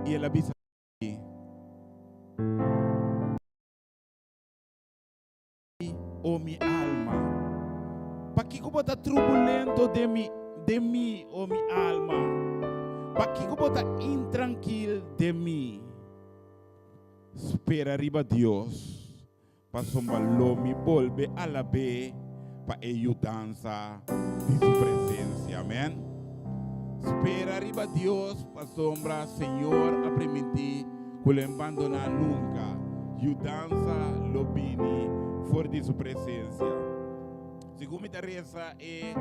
I el a bisa mi, O mi alma, pakiko bo ta trubulento den mi, den mi, o mi alma? Pakiko bo ta intrankil den mi? Spera riba Dios, pasobra lo mi bolbe alab'é pa e yudansa di su presensia. Amèn. Spera riba Dios, pasobra Señor a primintí ku lo e bandoná nunka. Yudansa lo bini for di su presensia. Segun mi ta resa e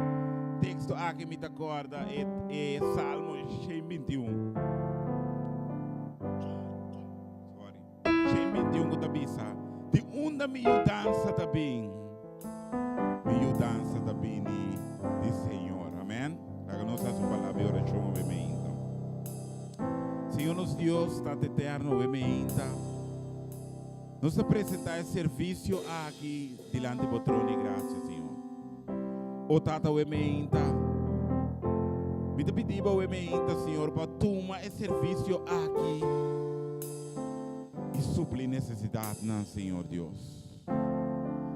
teksto aki mi ta kòrda e e Salmo 121. Sorry. 121 ku ta bisa, Di unda mi yudansa ta bin? Mi yudansa ta bini di Señor. Amèn. Laga nos hasi un palabra di orashon awe meinta. Señor nos Dios, Tata Eterno, awe meinta nos ta presentá e servisio aki dilanti bo trono di grasia, Señor. O Tata, awe meinta mi ta pidi bo awe meinta, Señor, pa tuma e servisio aki i supli nesesidatnan, Señor Dios.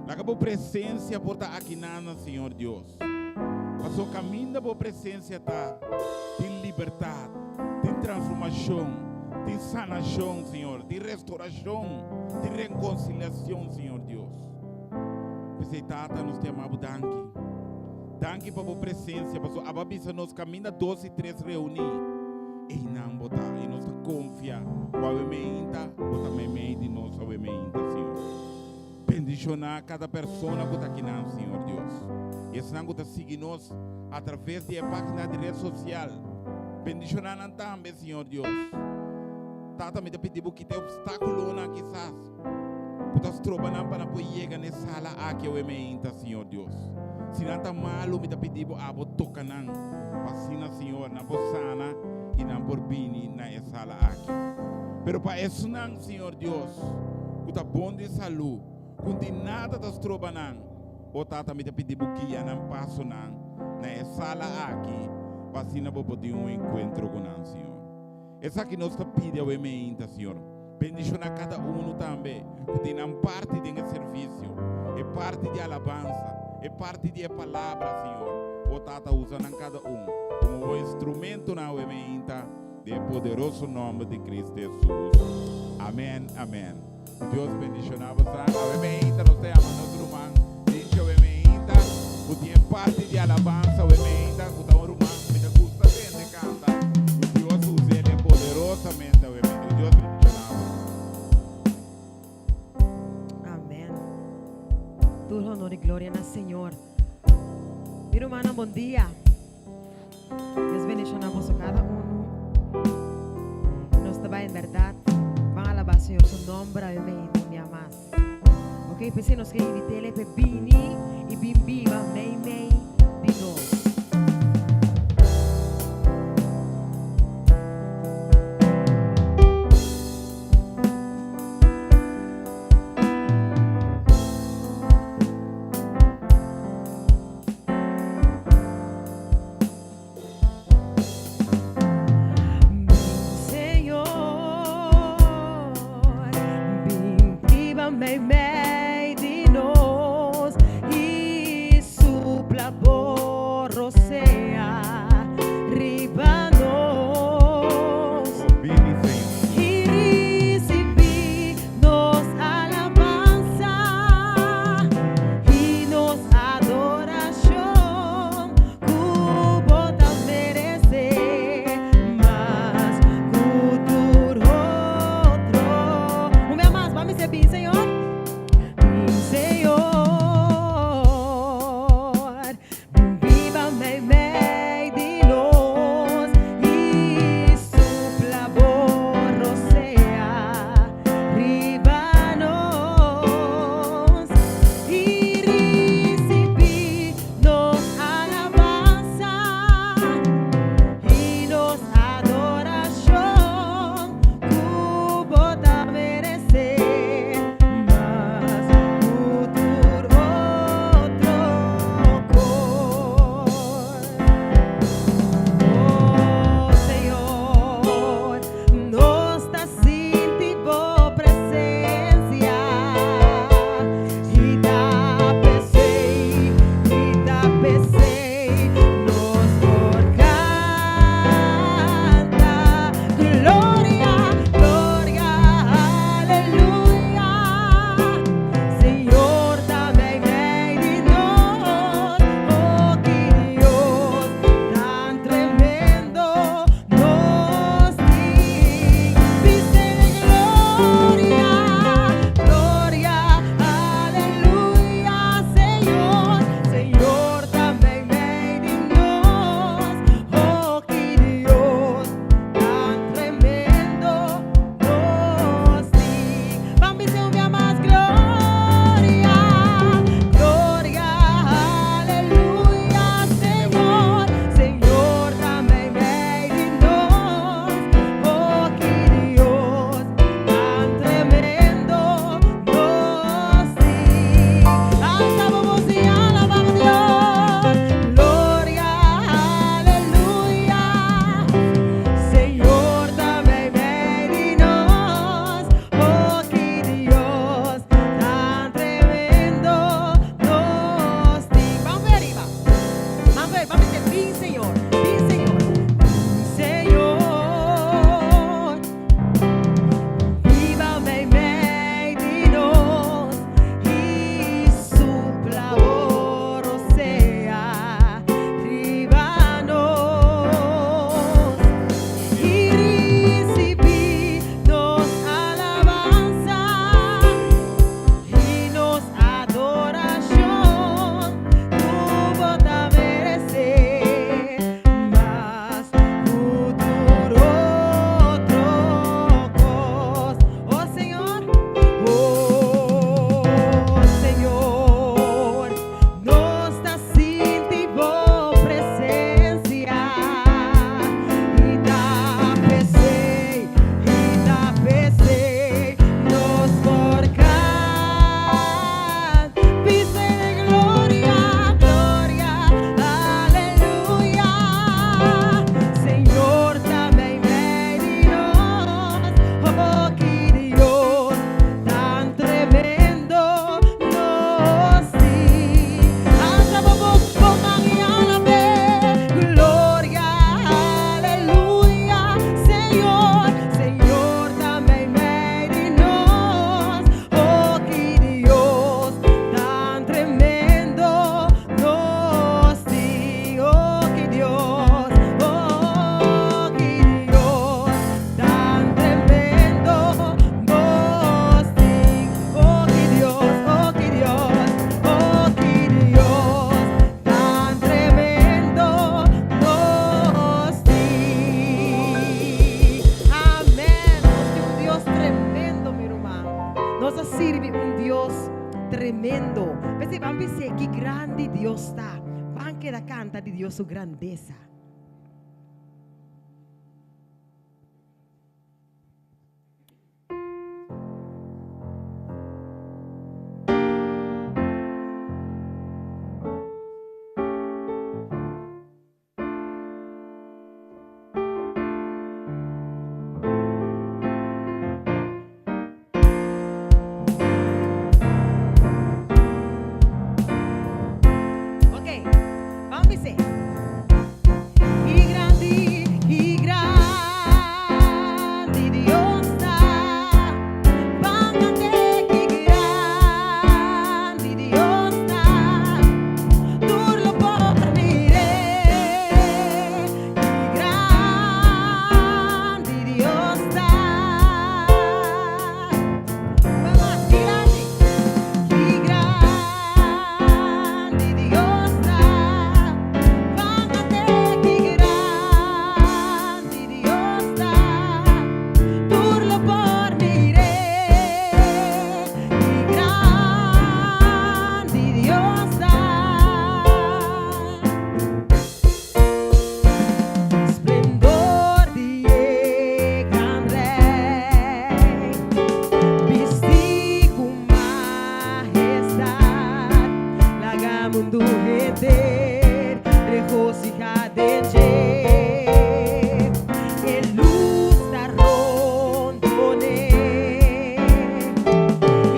Laga bo presensia por ta akinan, Señor Dios. Pasobra kaminda bo presensia ta, tin libertat, tin transformashon, tin sanashon, Señor, tin restorashon, tin rekonsiliashon, Señor Dios. P'esei, Tata, nos ta yama bo danki. Danki pa bo presensia, pasobra abo a bisa nos kaminda dos i tres reuní, einan bo ta. I nos ta konfia ku awe meinta bo ta meimei di nos awe meinta, Señor. Bendishoná kada persona ku ta akinan, Señor Dios, i esnan ku ta sigui nos atraves di e página di ret sosial. Bendishoná nan tambe, Señor Dios. Tata, mi ta pidi bo kita e opstákulonan kisas ku ta stroba nan pa nan por yega na e sala aki awe meinta, Señor Dios. Si nan ta malu, mi ta pidi bo abo toka nan, pa asina, Señor, nan por sana i nan por bini na e sala aki. Pero pa esnan, Señor Dios, ku ta bon di salú, ku di nada ta stroba nan, o Tata, mi ta pidi bo guia nan pasonan na e sala aki, pa asina bo por tin un enkuentro ku nan, Señor. Esaki nos ta pidi awe meinta, Señor. Bendishoná kada unu tambe ku tin nan parti den e servisio, e parti di alabansa, e parti di e palabra, Señor. O Tata, usa nan kada un komo bo instrumentonan awe meinta, den e poderoso nòmber di Cristo Hesus. Amèn, amèn. Ku Dios bendishoná boso. Awe meinta nos ta yama nos ruman Lincho awe meinta, ku tin e parti di alabansa awe meinta, ku ta un ruman ku mi ta gusta tende kanta. Ku Dios us'e poderosamente awe meinta. Ku Dios bendishoná bo. Amèn. Tur honor i gloria na Señor. Mi rumannan, bon dia. Dios bendiciona boso cada uno. Nos ta bai en berdad ban alaba Señor su nomber awe mei un dia mas. Ok, p'esei nos ke invit'ele p'e bini i bin biba mei mei di nos. Señor, bin biba meimei di nos i supli. tremendo. P'esei ban bis'é ki grandi Dios ta. Ban keda kanta di Dios su grandesa. Ok, ban bis'é. Ki grandi, ki grandi Dios ta. Ban kant'é ki grandi Dios ta. Tur lo por mir'é. Ki grandi Dios ta. Vamos, ki grandi, ki grandi Dios ta. Ban kant'é ki grandi Dios ta. Tur lo por mir'é. Ki grandi Dios ta. Splendor di e gran Rei, bistí ku mahestat, laga mundu henter regosihá den dje. E lus ta rondon'é,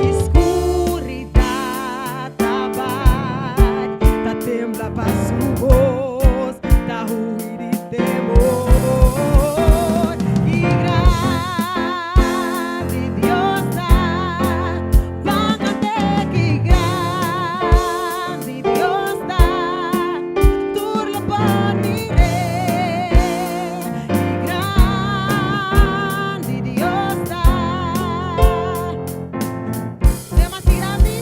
i skuridat ta bai, ta tembla pa su bos, ta hui di temor. Ki grandi Dios ta, ban kant'é ki grandi Dios ta, tur lo por mir'é. Ki grandi Dios ta. Tema ki grandi,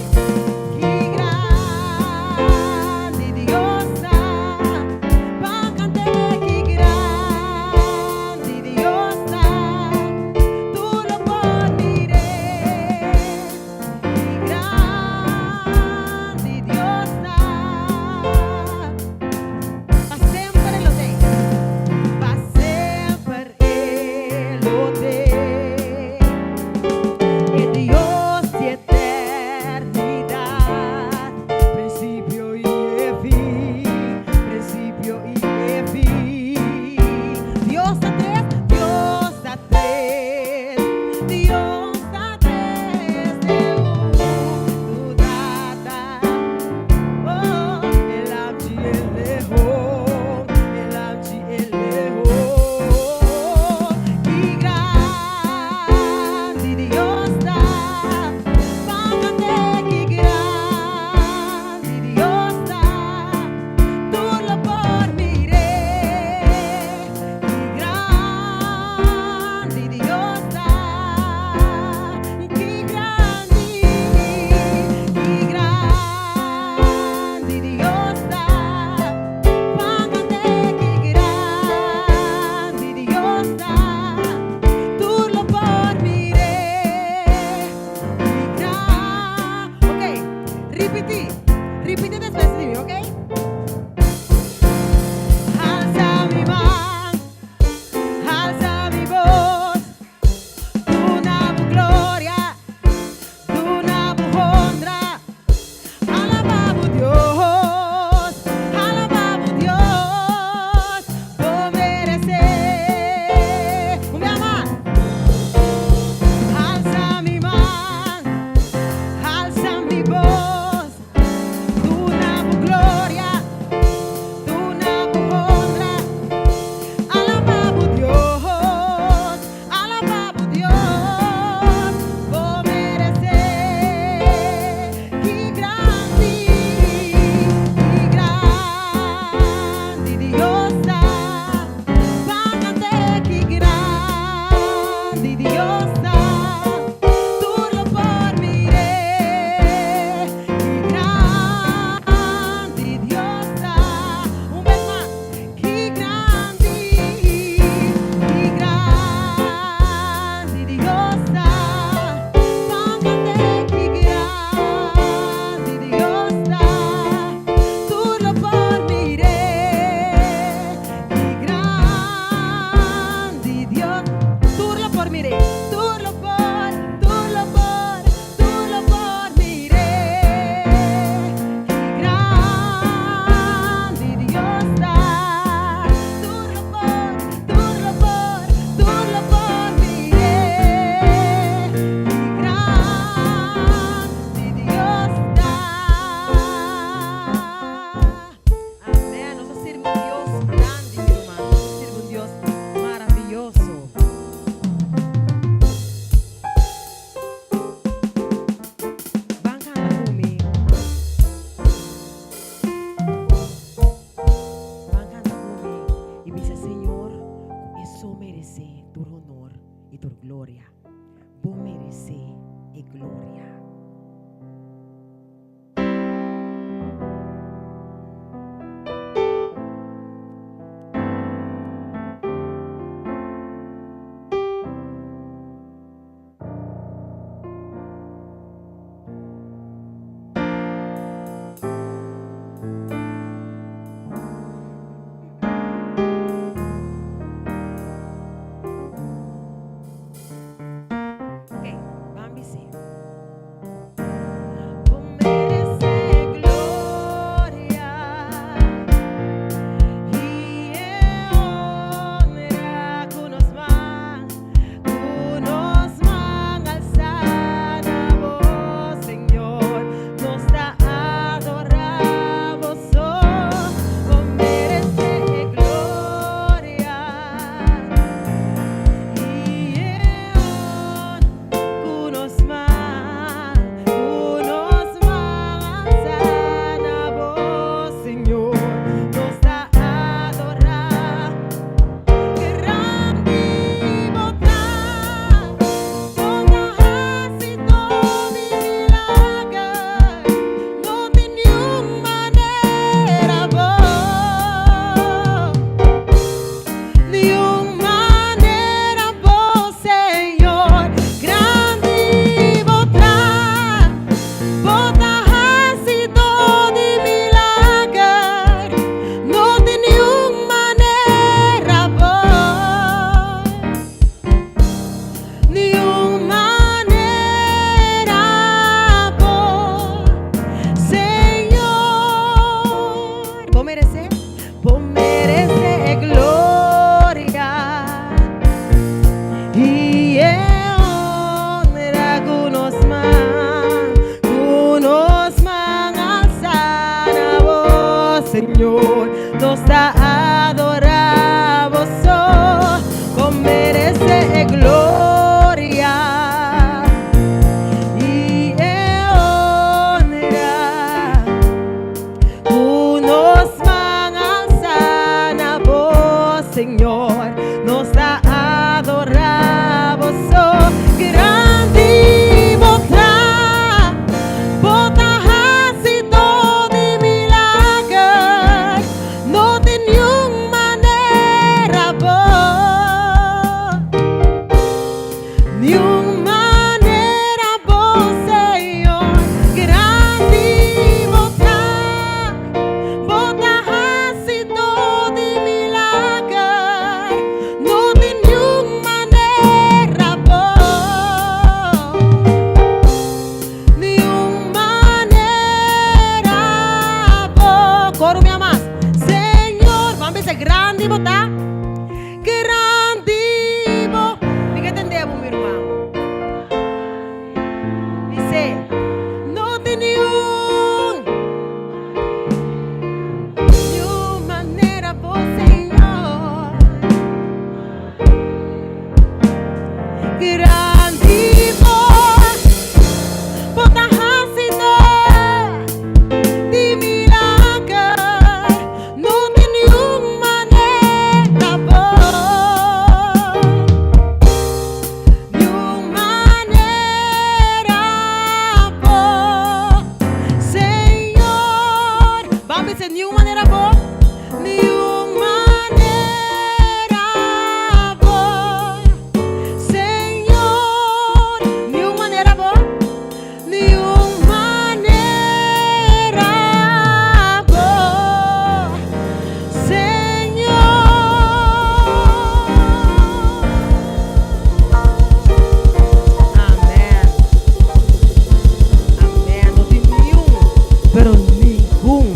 ki grandi Dios ta. Ban kant'é ki grandi Dios ta. Tur lo por mir'é. Ki grandi Dios ta. Pa semper e lo t'ei. Pa semper e lo t'ei. E Dios di eternidat, prinsipio i e fin, prinsipio i e fin. Dios ta tres, Dios ta tres, Dios ta tres den un, Tata. Oh, e Lamchi e Leon, e Lamchi e Leon. Ki grandi Dios ta, ban kant'é ki grandi Dios ta, tur lo por mir'é. Ki grandi Dios ta, ki grandi, ki grandi Dios ta, ban kant'é ki grandi Dios ta, tur lo por mir'é. Ki grandi. Ok, ripití, ripití despues di mi, ok? Alsa mi man, alsa mi bos, duna bo gloria, duna bo honra, alabá bo Dios, alabá bo Dios, bo meresé. meresé tur honor i tur gloria. Bo meresé e gloria. Ok, ban bis'é. Bo meresé gloria i e honra ku nos man, ku nos man alsá na bo, Señor. Nos ta adorá bo so. Bo meresé gloria i e honra. Ku nos man, ku nos man alsá na bo, Señor, nos ta adorá. Grandi bo ta, bo ta hasi tur di milager, no tin niun manera bo. Niun manera bo, Señor, grandi bo ta, bo ta hasidó di milager, no tin niun manera bo, niun manera bo, Señor. Bo meresé, bo meresé e gloria i e honra ku nos man, ku nos man alsá na bo, Señor, nos ta adorá bo so. Bo meresé e gloria i e honra ku nos man alsá na bo, Señor, nos ta adorá bo so. Grandi bo ta, bo ta hasidó di milager, no tin niun manera bo. Niun manera bo, Señor, grandi bo ta, bo ta hasidó di milager, no tin niun manera bo, niun manera bo. Koro mi amas, Señor, ban bisa grandi bo ta. Grandi bo. Mi ke tende bo, mi ruman. Bis'é, No tin niun, niun manera bo, Señor. Grandi bo, bo ta hasidó di milager, no tin niun manera bo, niun manera bo, Señor. Ban bisa niun manera bo, niun manera bo, Señor, niun manera bo, niun manera bo, Señor. Amén. Amén. No tin niun, pero ningun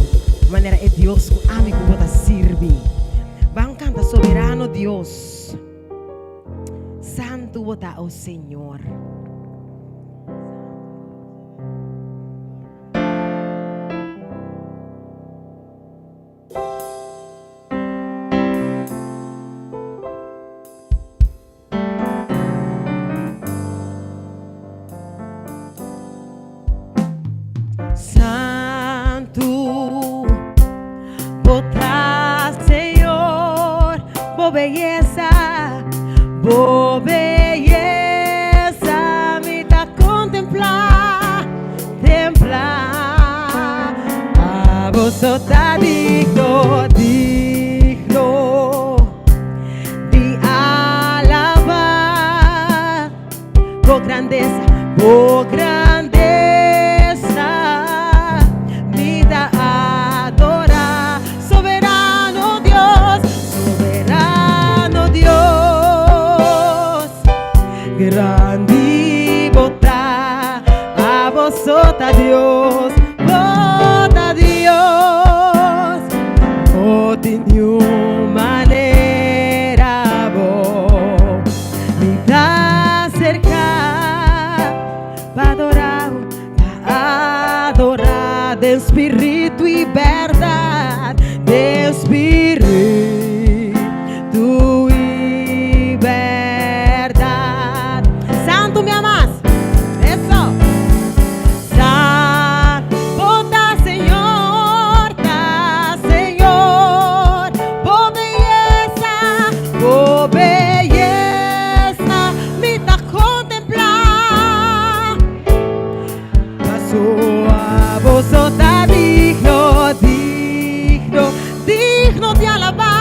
manera e Dios ku ami ku bo ta sirbi. Ban kanta Soberano Dios. Santu bo ta, o Señor. Santu bo ta, Señor, bo beyesa. Bo beyesa mi ta kontemplá, templá. Abo so ta digno, digno di alabá. Bo grandesa, bo grandesa mi ta adorá. Soberano Dios, soberano Dios, grandi bo ta, abo so ta Dios, bo ta Dios. No tin niun manera bo mi ta aserká pa adorá bo, pa adorá den spiritu i bèrdat, den spiritu i bèrdat. Santu mi amas. Eso. Sa bo ta Señor, ta Señor, bo beyesa, bo beyesa mi ta kontemplá. Paso abo so ta digno, digno, digno di alabá.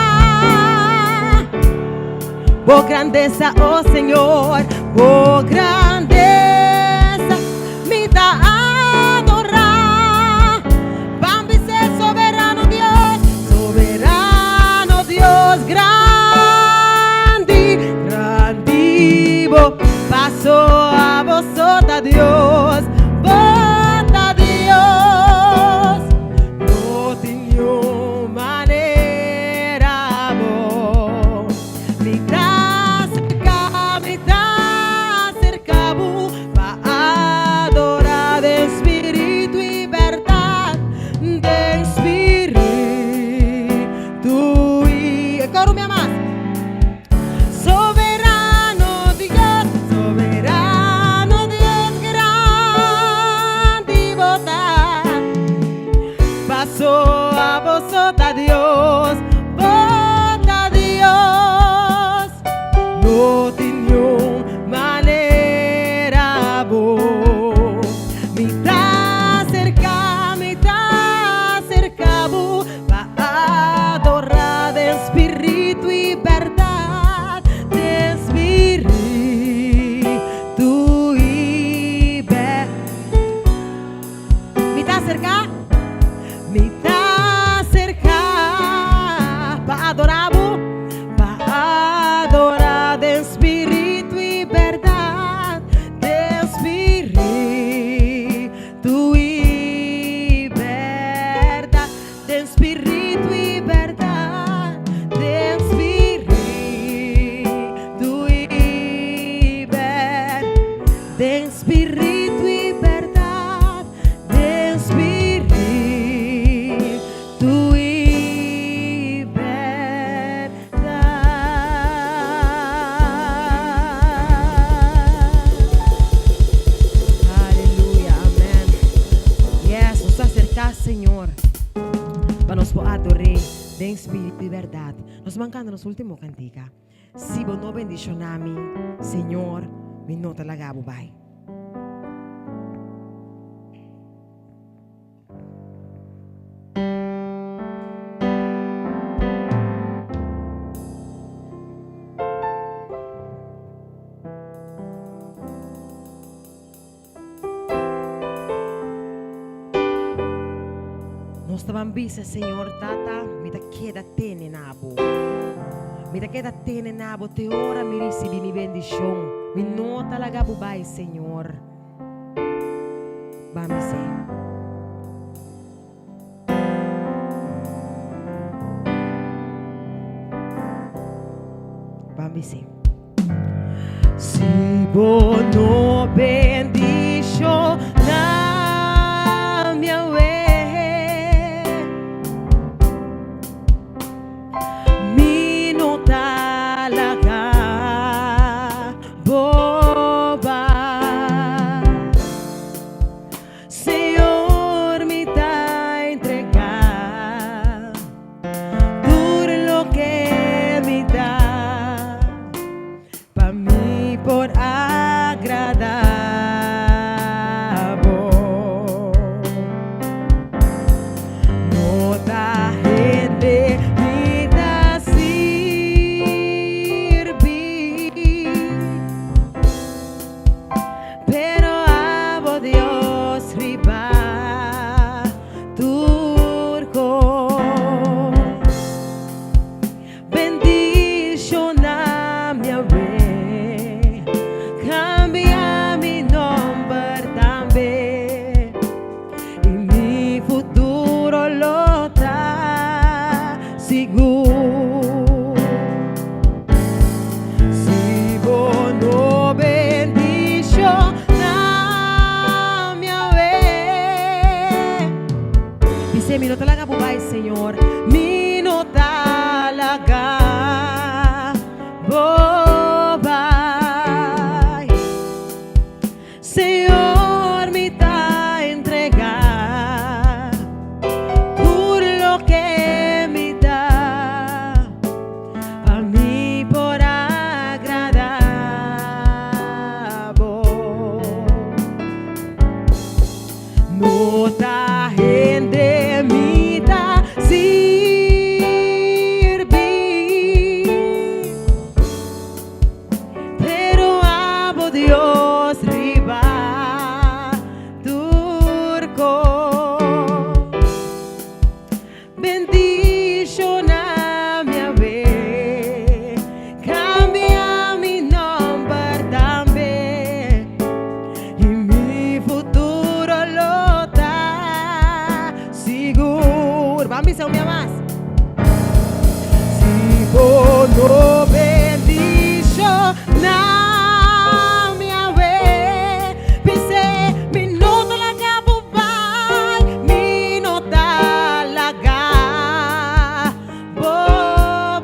Bo grandesa, oh Señor, bo grandesa mi ta adorá. Ban bis'é soberano Dios, soberano Dios, grandi, grandi bo paso abo so ta Dios, bo ta Dios. No tin niun manera bo mi ta aserká, mi ta aserká bo pa adorá den spiritu i bèrdat, den spiritu i. E koro mi a mas. Soberano Dios, soberano Dios, grandi bo ta. Paso abo so ta Dios, bo ta Dios. No tin niun manera bo mi ta aserká, mi ta aserká bo pa adorá den spiritu i bèrdat, den spiritu i bèrdat. Mi ta aserká, mi ta aserká pa adorá bo, pa adorá den spiritu i bèrdat, den spiritu i bèrdat, den spiritu i bèrdat, den spiritu i bèrdat, den spiritu i bèrdat, den spiritu i bèrdat. Aleluya, amèn. Yes, nos ta aserká Señor pa nos por ador'é den spiritu i bèrdat. Nos ban kanta nos último kantika. Si bo no bendishoná mi, Señor, mi no ta laga bo bai. Nos ta ban bisa, Señor Tata, mi ta keda tene na bo. Mi ta keda tene na bo te ora mi risibi mi bendishon. Mi no ta laga bo bai, Señor. Ban bis'é. Ban bis'é. Si bo no bendishoná mi awe, mi no ta laga bo bai. Señor, mi ta entregá tur loke mi ta. por agradá bo. No ta hende mi ta sirbi, pero abo Dios riba tur kos. Bendiciona mi awe, cambia mi nomber tambe y mi futuro lo ta sigur. Si bo no bendiciona mi awe. Bis'é, Mi no ta laga bo bai, Señor. Mi no ta laga bo bai. Señor, mi ta entregá tur loke mi ta, pa mi por agradá bo. No ta hende mi ta sirbi, pero abo Dios riba tur kos. Bendiciona mi awe, cambia mi nomber tambe y mi futuro lo ta sigur. Ban bisa un bia mas. Si bo no bendiciona mi awe, bis'é, mi no ta laga bo bai, mi no ta laga bo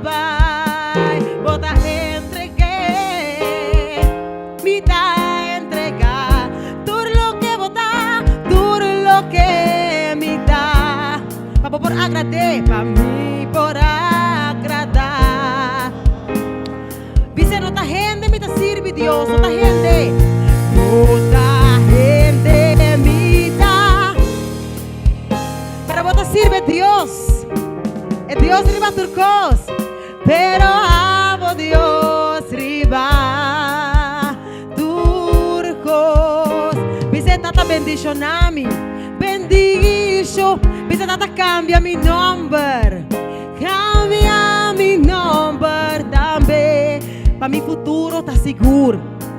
bai. Bo ta entreg'é, mi ta entregá tur loke bo ta, tur loke mi ta, pa bo por agrad'é, pa mi por agradá. Bis'é, no ta hende mi ta sirbi Dios, no ta hende. No ta hende mi ta. Pero bo ta sirbi Dios. E Dios riba tur kos. Pero abo Dios riba tur kos. Bis'é, Tata bendishoná mi. Bendisho. Bis'é, Tata kambia mi nòmber. Kambia mi nòmber tambe. Pa mi futuro ta sigur.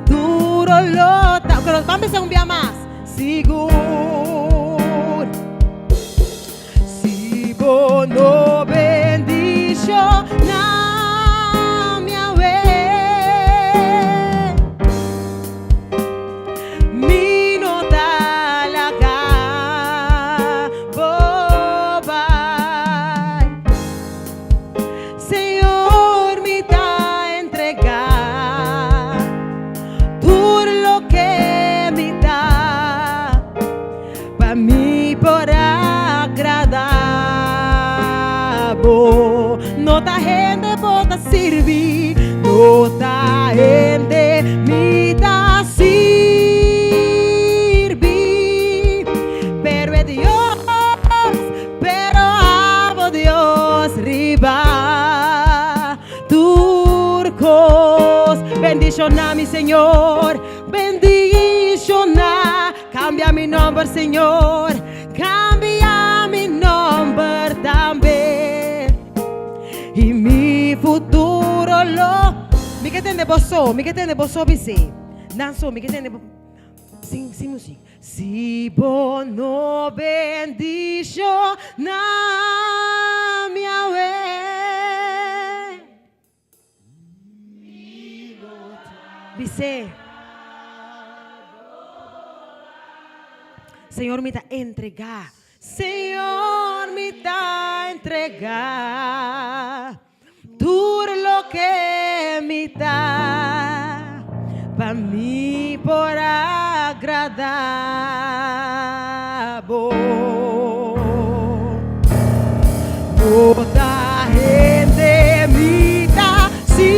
Duro lo ta. Pero ban bisa un bia mas. Sigur. Si bo no bendishoná mi awe, mi no ta laga bo bai. Señor, mi ta entregá tur loke mi ta, pa mi por agradá bo. No ta hende bo ta sirbi, no ta hende mi ta sirbi, pero e Dios, pero abo Dios riba tur kos. Bendishoná mi, Señor, bendishoná. Kambia mi nòmber, Señor, kambia mi nòmber tambe. I mi futuro lo. Mi ke tende bo so, mi ke tende bo so bis'é. Nan so, mi ke tende bo. Sin, sin muzik. Si bo no bendishoná mi awe. Bis'é, Señor mi ta entregá. Señor mi ta entregá tur loke mi ta, pa mi por agradá bo. No ta hende mi ta si,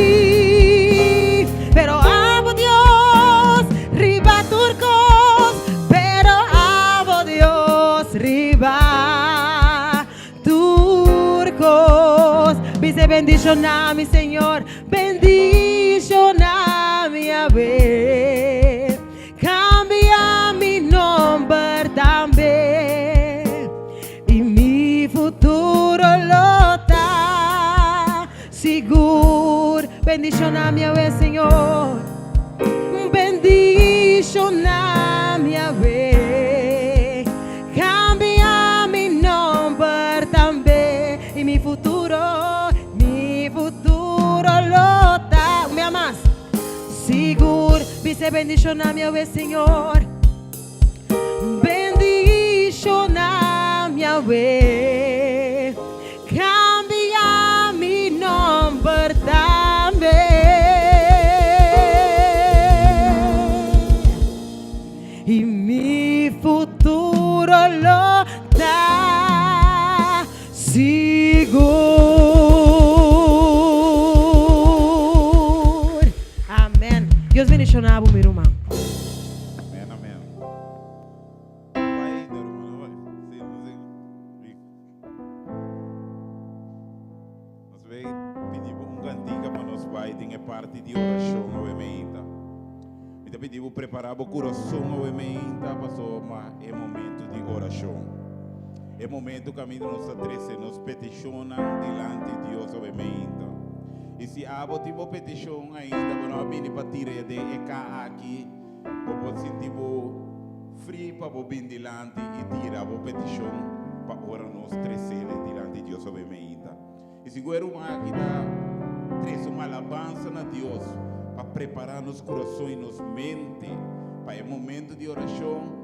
pero abo Dios. bendishoná mi, Señor, bendishoná mi awe. Kambia mi nòmber tambe i mi futuro lo ta sigur. Bendishoná mi awe, Señor, bendishoná mi awe. Kambia mi nòmber tambe i mi futuro, mi futuro lo ta. Un bia mas. Sigur, bis'é bendishoná mi awe, Señor. Bendishoná mi awe. Kambia mi nòmber tambe. I mi futuro lo ta sigur. Amen. Dios bendiciona bo mi ruman. Amen amen. Bai ainda ruman no bai. Si no si. Nos bay pidi bo un cantica pa nos bai den e parti di oracion awe meinta. Mi ta pidi bo prepara bo curason awe meinta pasobra e momento di oracion. E momento caminda nos ta trece nos peticionnan dilanti Dios awe meinta. Y si abo tin bo peticion ainda bo no a bini pa tira den e ca aki, bo por sinti bo free pa bo bin dilanti y tira bo peticion pa ora nos trecele dilanti Dios awe meinta. I sigur e ruman aki ta trese un alabansa na Dios pa prepará nos kurason i nos mente pa e momento di orashon,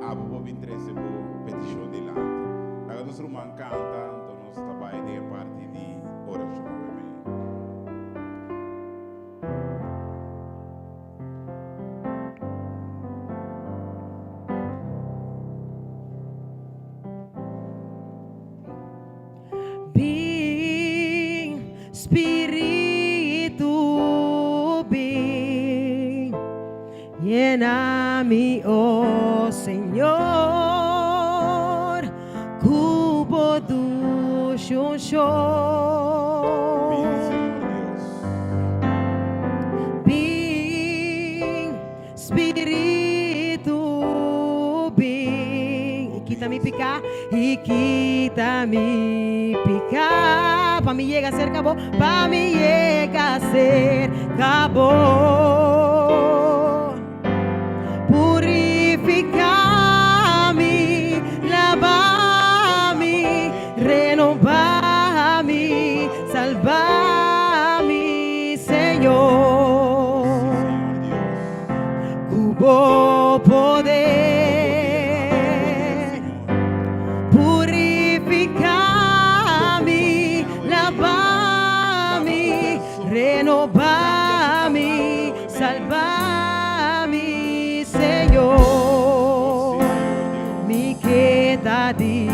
abo por bin trese bo petishon dilanti. Laga nos ruman kanta, anto nos ta bai den e parti di orashon awe. Bin, Spiritu, bin, yena mi, oh Señor, ku bo dushi unshon. Bini, Señor Dios. Bin, Spiritu bin i kita mi piká, i kita mi piká, pa mi yega serka bo, pa mi yega serka bo. Purifiká mi, laba mi, renobá mi, salba mi, Señor. Ku bo poder purifiká mi, laba mi, renobá mi, salba mi, Señor. Mi ke ta di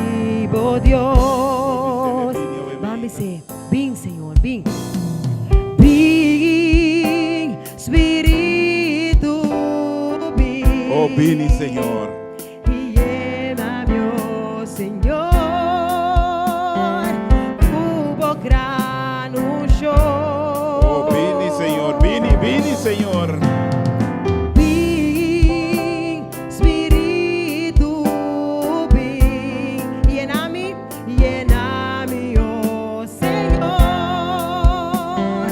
bo Dios. Ban bis'é, Bin, Señor, bin. Bin, Spiritu, bin. Oh, bini, Señor. I yena mi, oh Señor, ku bo gran unshon. Oh, bini, Señor, bini, bini, Señor. Bin, Spiritu, bin. Yena mi. Yena mi, oh Señor,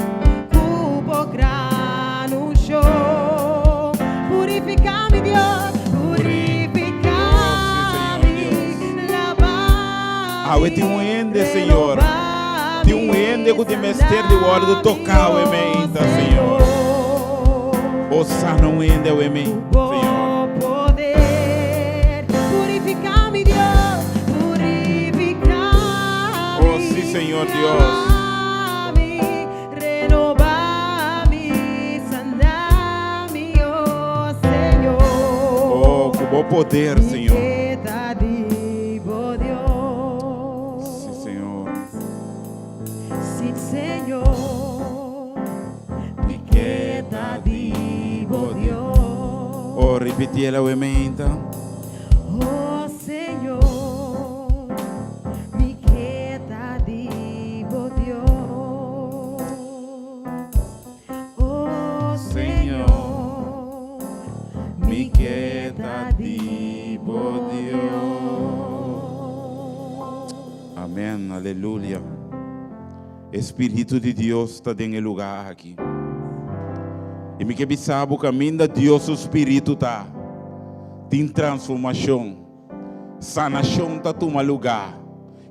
ku bo gran unshon. Purifiká mi, Dios, purifiká mi, laba mi, Awe tin un hende, Señor. renobá Tin un mi, hende ku tin mester di wòrdu saná toká mi, awe oh meinta, Señor. Señor. Bo sana un hende awe meinta, Ku bo Señor. poder purifiká mi, Dios, purifiká Oh, mi, sí, Señor Dios. lava mi, renobá mi, saná mi, oh Señor. Oh, ku bo poder, Mi Señor. ke ta di bo Dios. Sí, Señor. Sí, Señor. Mi ke ta di bo Dios. Oh, ripitié awe meinta. Oh Señor, mi ke ta di bo Dios. Mi ke ta di bo Dios. Amen, aleluya. E Spiritu di Dios ta den e lugá aki. I mi ke bisa bo kaminda Dios su Spiritu ta, tin transformashon, sanashon ta tuma lugá.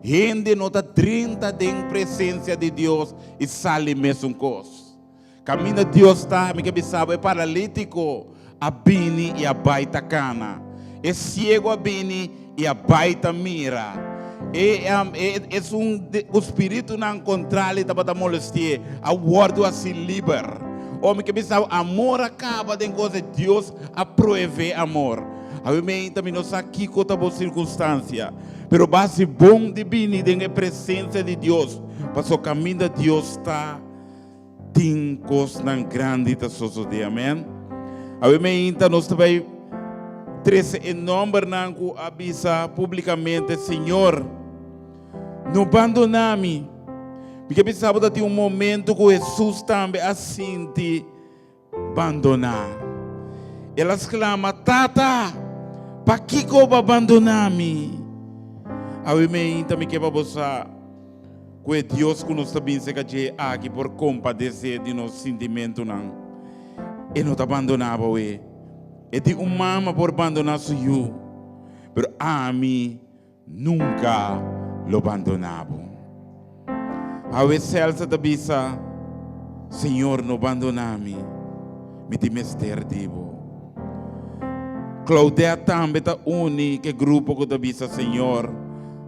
Hende no ta drenta den presensia di Dios i sali mesun kos. Kaminda Dios ta, mi ke bisa bo, e paralítiko a bini i a bai ta kana. E siego a bini i a bai ta mira. E, e, esun ku spiritunan kontrali tabata molesti'é a wòrdu hasi liber. O, mi ke bisa bo, amor a kaba den kos e Dios a proev'é amor. Awe meinta mi no sa kiko ta bo sirkunstansia, pero bo a hasi bon di bini den e presensia di Dios, pasobra kaminda Dios ta, Tin kosnan grandi ta sosodé, amen. Awe meinta nos ta bai trese e nòmbernan ku a bisa públikamente, Señor, no bandoná mi. Mi ke bisa bo ta tin un momento ku Hesus tambe a sinti bandoná. El a sklama, Tata, pakiko bo a bandoná mi? Awe meinta mi ke pa bo sa ku e Dios ku nos ta bin serka dje aki por kompadesé di nos sintimentunan. E no ta bandoná bo awe. E tin un mama por bandoná su yu, pero ami Nunka lo bandoná bo. Awe Celsa ta bisa, Señor no bandoná mi, mi tin mester di bo. Claudette tambe ta uni ku e grupo ku ta bisa, Señor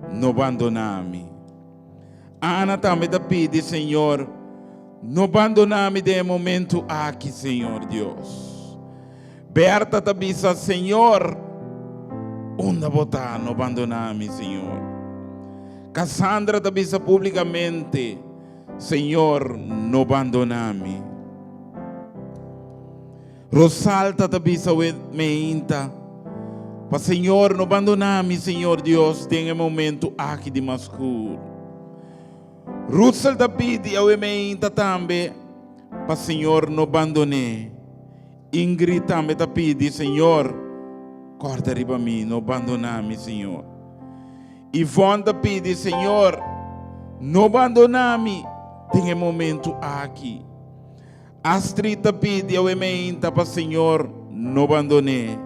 no bandoná mi. Ana tambe ta pidi, Señor no bandoná mi den e momentu aki, Señor Dios. Berta ta bisa, Señor, unda bo ta? No bandoná mi, Señor. Cassandra ta bisa públikamente, Señor, no bandoná mi. Rosalta ta bisa we meinta, Pa Señor, no bandoná mi, Señor Dios, den e momentu aki di mas skur. Rutsel ta pidi awe meinta tambe, Pa Señor no bandoné. Ingrid tambe ta pidi, Señor, kòrda riba mi, no bandoná mi, Señor. Yvonne ta pidi, Señor, no bandoná mi den e momentu aki. Astrid ta pidi awe meinta pa Señor no bandoné.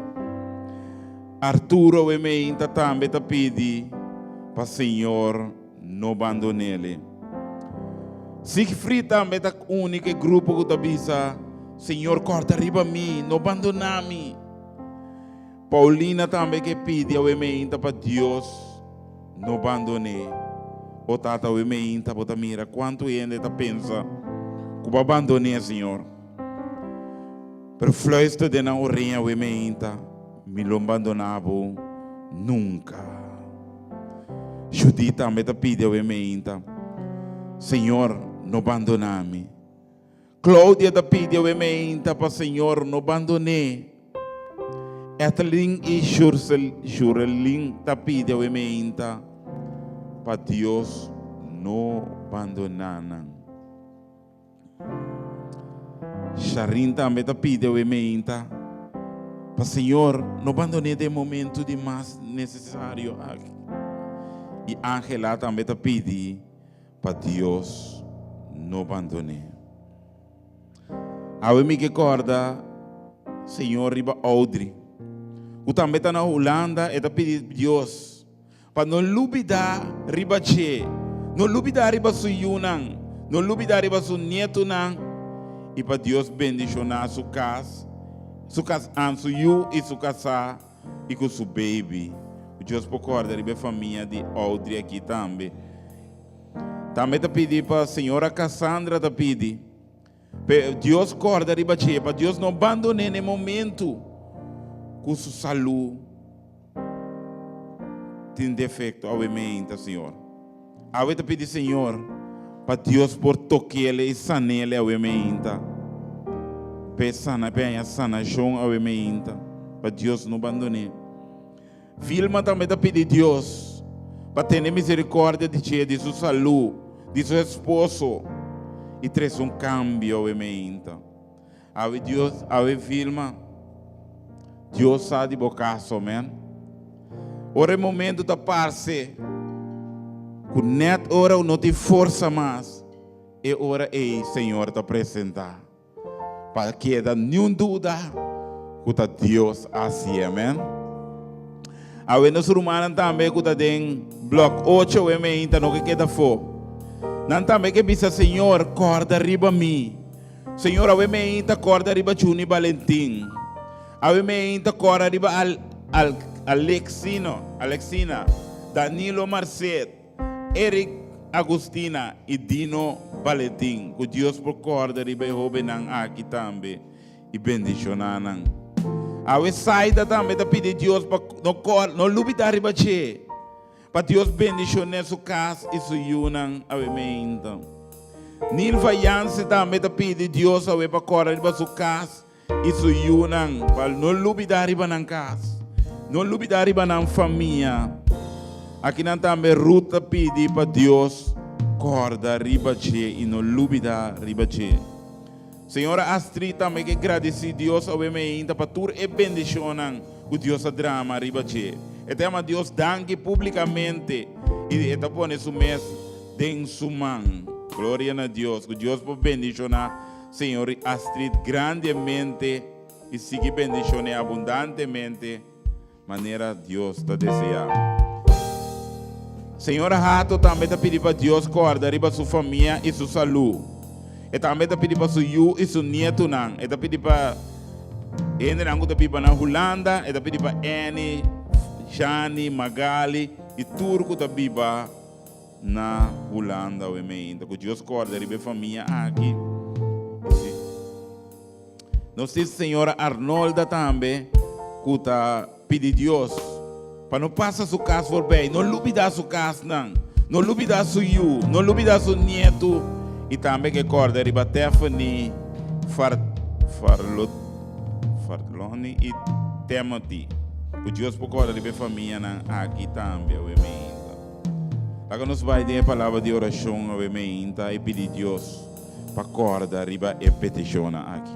Arturo awe meinta tambe ta pidi pa Señor no bandon'ele. Siegfried tambe ta uni ku e grupo ku ta bisa, Señor kòrda riba mi, no bandoná mi. Paulina tambe ke pidi awe meinta pa Dios no bandon'é. O Tata, awe meinta bo ta mira kuantu hende ta pensa ku bo a bandon'é, Señor. Pero fluister den nan oreña awe meinta, Mi lo bandoná bo nunka. Judith tambe ta pidi awe meinta, Señor, no bandoná mi. Claudia ta pidi awe meinta pa Señor no bandon'é. Ethelyn i Shurelyn ta pidi awe meinta pa Dios no bandoná nan. Sharin tambe ta pidi awe meinta pa Señor no bandon'é den momento di mas necesario aki. I Angela tambe ta pidi pa Dios no bandon'é. Awe mi ke kòrda Señor riba Audrey, ku tambe ta na Hulanda, e ta pidi Dios Pa no lubidá riba dje, no lubidá riba su yunan, no lubidá riba su nietunan, i pa Dios bendishoná su kas, su kas, su yu i su kasá i ku su baby. Ku Dios por kòrda riba e famia di Audrey aki tambe. Tambe ta pidi pa señora Cassandra ta pidi pa Dios kòrda riba dje, pa Dios no bandon'é na e momentu ku su salú Tin defecto awe meinta, Señor. Awe ta pidi Señor pa Dios por tokele y sanele awe meinta. P'e sana, p'e haña sanacion awe meinta, pa Dios no bandone. Vilma tambe ta pidi Dios pa tene misericordia di dje, di su salud, di su esposo y trece un cambio awe meinta. Awe Dios, awe Vilma. Dios sa di bo kaso, amen. Ora e momento ta parse ku nèt ora u no tin forsa mas, e ora ei Señor ta presentá. Pa keda niun duda ku ta Dios a hasié, amen. Awe nos rumannan tambe ku ta den blòk ocho awe meinta no ke keda afó. Nan tambe ke bisa, Señor, kòrda riba mi. Señor, awe meinta kòrda riba Juni Balentin. Awe meinta kòrda riba Al, Al, Alexino, Alexina, Danilo Marcet. Eric Agustina i Dino Balentin, ku Dios por kòrda riba e hóbennan aki tambe i bendishoná nan. Awe Saida tambe ta pidi Dios pa no kòrda, no lubidá riba dje, pa Dios bendishoné su kas i su yunan awe meinta. Nilva Janse tambe ta pidi Dios awe pa kòrda riba su kas i su yunan pa no lubidá riba nan kas, no lubidá riba nan famia. Akinan tambe Ruth ta pidi pa Dios kòrda riba dje i no lubidá riba dje. Señora Astrid tambe ke gradisí Dios awe meinta pa tur e bendishonnan ku Dios a drama riba dje. E ta yama Dios danki públikamente i e ta pone su mes den su man. Gloria na Dios! Ku Dios por bendishoná Señor Astrid grandemente y sigui bendicione abundantemente manera Dios ta desea. Señora Hato tambe ta pidi pa Dios corda riba su famia y su salud. E tambe ta pidi pa su yu y su nietonan. E ta pidi pa hendenan cu ta biba na Hulanda. E ta pidi pa Annie, Shani, Magali y tur cu ta biba Na Hulanda awe meinta ku Dios kòrda riba e famia aki. Si. Nos tin señora Arnolda tambe ku ta pidi Dios pa no pasa su kas forbei, no lubidá su kasnan, no lubidá su yu, no lubidá su nietu i tambe ke kòrda riba Teffany Far Farlo Farloni i Timothy. Ku Dios por kòrda riba e famianan aki tambe awe meinta. Laga nos bai den e palabra di orashon awe meinta i pidi Dios pa kòrda riba e petishonnan aki.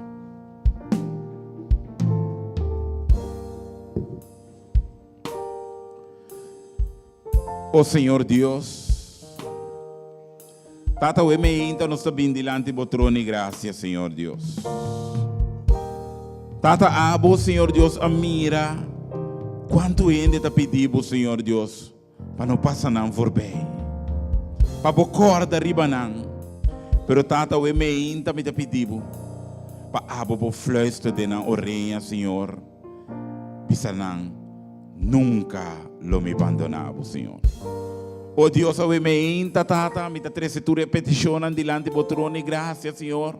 O Señor Dios, Tata awe meinta nos ta bin dilanti bo trono di grasia, Señor Dios. Tata abo, Señor Dios, a mira kuantu hende ta pidi bo, Señor Dios, Pa no pasa nan voorbij. Pa bo kòrda riba nan. Pero Tata awe meinta mi ta pidi bo pa abo bo fluister den nan oreña, Señor, bisa nan, Nunka lo mi bandoná bo, Señor. O Dios, awe meinta, Tata, mi ta trese tur e petishonnan dilanti bo trono di grasia, Señor.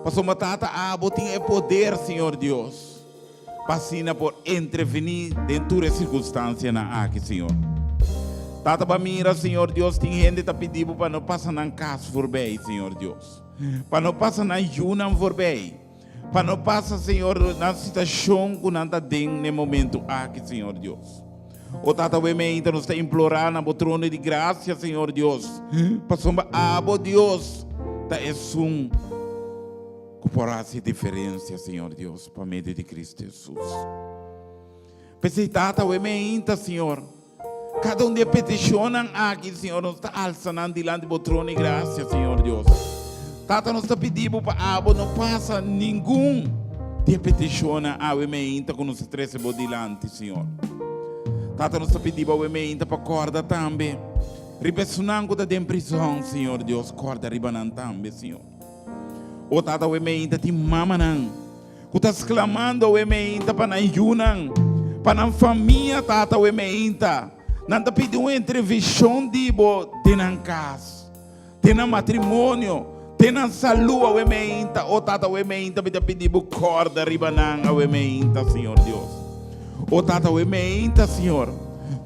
Pasobra, Tata, abo tin e poder, Señor Dios. Pa asina por entrevení den tur e sirkunstansianan aki, Señor. Tata, bo a mira, Señor Dios, tin hende ta pidi Bo pa no pasa nan kas voorbij, Señor Dios. Pa no pasa nan yunan voorbij. Pa no pasa, Señor, nan situashon ku nan ta den n'e momentu aki, Señor Dios. O Tata, awe meinta nos ta implorá na Bo trono di grasia, Señor Dios, pasobra Abo, Dios, ta esun. Ku por hasi diferensia, Señor Dios, pa medio di Cristo Hesus. P'esei, Tata, awe meinta, Señor, kada un di e petishonnan aki, Señor, nos ta alsa nan dilanti Bo trono di grasia, Señor Dios. Tata, nos ta pidi Bo pa Abo no pasa ningun di e petishonnan awe meinta ku nos a trese Bo dilanti, Señor. Tata, nos ta pidi Bo awe meinta pa kòrda tambe riba esunnan ku ta den prizòn, Señor Dios, kòrda riba nan tambe, Señor. O tata awe meinta tin mamanan ku ta sklamando awe meinta pa nan yunan, pa nan famia tata awe meinta. Nan ta pidi un entrevishon di bo den nan kas, den nan matrimonio, den nan salu awe meinta. O tata awe meinta mi ta pidi bo kòrda riba nan awe meinta, Señor Dios. O tata awe meinta, Señor.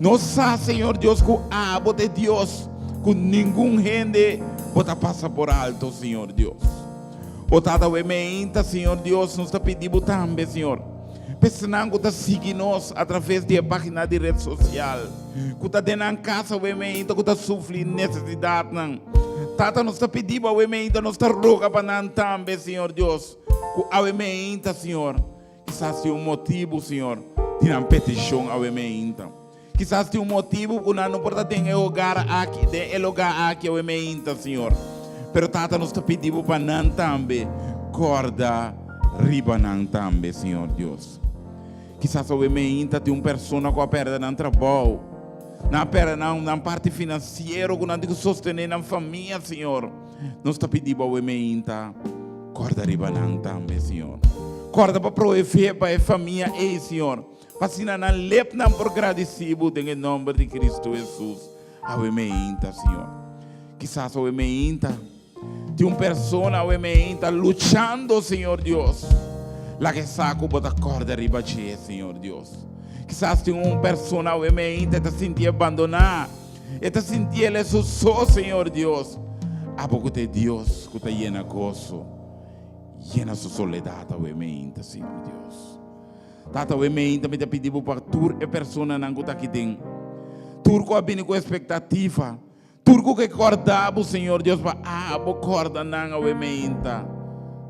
Nos sa, Señor Dios, ku abo ta e Dios ku ningun hende bo ta pasa por alto, Señor Dios. O Tata, awe meinta, Señor Dios, nos ta pidi bo tambe, Señor, pa esnan ku ta sigui nos a traves di e página di red sosial, ku ta den nan kas awe meinta, ku ta sufri nesesidatnan. Tata, nos ta pidi bo awe meinta, nos ta roga pa nan tambe, Señor Dios, ku awe meinta, Señor. Kisas tin un motibu, Señor, di nan petishon awe meinta. Kisas tin un motibu ku nan no por ta den e hogar aki, den e lugá aki awe meinta, Señor. Pero Tata, nos ta pidi Bo pa nan tambe kòrda riba nan tambe, Señor Dios. Kisas awe meinta tin un persona ku a pèrdè nan trabou, nan a pèrdè nan nan parti finansiero ku nan tin ku sostené nan famia, Señor. Nos ta pidi Bo awe meinta, kòrda riba nan tambe, Señor. Kòrda pa proveé pa e famia ei, Señor. Pa asina nan lepnan por gradisí Bo den e nòmber di Kristu Hesus. Awe meinta, Señor. Kisas awe meinta tin un persona awe meinta luchando, Señor Dios. Laga e sa ku Bo ta kòrda riba dje, Señor Dios. Kisas tin un persona awe meinta e ta sintié bandoná, e ta sintié el e su so, Señor Dios. Abo ku ta e Dios ku ta yena goso, yena su soledat awe meinta, Señor Dios. Tata awe meinta mi ta pidi bo pa tur e personanan ku ta aki den, tur ku a bini ku espektativa, tur ku ke kòrda bo, Señor Dios, pa abo kòrda nan awe meinta.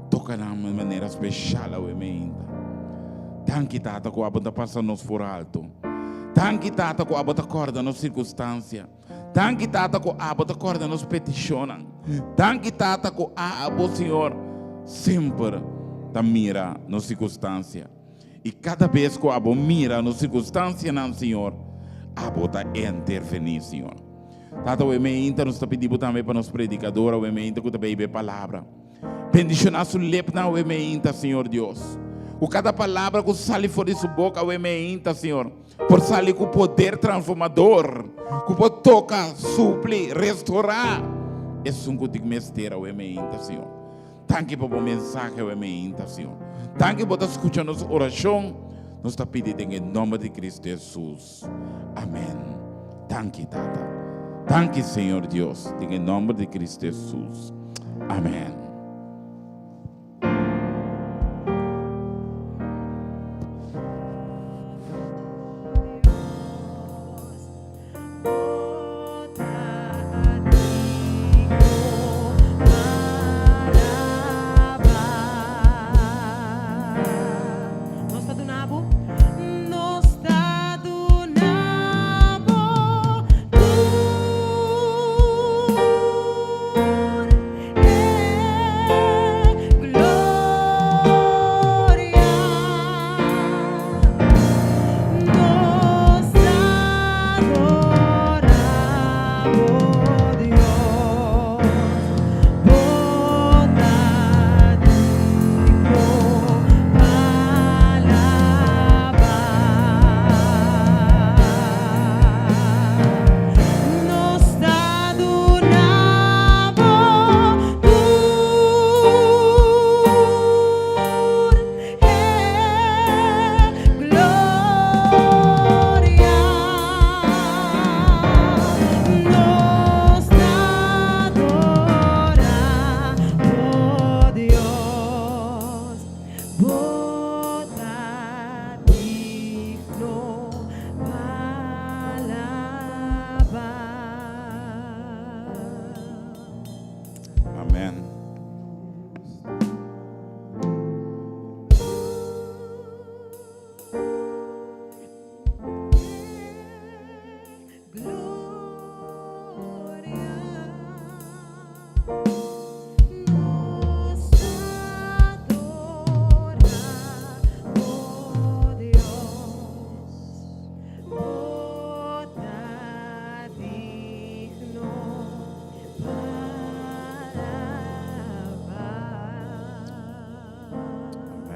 Toka nan di manera speshal awe meinta. Danki, Tata, ku abo ta pasa nos for alto. Danki, Tata, ku abo ta kòrda nos sirkunstansia. Danki, Tata, ku abo ta kòrda nos petishonnan. Danki, Tata, ku abo, Señor, semper ta mira nos sirkunstansia. I kada bes ku abo mira nos sirkunstansianan, Señor, abo ta intervení, Señor. Tata, awe meinta nos ta pidi bo tambe pa nos predikador awe meinta ku ta beiba e palabra. Bendishoná su lepnan awe meinta, Señor Dios. Ku kada palabra ku sali for di su boka awe meinta, Señor, por sali ku poder transformador, ku por toka, supli, restorá esun ku tin mester awe meinta, Señor. Danki pa bo mensahe awe meinta, Señor. Danki bo ta skucha nos orashon. Nos ta pidi den e nòmber di Kristu Hesus. Amèn. Danki, Tata. Danki, Señor Dios, den e nòmber di Kristu Hesus. Amèn. Amen.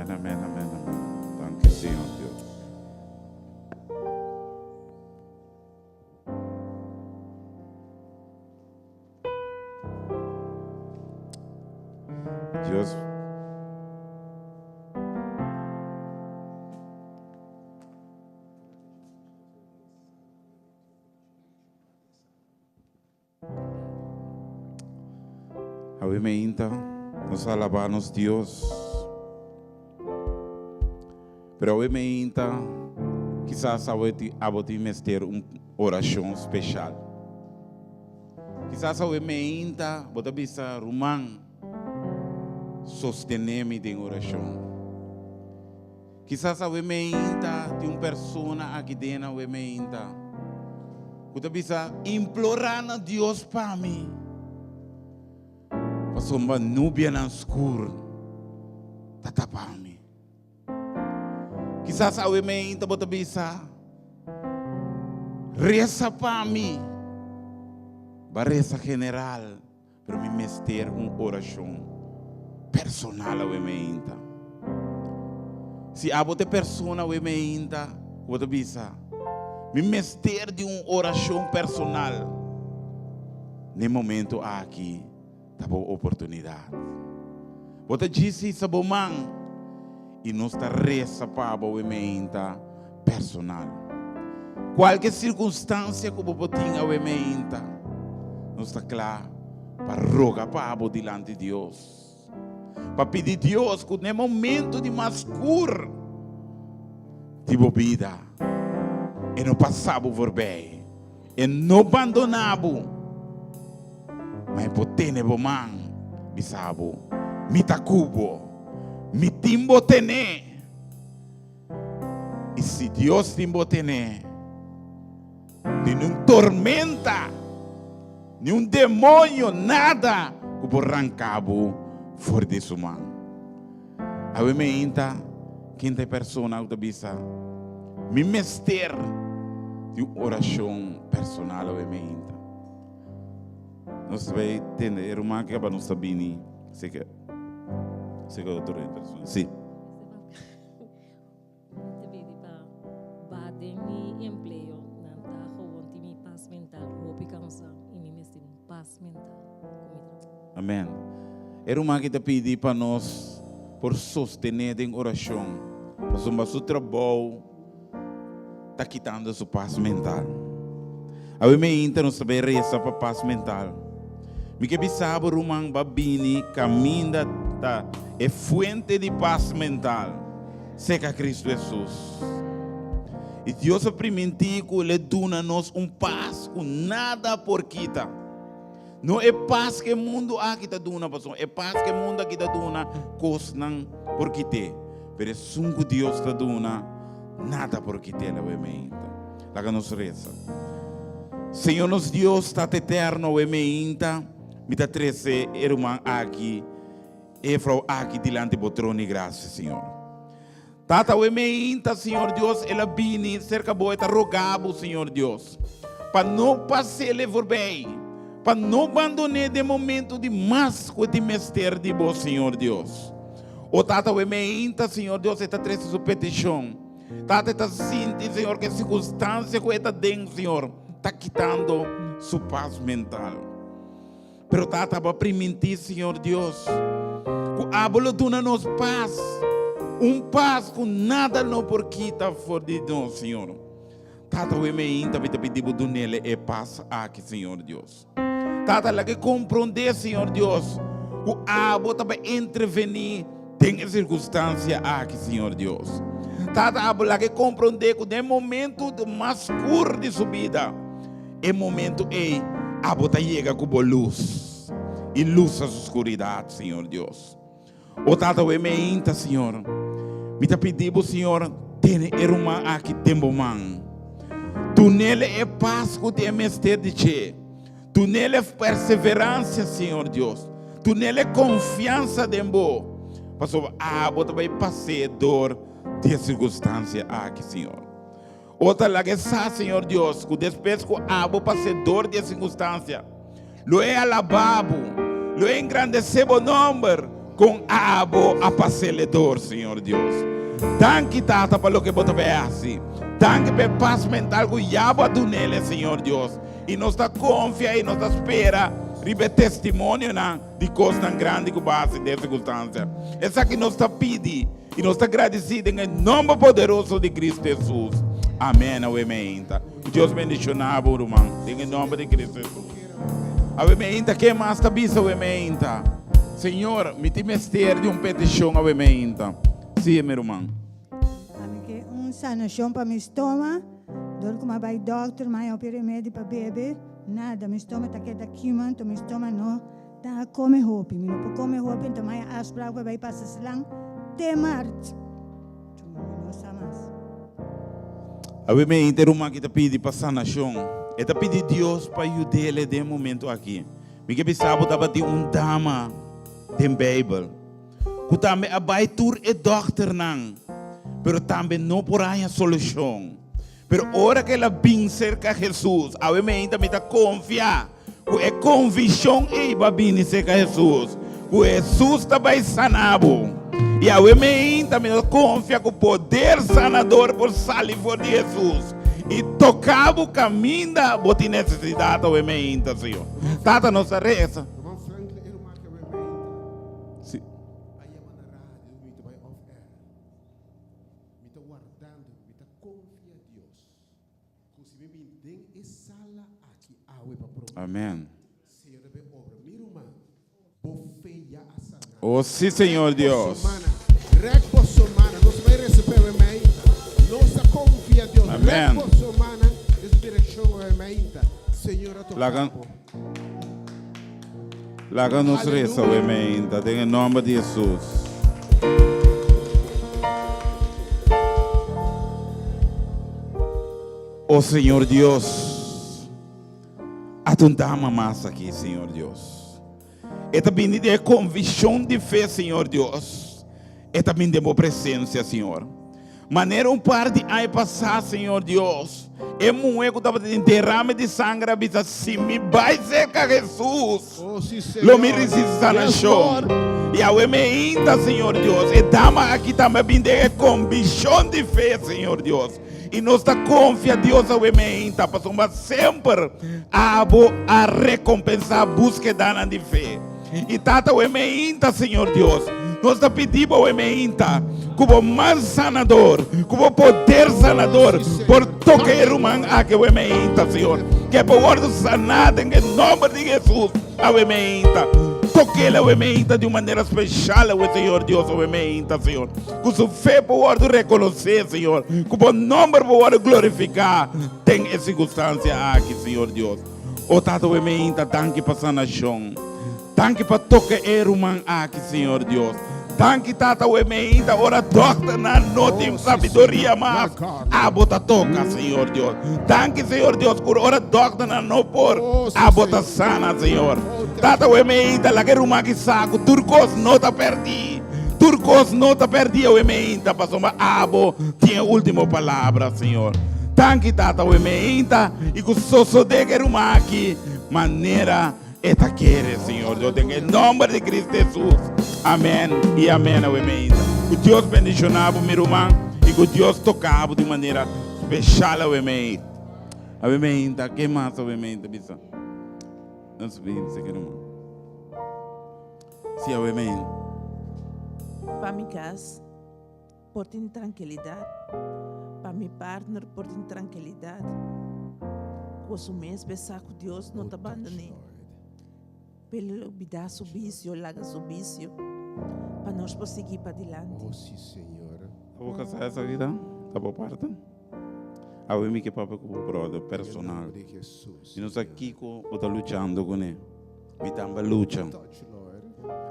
Amen, amen, amen, amen. Danki, Señor Dios. Dios Awe meinta nos alabá nos Dios. Pero awe meinta kisas awe ti abo tin mester un orashon speshal. Kisas awe meinta bo ta bisa ruman sostené mi den orashon. Kisas awe meinta tin un persona aki den awe meinta ku ta bisa, Implorá na Dios pa mi, pasobra nubianan skur ta tapa mi. Kisas awe meinta bo ta bisa, Resa pa mi. Ba resa general. Pero mi mester un orashon personal awe meinta. Si abo ta e persona awe meinta ku bo ta bisa, Mi mester di un orashon personal, n'e momento aki ta bo oportunidat. Bo ta djis hisa bo man i nos ta resa pa abo awe meinta personal. Kualke sirkunstansia ku bo por tin awe meinta, nos ta kla pa roga pa bo dilanti Dios, pa pidi Dios ku den e momentu di mas skur di bo bida, e no pasa bo forbei, e no bandoná bo, ma e por tene bo man, bisa bo, Mi ta ku bo, mi tin bo tené. I si Dios tin bo tené, ni un tormenta, ni un demonio, nada ku por ranka bo for di su man. Awe meinta, ken ta e persona ku ta bisa, Mi mester di un orashon personal awe meinta? Nos ta bai tende e ruman ku kaba nos ta bini, seke, seke otro persona. Si. Mi ta pidi pa ba den mi empleo, nan ta gewoon tin mi pas mental hopi cansa y mi mester un pas mental cu mi trabou. Amen. E ruman aki ta pidi pa nos por sostené den orashon, pasobra su trabou ta kitando su pas mental. Awe meinta nos ta bai resa pa pas mental. Mi ke bisa bo ruman ba bini kaminda ta e fuente di pas mental, seka Kristu Hesus. I Dios a primintí ku el e duna nos un pas ku nada por kita. No e pas ku e mundu aki ta duna, pasobra e pas ku e mundu aki ta duna kosnan por kit'é, pero esun ku Dios ta duna nada por kit'é. Awe meinta laga nos resa. Señor nos Dios, Tata Eterno, awe meinta mi ta trese e ruman aki, e juffrouw aki dilanti bo trono di gracia, Señor. Tata, awe meinta, Señor Dios, el a bini cerca bo, e ta roga bo, Señor Dios, pa no pas'ele voorbij, pa no bandon'é den momento di mas cu e tin mester di bo, Señor Dios. O Tata, awe meinta, Señor Dios, e ta trece su peticion. Tata, e ta sinti, Señor, cu e circunstancia cu e ta den, Señor, ta kitando su paz mental. Pero Tata, bo a primintí, Señor Dios, ku abo lo duna nos pas, un pas ku nada no por kita for di nos, Señor. Tata, awe meinta mi ta pidi bo dunele e pas aki, Señor Dios. Tata, laga e komprondé, Señor Dios, ku abo ta bai entrevení den e sirkunstansia aki, Señor Dios. Tata, abo laga e komprondé ku den e momento mas skur di su bida, E momento ei abo ta yega ku bo lus i lusa su skuridat, Señor Dios. O Tata, we meinta, Señor, mi ta pidi bo, Señor, tene e ruman aki den bo man. Dunele e pas ku tin e mester di dje. Dunele perseveransia, Señor Dios. Dunele konfiansa den bo, pasobra abo ta bai pas'é dor di e sirkunstansia aki, Señor. O ta laga e sa, Señor Dios, ku despues ku abo pas'é dor di e sirkunstansia, lo e alabá bo, lo e engrandesé bo nòmber kon abo a pas'é dor, Señor Dios. Danki, Tata, pa loke bo ta bai hasi. Danki pa e pas mental ku ya bo a dun'el, Señor Dios. I nos ta konfia i nos ta spera riba e testimonionan di kosnan grandi ku bo a hasi den e sirkunstansia. Esaki nos ta pidi. I nos ta gradisí den e nomber poderoso di Cristo Hesus. Amen. Awe meinta. Ku Dios bendishoná bo, ruman, den e nomber di Cristo Hesus. Awe meinta, ken mas ta bisa awe meinta? Señor, mi tin mester di un petishon awe meinta. Sí, mi ruman. Ami ke un sanashon pa mi stoma. Dor ku mi a bai dòkter, mi a haña hopi remedi pa bebe. Nada, mi stoma ta keda kima, anto mi stoma no. Ta kome hopi. Mi no por kome hopi, enton maya afspraak pa bai pasa slan te mart. Mi Awe mente ruman ki ta pidi pa sanashon. E ta pidi Dios pa yud'é den e momento aki. Mi ke bisa bo tabatin un dama den Beibel ku tambe a bai tur e dòkternan, pero tambe no por haña solushon. Pero ora ku el a bin serka Hesus, awe mente mi ta konfia ku e konvishon ei bo a bini serka Hesus, ku Hesus ta bai sana bo. I awe meinta mi ta konfia ku poder sanador por sali for di Hesus i toka bo kaminda bo tin nesesidat awe meinta, Señor. Tata, nos ta resa. Ruman Franklin, e ruman aki awe meinta Si. a yama na radio, mi ta bai off air. Mi ta wardando, mi ta konfia Dios. Ku si mi bin den e sala aki awe pa prome. Amen. Señor ta bay obra. Mi ruman, bo fe ya a sana. Oh si Señor Rek bo Dios. somana. Rek bo somana. Nos ta bay recibe awe mainta. Nos ta confia Dios. Rek Amen. bo somana den su direccion awe mainta. Señor a toca Laga bo. Laga nos reza Aleluya. awe mainta den e nomber di Jesus. O Señor Dios, ata un dama mas aki, Señor Dios. E ta bini den e conviccion di fe, Señor Dios. E ta bini den bo presencia, Señor. Manera un par di aña pasá, Señor Dios, e muhé ku tabatin derame di sanger a bisa, Si mi bai serka Hesus, Oh, sí, lo mi Señor. risibí Yes, sanashon. Lord. I awe meinta, Señor Dios, e dama aki tambe a bin den e konvishon di fe, Señor Dios. I nos ta konfia Dios awe meinta, pasobra semper abo a rekompensá búskedanan di fe. I Tata awe meinta, Señor Dios, nos ta pidi bo awe meinta ku bo man sanador, ku bo poder sanador por toka e ruman aki awe meinta, Señor. Ke por wòrdu saná den e nòmber di Hesus awe meinta. Tok'el awe meinta di un manera speshal awe, Señor Dios, awe meinta, Señor. Ku su fe por wòrdu rekonosé, Señor. Ku bo nòmber por wòrdu glorifiká den e sirkunstansia aki, Señor Dios. O Tata we meinta, danki pa sanashon. Danki pa toka e ruman aki, Señor Dios. Danki Tata we meinta, ora dòkternan no tin sabiduria mas, abo ta toka, Señor Dios. Danki, Señor Dios, ku ora dòkternan no por, abo ta sana, Señor. Tata we meinta, laga e ruman aki sa ku tur kos no ta pèrdí. Tur kos no ta pèrdí awe meinta, pasobra abo tin e último palabra, Señor. Danki, Tata, awe meinta i ku sosodé ku e ruman aki manera e ta kere, Señor Dios, den e nòmber di Cristo Hesus. Amèn i amèn awe meinta. Ku Dios bendishoná bo, mi ruman, i ku Dios toká bo di un manera speshal awe meinta. Awe meinta, ke mas awe meinta bisa? Nos binse, ke ruman. Si awe men. Pa mi kas por tin trankilidat, pa mi partner por tin trankilidat, ku su mes be sa ku Dios no ta bandon'é. P'e lo bida su bisio, laga su bisio, pa nos por sigui padilanti. Oh, si, Señor. Abo kasá esaki ta? Ta bo parte? Awe mi ke papia ku bo brother personal. Mi no sa kiko bo ta luchando kuné. Mi tamba lucha.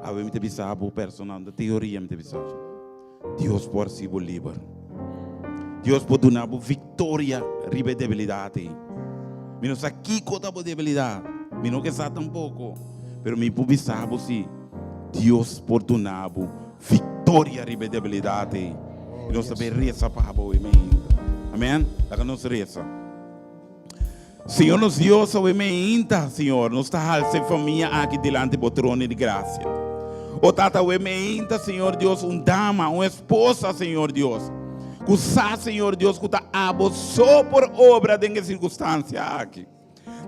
Awe mi ta bisa bo personal, no ta teoria mi ta bisa bo. Dios por hasi bo liber. Dios por duna bo victoria riba e debilidad ei. Mi no sa kiko ta bo debilidad. Mi no ke sa tampoco. Pero mi por bisa bo si Dios por duna bo victoria riba e debilidad ei. I nos ta bay reza pa bo awe meinta. Amen. Laga nos reza. Señor nos Dios, awe meinta, Señor, nos ta halsa e famia aki dilanti bo trono di gracia. O Tata, awe meinta, Señor Dios, un dama, un esposa, Señor Dios, ku sa, Señor Dios, ku ta abo so por obra den e circunstancia aki.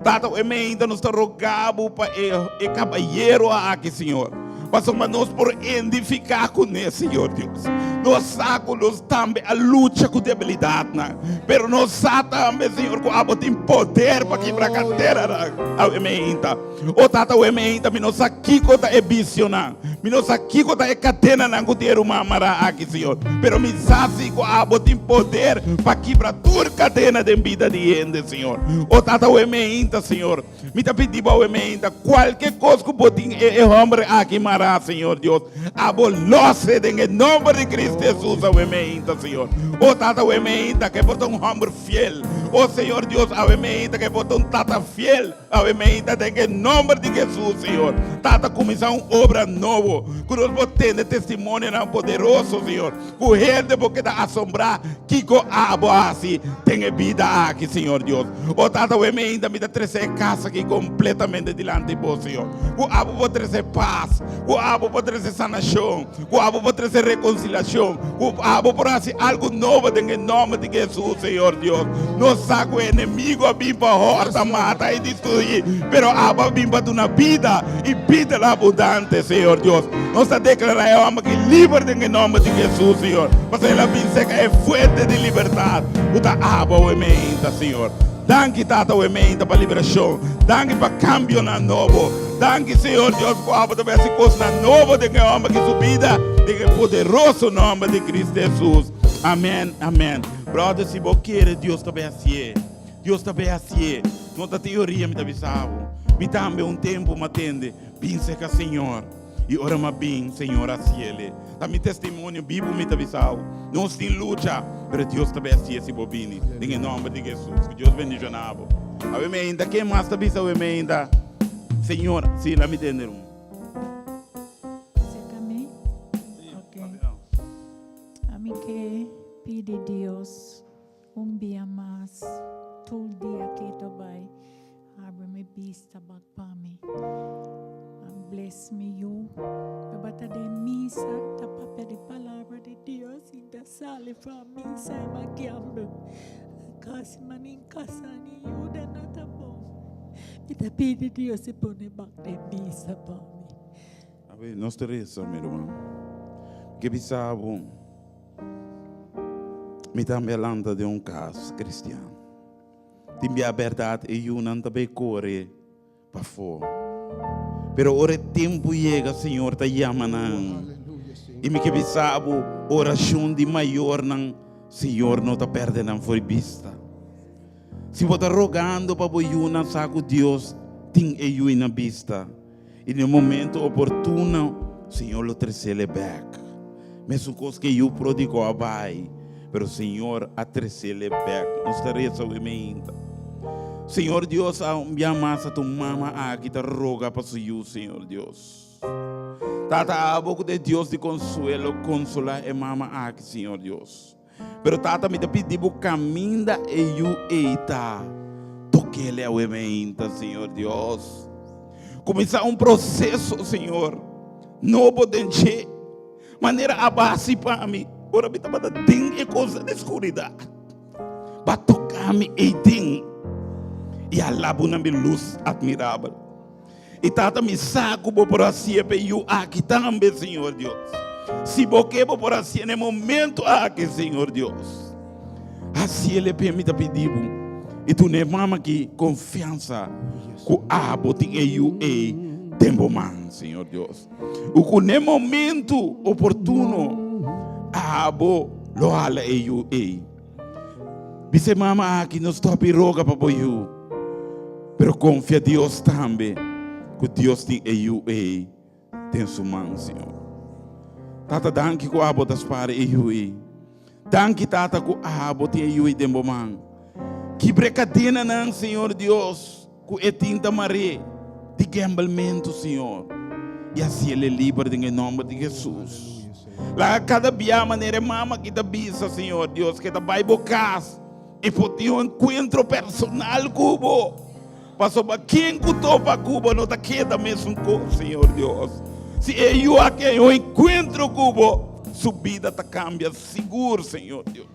Tata, awe meinta nos ta roga bo pa e, e cabayero aki, Señor, pasobra nos por identifica kuné, Señor Dios. Nos sa ku nos tambe a lucha ku debilidatnan, pero nos sa tambe, Señor, ku abo tin poder pa kibra kaderanan. Awe meinta, o Tata, awe meinta, mi no sa kiko ta e bisionan, mi no sa kiko ta e kadenanan ku tin e ruman mará aki, Señor, pero mi sa si ku abo tin poder pa kibra tur kadena den bida di hende, Señor. O Tata, awe meinta, Señor, Mi ta pidi bo awe meinta, kualke kos ku bo tin e e hòmber aki mará, Señor Dios, abo lòs'e den e nòmber di Cristo. Cristo Jesus awe meinta, Señor. O Tata, awe meinta, ku e por ta un hòmber fiel. O Señor Dios, awe meinta, ku e por ta un tata fiel. Awe meinta, den e nòmber di Jesus, Señor. Tata, kuminsá un obra nobo, ku nos por tende testimonionan poderoso, Señor. Ku hende por keda asombrá kiko abo a hasi den e bida aki, Señor Dios. O Tata, awe meinta mi ta trese e kas aki kompletamente dilanti bo, Señor. Ku abo por trese pas, ku abo por trese sanashon, ku abo por trese rekonsiliashon, ku abo por hasi algu nobo den e nòmber di Hesus, Señor Dios. Nos sa ku e enemigo a bin pa hòrta, mata i destruí, pero abo a bin pa duna bida i bida na abundante, Señor Dios. Nos ta deklará e hòmber aki liber den e nòmber di Hesus, Señor, pasobra el a bin serka e fuente di libertat ku ta abo awe meinta, Señor. Danki, Tata, awe meinta pa liberashon. Danki pa kambionan nobo. Danki, Señor Dios, ku abo ta bai hasi kosnan nobo den e hòmber aki su bida, den e poderoso nòmber di Cristo Hesus. Amèn, amèn. Bròder, si bo kere, Dios ta bai hasié. Dios ta bai hasié. No ta teoria mi ta bisa bo. Mi tambe un tempu mi a tende, Bin serka Señor. I ora mi a bin, Señor a hasiele. Ta mi testimonio bibu mi ta bisa bo. Nos tin lucha, pero Dios ta bai hasié si bo bini. Den e nòmber di Hesus. Ku Dios bendishoná bo. Awe mi ainda, ken mas ta bisa awe mi ainda? Señor, si, la mi tende un. Serka mi? Ok. Ami ke pidi Dios un bia mas tur dia ke ta bai abri mi bista bak pa mi. Bless mi yu. Tabata den misa ta papia di palabra di Dios i ta sali for misa i m'a gamble. Kasi m'a nin kasa ni yuda no ta bon. Mi ta pidi Dios e pone bak den misa pa mi. Awe nos ta resa, mi ruman. Ke bisa bo, mi tambe a lanta den un kas kristian. Tin bia bèrdat e yunan ta bai kore pafó. Pero ora e tempu yega, Señor ta yama nan. I mi ke bisa bo, orashon di mayornan, Señor no ta pèrdè nan for di bista. Si bo ta rogando pa bo yunan, sa ku Dios tin e yu na bista. I den e momento oportuno, Señor lo tresele bèk. Mesun kos ku e yu pródigo a bai, pero Señor a tresele bèk. Nos ta resa awe meinta. Señor Dios, a un bia mas a tu mama aki ta roga pa su yu, Señor Dios. Tata, abo ku ta e Dios di konsuelo, konsolá e mama aki, Señor Dios. Pero Tata, mi ta pidi bo kaminda e yu ei ta, tok'el awe meinta, Señor Dios. Kuminsá un proseso, Señor, nobo den dje, manera a basi pa mi ora mi tabata den e kos di skuridat. Ba toka mi ei den i a laba una mi lus admirabel. I Tata, mi sa ku bo por hasié pa e yu aki tambe, Señor Dios. Si bo ke, bo por hasié na e momento aki, Señor Dios. Hasié p'e, mi ta pidi bo. I duna e mama aki konfiansa ku abo tin e yu ei den bo man, Señor Dios. I ku na e momento oportuno abo lo hala e yu ei. Bisa e mama aki, no stop i roga pa bo yu, pero konfia Dios tambe ku Dios tin e yu ei den su man, Señor. Tata, danki ku abo ta spara e yu ei. Danki, Tata, ku abo tin e yu ei den bo man. Kibra e kadenanan, Señor Dios, ku e tin ta mar'é di gembelmentu, Señor, i hasi el e liber den e nòmber di Hesus. Laga kada bia manera e mama aki ta bisa, Señor Dios, ke ta bai bo kas i por tin un enkuentro personal ku bo. Pasobra ken ku topa ku bo no ta keda mesun kos, Señor Dios. Si e yu aki haña un enkuentro ku bo, su bida ta kambia sigur, Señor Dios.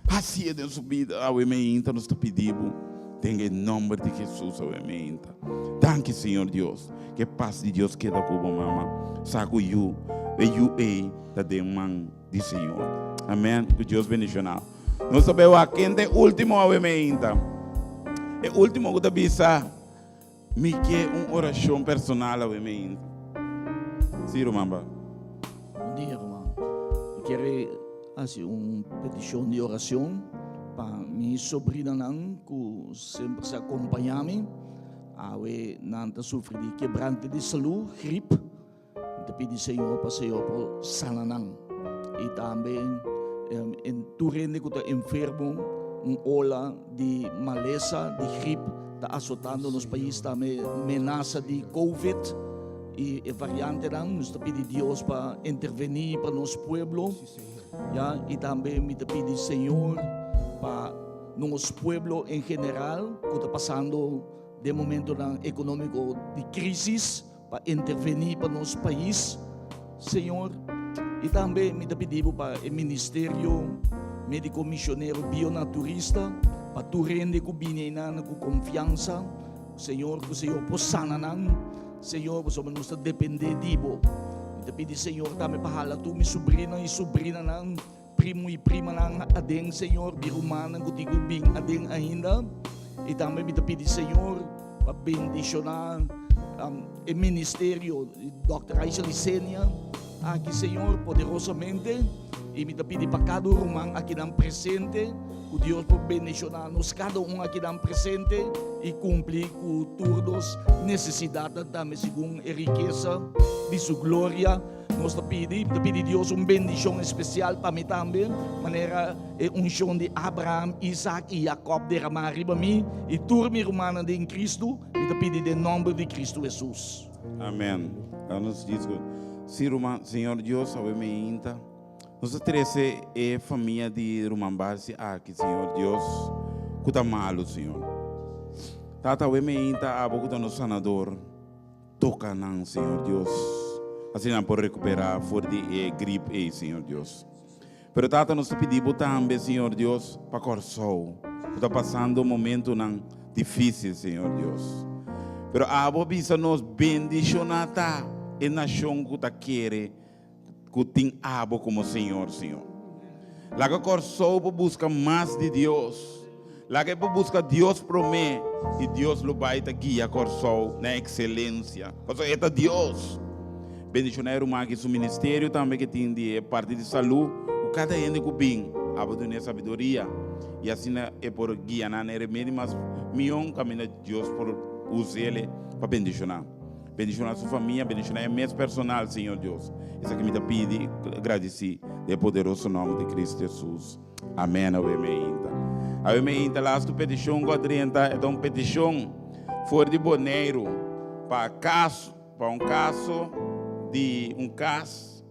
Hasié den su bida awe meinta nos ta pidi bo den e nomber di Jesus awe meinta. Danki Señor Dios. Ke pas di Dios keda ku bo mama. Sa ku yu e yu ei ta den man di Señor. Amen. Ku Dios bendiciona. Nos ta bai wak ken ta e ultimo awe meinta. E ultimo ku ta bisa mi ke un oracion personal awe meinta. Si ruman ba. Bon dia ruman. Mi kere hasi un petishon di orashon pa mi sobrinanan ku semper sa kompañá mi. Awe nan ta sufri di kebrante di salú, grip. Mi ta pidi Señor pa Señor por sana nan. I tambe en tur hende ku ta enfermo, un ola di malesa, di grip ta asotando nos pais tambe, menasa di covid i e variantenan. Nos ta pidi Dios pa intervení pa nos pueblo, ya, i tambe mi ta pidi Señor pa nos pueblo en general ku ta pasando den momentonan ekonómiko di krisis, Pa intervení pa nos pais, Señor. I tambe mi ta pidi Bo pa e ministerio Médiko Misionero Bionaturista, pa tur hende ku bini einan ku konfiansa, Señor, ku Señor por sana nan, Señor, pasobra nos ta dependé di Bo. Mi ta pidi, Señor, tambe pa hala tur mi subrino i subrinanan, primo i primanan aden, Señor, mi rumannan ku tin ku bin aden ainda. I tambe mi ta pidi, Señor, pa bendishoná e ministerio di Dòkter Aisha Licenia aki, Señor, poderosamente. I mi ta pidi pa kada un ruman akinan presente, ku Dios por bendishoná nos kada un akinan presente i kumpli ku tur nos nesesidatnan tambe segun e rikesa di su gloria. Nos ta pidi, ta pidi Dios un bendishon espesial pa mi tambe, manera e unshon di Abraham, Isaac i Jacob deramá riba mi i tur mi rumannan den Cristo. Mi ta pidi den nòmber di Cristo Hesus. Amen. Laga nos djis ku si ruman, Señor Dios awe meinta nos ta trese e famia di ruman Barsi aki, Señor Dios, ku ta malu, Señor. Tata awe meinta abo ku ta nos sanador. Toca nan, Señor Dios, asina nan por recupera for di e grip ey, Señor Dios. Pero Tata, nos ta pidi Bo tambe, Señor Dios, pa Corsou, cu ta pasando momentonan dificil, Señor Dios. Pero Abo a bisa nos, bendiciona ta e nacion cu ta kere cu tin Abo como Señor, Señor. Laga Corsou por busca mas di Dios. Laga e por busca Dios prome y Dios lo bay ta guia Corsou na excelencia. Pasobra e ta Dios. Bendiciona e ruman aki su ministerio tambe ke tin di e parti di salud cu cada hende cu bin Abo duna e sabiduria y asina e por guia nan na e remedio mas mion caminda Dios por usele pa bendiciona. Bendiciona su famia, bendiciona e mes personal, Señor Dios. Esaki mi ta pidi, gradeci, den e poderoso nomber di Cristo Jesus. Amen. Awe mi ainta. Awe mi ainta lastu peticion cu a drenta, e ta un peticion for di Boneiru pa caso, pa un caso di un cas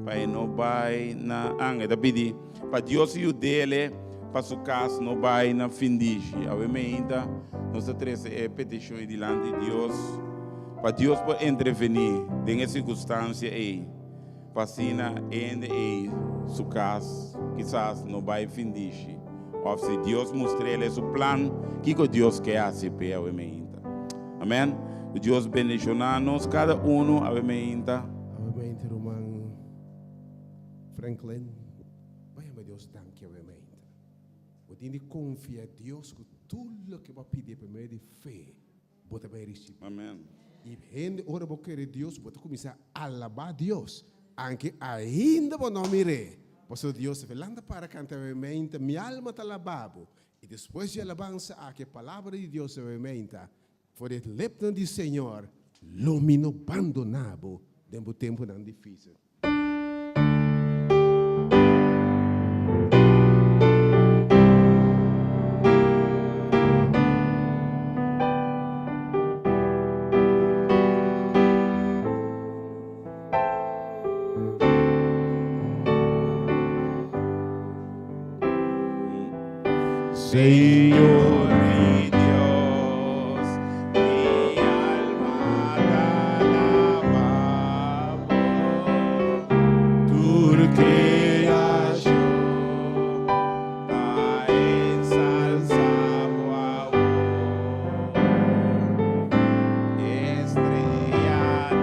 Pa e no bai na anga. E ta pidi pa Dios yud'ele pa su kas no bai na findishi. Awe meinta nos ta trese e petishon ei dilanti Dios pa Dios por entrevení den e sirkunstansia ei pa asina hende ei su kas kisas no bai findishi. Òf si Dios mustr'ele su plan, kiko Dios ke hasi p'e awe meinta. Amen. Ku Dios bendishoná nos kada unu awe meinta. Awe meinta ruman Franklin, bai ama Dios danki awe meinta. Bo tin di konfia Dios ku tur loke bo a pidi pa medio di fe bo ta bai risibí. Amen. I hende ora bo kere Dios bo ta kuminsá alabá Dios anke ainda bo no mir'é. Pasobra Dios ta lanta para kanta awe meinta, mi alma ta alabá bo. I despues di alabansa aki e palabra di Dios awe meinta, For di e lepnan di Señor, lo mi no bandoná bo den bo tempunan difísil. Señor mi Dios, mi alma ta alaba bo. Tur creacion ta ensalza bo awor. Estrellanan,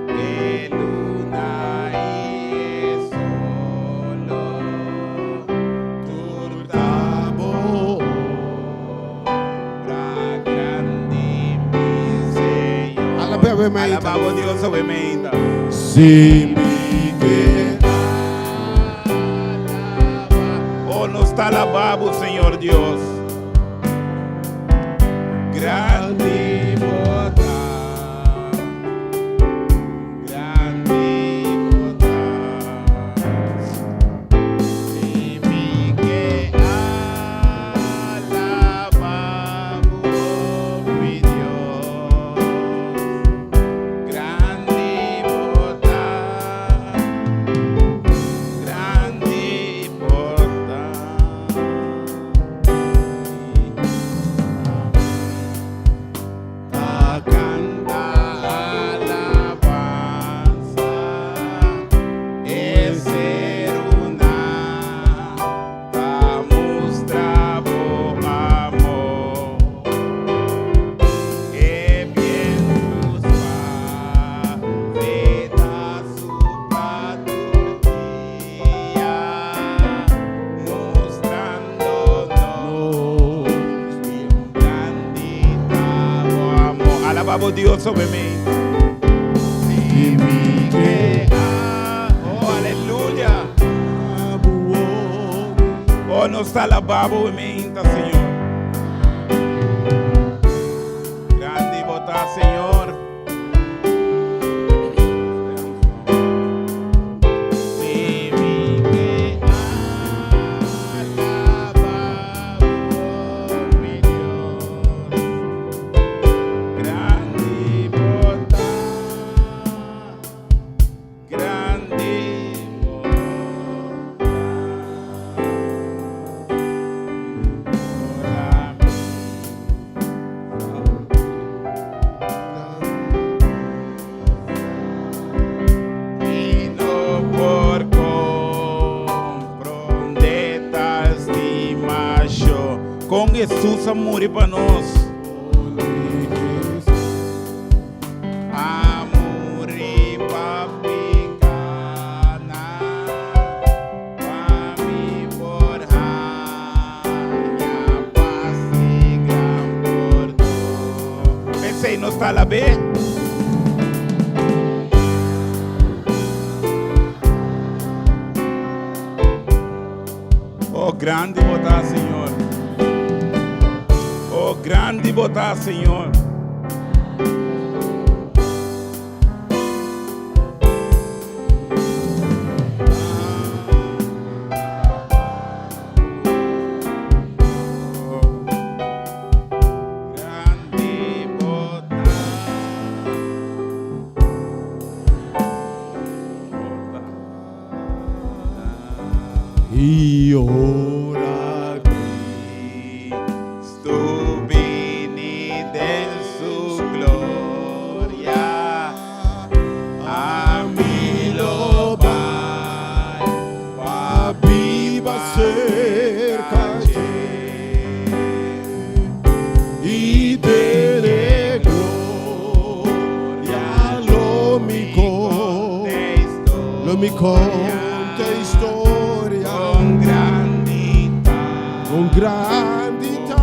e luna i e solo. Tur ta bo obra grandi, mi Señor. Alabé awe meinta. Alabá bo Dios awe meinta. Si mi ke alabá. Oh, nos ta alabá bo, Señor Dios. Grandi bo ta. Grandi bo ta. alabá bo Dios awe meinta. Si mi ke Oh, aleluya. Oh, nos ta alabá bo awe meinta, Señor. Grandi bo ta, Señor. Si mi ke alabá bo, mi Dios. Grandi bo ta, grandi bo ta. Ora mi Mi no por comprende tal stimacion. Con Hesus a muri pa nos. A muri pa picanan, pa mi por haña pas y gran pordon. P'esei nos ta alab'é. Oh, grandi bo ta, Señor. Oh, grandi bo ta, Señor. Grandi bo ta. Bo ta. I ora Cristo bini den su gloria, ami lo bai pa biba serka dje i den e gloria lo mi Lo mi konta historia. Kon grandi ta. Kon grandi ta.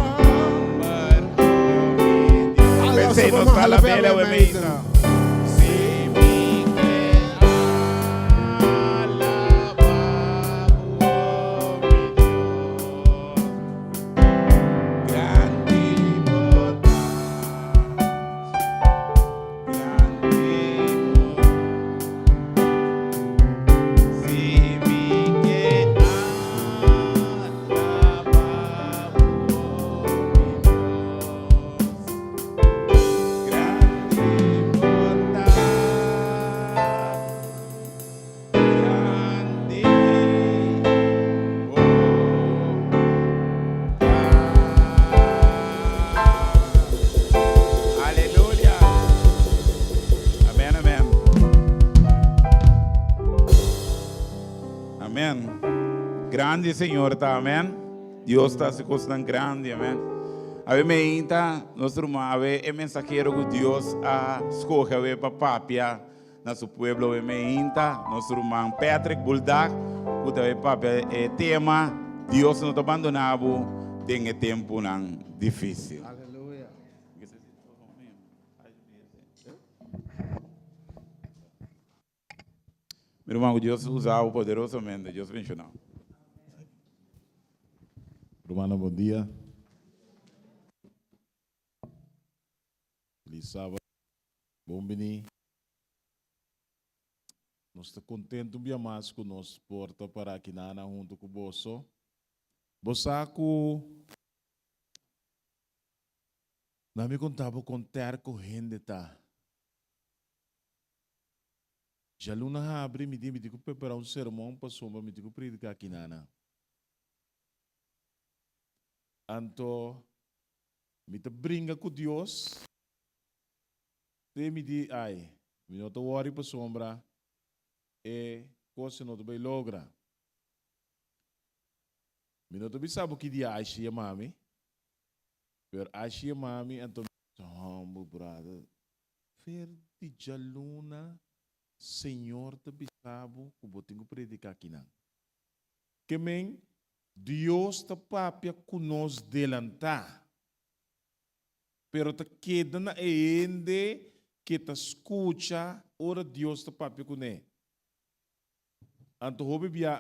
P'esei nos ta alab'é awe mesa. Si mi ke alabá bo, mi Dios. Grandi bo ta. Aleluya. Amen, amen. Amen. Grandi Señor ta, amen. Dios ta haci cosnan grandi, amen. Awe meinta, nos ruman, awe e mensahero cu Dios a scoge awe pa papia na su pueblo awe meinta, nos ruman Patrick Buldak, cu ta awe papia e tema, Dios no ta bandona bo den e temponan dificil. Mi ruman ku Dios usa bo poderosamente. Dios benshoná. Rumannan bon dia. Feliz sábado. Bon bini. Nos ta contento un bia mas cu nos por ta para aki nana hunto cu boso. Bo sa cu Na mi konta bo kon terko hende ta. Djaluna habri mi di mi tin ku prepara un sermon pasobra mi tin ku predika akinana. Anto mi ta bringa ku Dios te mi di ai mi no ta wòri pasobra e kos no ta bai logra. Mi no ta bisa bo ki dia Aisha yama mi. Pero ashi e mami anto mi bisa humble brother fer di djaluna Señor ta bisa bo cu bo tin cu predica akinan. Ke men Dios ta papia cu nos delanta. Pero ta keda na e hende ke ta skucha ora Dios ta papia kuné. Anto hopi bia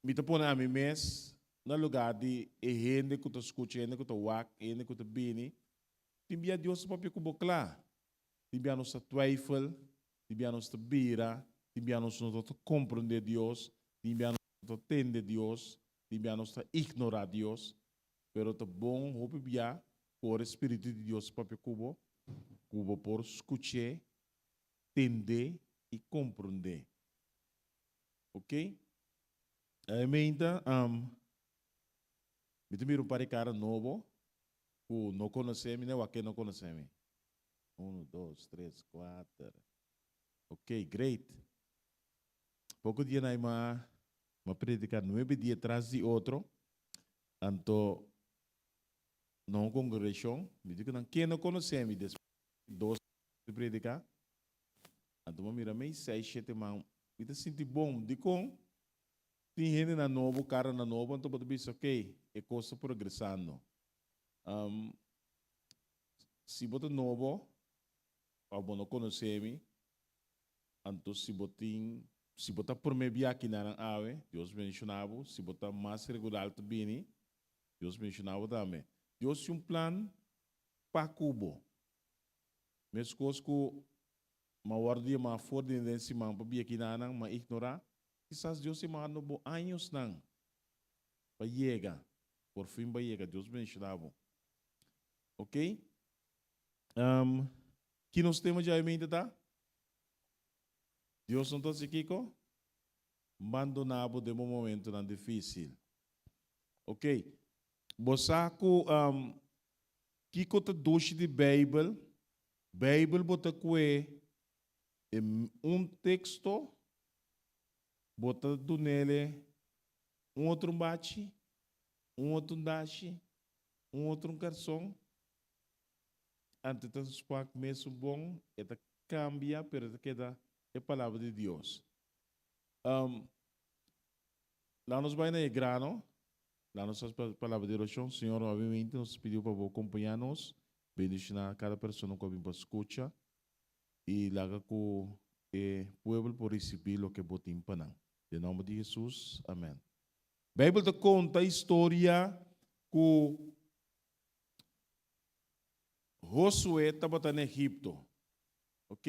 mi ta pone ami mes na lugá di e hende ku ta skucha, e hende ku ta wak, e hende ku ta bini. Tin bia Dios ta papia ku bo kla. Tin bia nos ta twijfel, tin bia nos ta bira, tin bia nos no ta komprendé Dios, tin bia nos no ta tende Dios, tin bia nos ta ignorá Dios. Pero ta bon hopi bia ku ora e Spiritu di Dios papia ku bo, ku bo por skuch'é, tend'é i komprendé. Ok? Meinta, mi ta mira un par di kara nobo ku no konosé mi, ne wak ke no konosé mi. Unu, dos, tres, kuater. Ok, great. Poko dia na m'a m'a prediká nuebe dia tras di otro. Anto na un kongregashon, mi di ku nan, ken no konosé mi? Despues di dos di prediká, anto m'a mira mei seis, shete man. Mi ta sinti bon. Dikon? Tin hendenan nobo, karanan nobo, anto bo ta bisa, ok, e kos ta progresando. Si bo ta nobo òf bo no konosé mi, anto si bo tin, si bo ta promé bia kinanan awe, Dios bendishoná bo. Si bo ta mas regular ta bini, Dios bendishoná bo tambe. Dios tin un plan pa ku bo. Meskos ku m'a wòrdu yamá for di den siman pa bia kinanan, m'a ignorá, kisas Dios ta yamando bo añosnan pa yega, por fin bo a yega. Dios bendishoná bo. Ok. Um, ki nos tema djawe mente ta? Dios no ta haci kiko? Bandona bo den bo momentonan dificil. Ok. Bo sa cu um, kiko ta dushi di Bijbel? Bijbel bo ta cue e un texto, bo ta dunele un otro bachi, un otro dashi, Un otro un karson, anto ta smak mesun bon, e ta kambia pero e ta keda e palabra di Dios. Um, laat nos bai na e grano, laat nos hasi palabra di orashon. Señor, nuevamente nos ta pidiu pa bo kompañá nos, bendishoná kada persona ku a bin pa skucha i laga ku e pueblo por risibí loke bo tin pa nan. Den nòmber di Hesus, amèn. Bijbel ta konta historia ku Josué tabata na Egipto. Ok,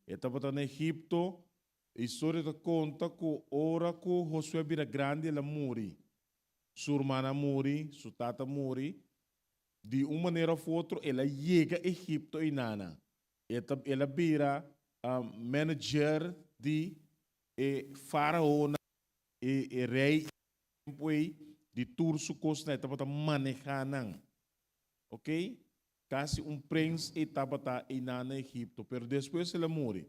e tabata na Egipto. E historia ta konta ku ora ku Josué bira grandi el a muri. Su ruman a muri, su tata a muri. Di un manera òf otro el a yega Egipto einana. E ta el a bira manager di e faraonan. E e rei e tempu ei di tur su kosnan e tabata manehá nan. Ok? Kasi un prens e tabata einan na Egipto, pero despues el a muri.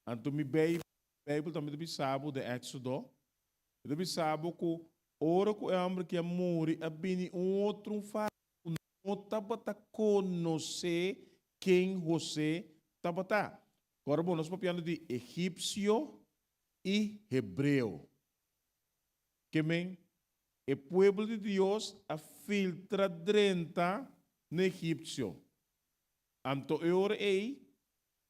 Anto mi bei Beibel tambe ta bisa bo den Éksodo, e ta bisa bo ku ora ku e hòmber ki a muri a bini un otro un farao ku no tabata konosé ken Hosé tabata. Kòrda bo, nos papiando di egipsio i hebreo. Ke men, e pueblo di Dios a filtra drenta na egipsio. Anto e ora ei,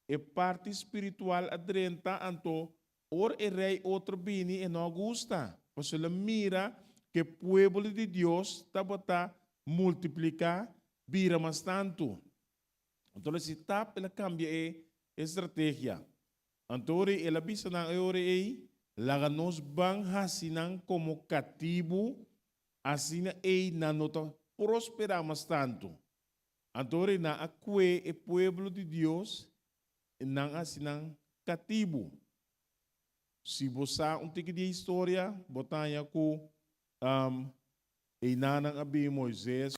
e parti spiritual a drenta, anto ora e rei otro bini e no a gusta, pasobra el a mira ku e pueblo di Dios tabata multipliká bira mas tantu. Anto el a si tap, el a kambia e estrategia. Anto ora el a bisa nan e ora ei, Laga nos ban hasi nan komo katibu, asina ei nan no ta prosperá mas tantu. Anto ora nan a kue e pueblo di Dios, i nan a hasi nan katibu. Si bo sa un tiki di e historia, bo ta haña ku einan nan a bin Moises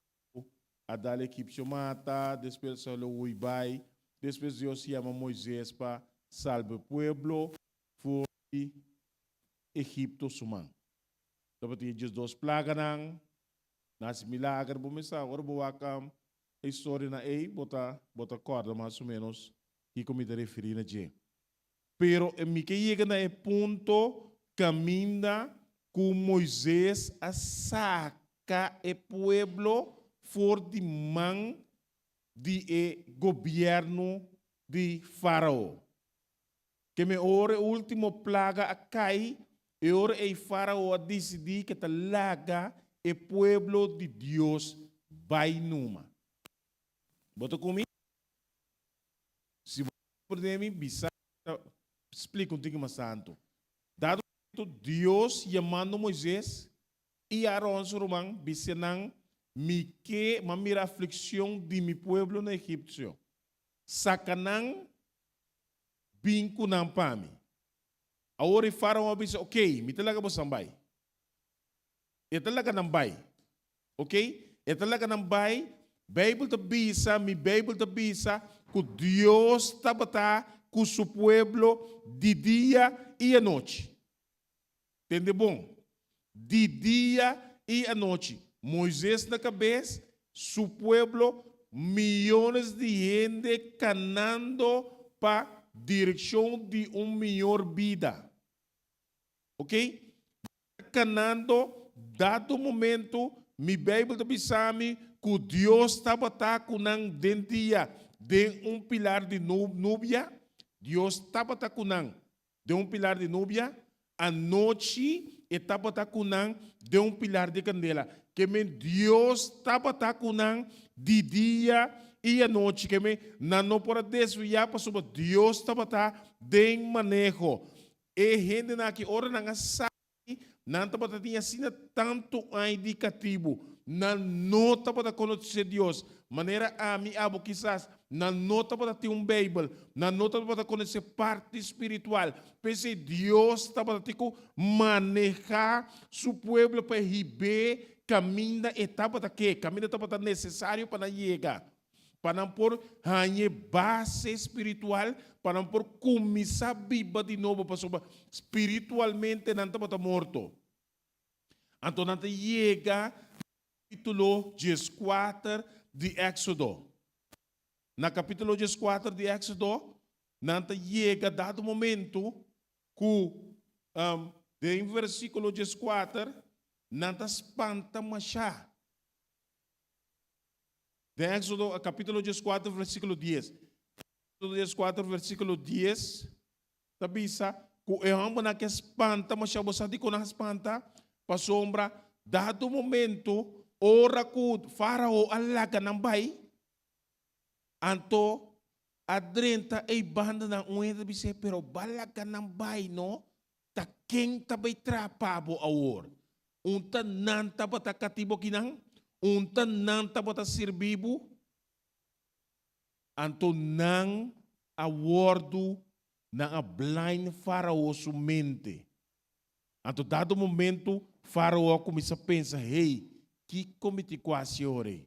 A dal egipsio mata, despues a lo hui bai. Despues Dios yama Moises pa salba e pueblo for di Egipto su man. Tabatin e diesdos plaganan, nan hasi milager. Bo mester sa, ora bo wak e historianan ei, bo ta bo ta kòrda mas o ménos kiko mi ta referí na dje. Pero mi ke yega na e punto kaminda ku Moises a saka e pueblo for di man di e gobièrnu di Fárao. Keme ora e último plaga a kai, e ora ei Fárao a disidí ku e ta laga e pueblo di Dios bai numa. Bo ta ku mi? Si bo ta komprendé mi, bisa mi ta splika un tiki mas tantu. Dado momento, Dios yamando Moises i Aron su ruman, bisa nan, Mi ke m'a mira aflikshon di mi pueblo na Egipsio. Saka nan bin ku nan pa mi. Awor e Fárao a bisa, Okey, mi ta laga bosan bai. E ta laga nan bai. Okey, e ta laga nan bai. Beibel ta bisa, mi Beibel ta bisa ku Dios tabata ku su pueblo di dia i anochi. Tende bon, di dia i anochi. Moises na kabes, su pueblo, miyones di hende kanando pa direkshon di un miyor bida. Ok? Kanando, dado momento, mi Beibel ta bisa mi ku Dios tabata ku nan den dia den un pilar di nubia. Dios tabata ku nan den un pilar di nubia, anochi e tabata ku nan den un pilar di kandela. Ke men Dios tabata ku nan di dia i anochi. Ke men nan no por a desviá pasobra Dios tabata den maneho. E hendenan aki ora nan a sali, nan tabata tin asina tantu aña di katibu. Nan no tabata konosé Dios. Manera ami, abo kisas, nan no tabata tin un Beibel. Nan no tabata konosé parti spiritual. P'esei Dios tabata tin ku manehá su pueblo pa e hib'é kaminda e tabata ke, kaminda tabata nesesario pa nan yega. Pa nan por haña e base spiritual, pa nan por kuminsá biba di nobo, pasobra spiritualmente nan tabata morto. Anto nan ta yega na kapítulo dieskuater di Éksodo. Na kapítulo dieskuater di Éksodo, nan ta yega dado momento ku den versíkulo dieskuater nan ta spanta mashá. Den Éksodo kapítulo dieskuater versíkulo dies. Éksodo dieskuater versíkulo dies ta bisa ku e hòmbernan ke spanta masha. Bo sa dikon nan a spanta? Pasobra dado momento ora ku Fárao a laga nan bai, anto a drenta ei bandanan un hende ta bis'é, Pero bo a laga nan bai no? Ta ken ta bai traha pa bo awor? Un ta nan tabata katibu akinan? Un ta nan tabata sirbi bo? Anto nan a wòrdu, nan a blind Fárao su mente. Anto dado momento Fárao a kuminsá pensa, Hey, kiko mi tin ku hasi ora ei?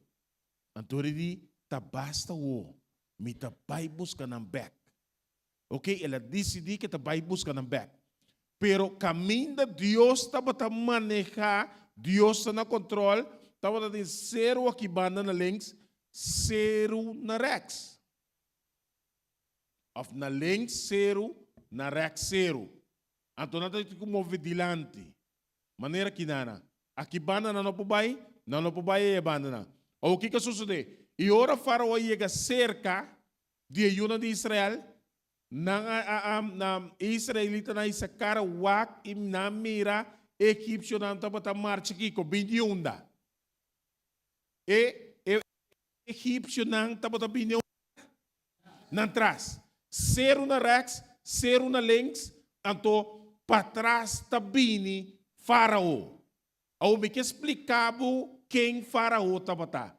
Anto e di, Ta basta awor, mi ta bai buska nan bèk. Ok, el a disidí ku e ta bai buska nan bèk. Pero kaminda Dios tabata manehá, Dios ta na kontròl, tabata tin seru aki banda na links, seru na rèks. Òf na links seru, na rèks seru. Anto nan ta tin ku move dilanti. Manera kinana. Aki banda nan no por bai, nan no por bai ei e bandanan. Awor kiko a sosodé? I ora Fárao a yega serka di e yunan di Israel, nan a, a, a, na, e israelitanan a hisa kara wak i nan mira e egipsionan tabata marcha kiko? Bin di unda? E, e egipsionan tabata bin di unda? Nan tras. Seru na rèks, seru na links, anto patras ta bini Fárao. Awor mi ke splika bo ken Fárao tabata.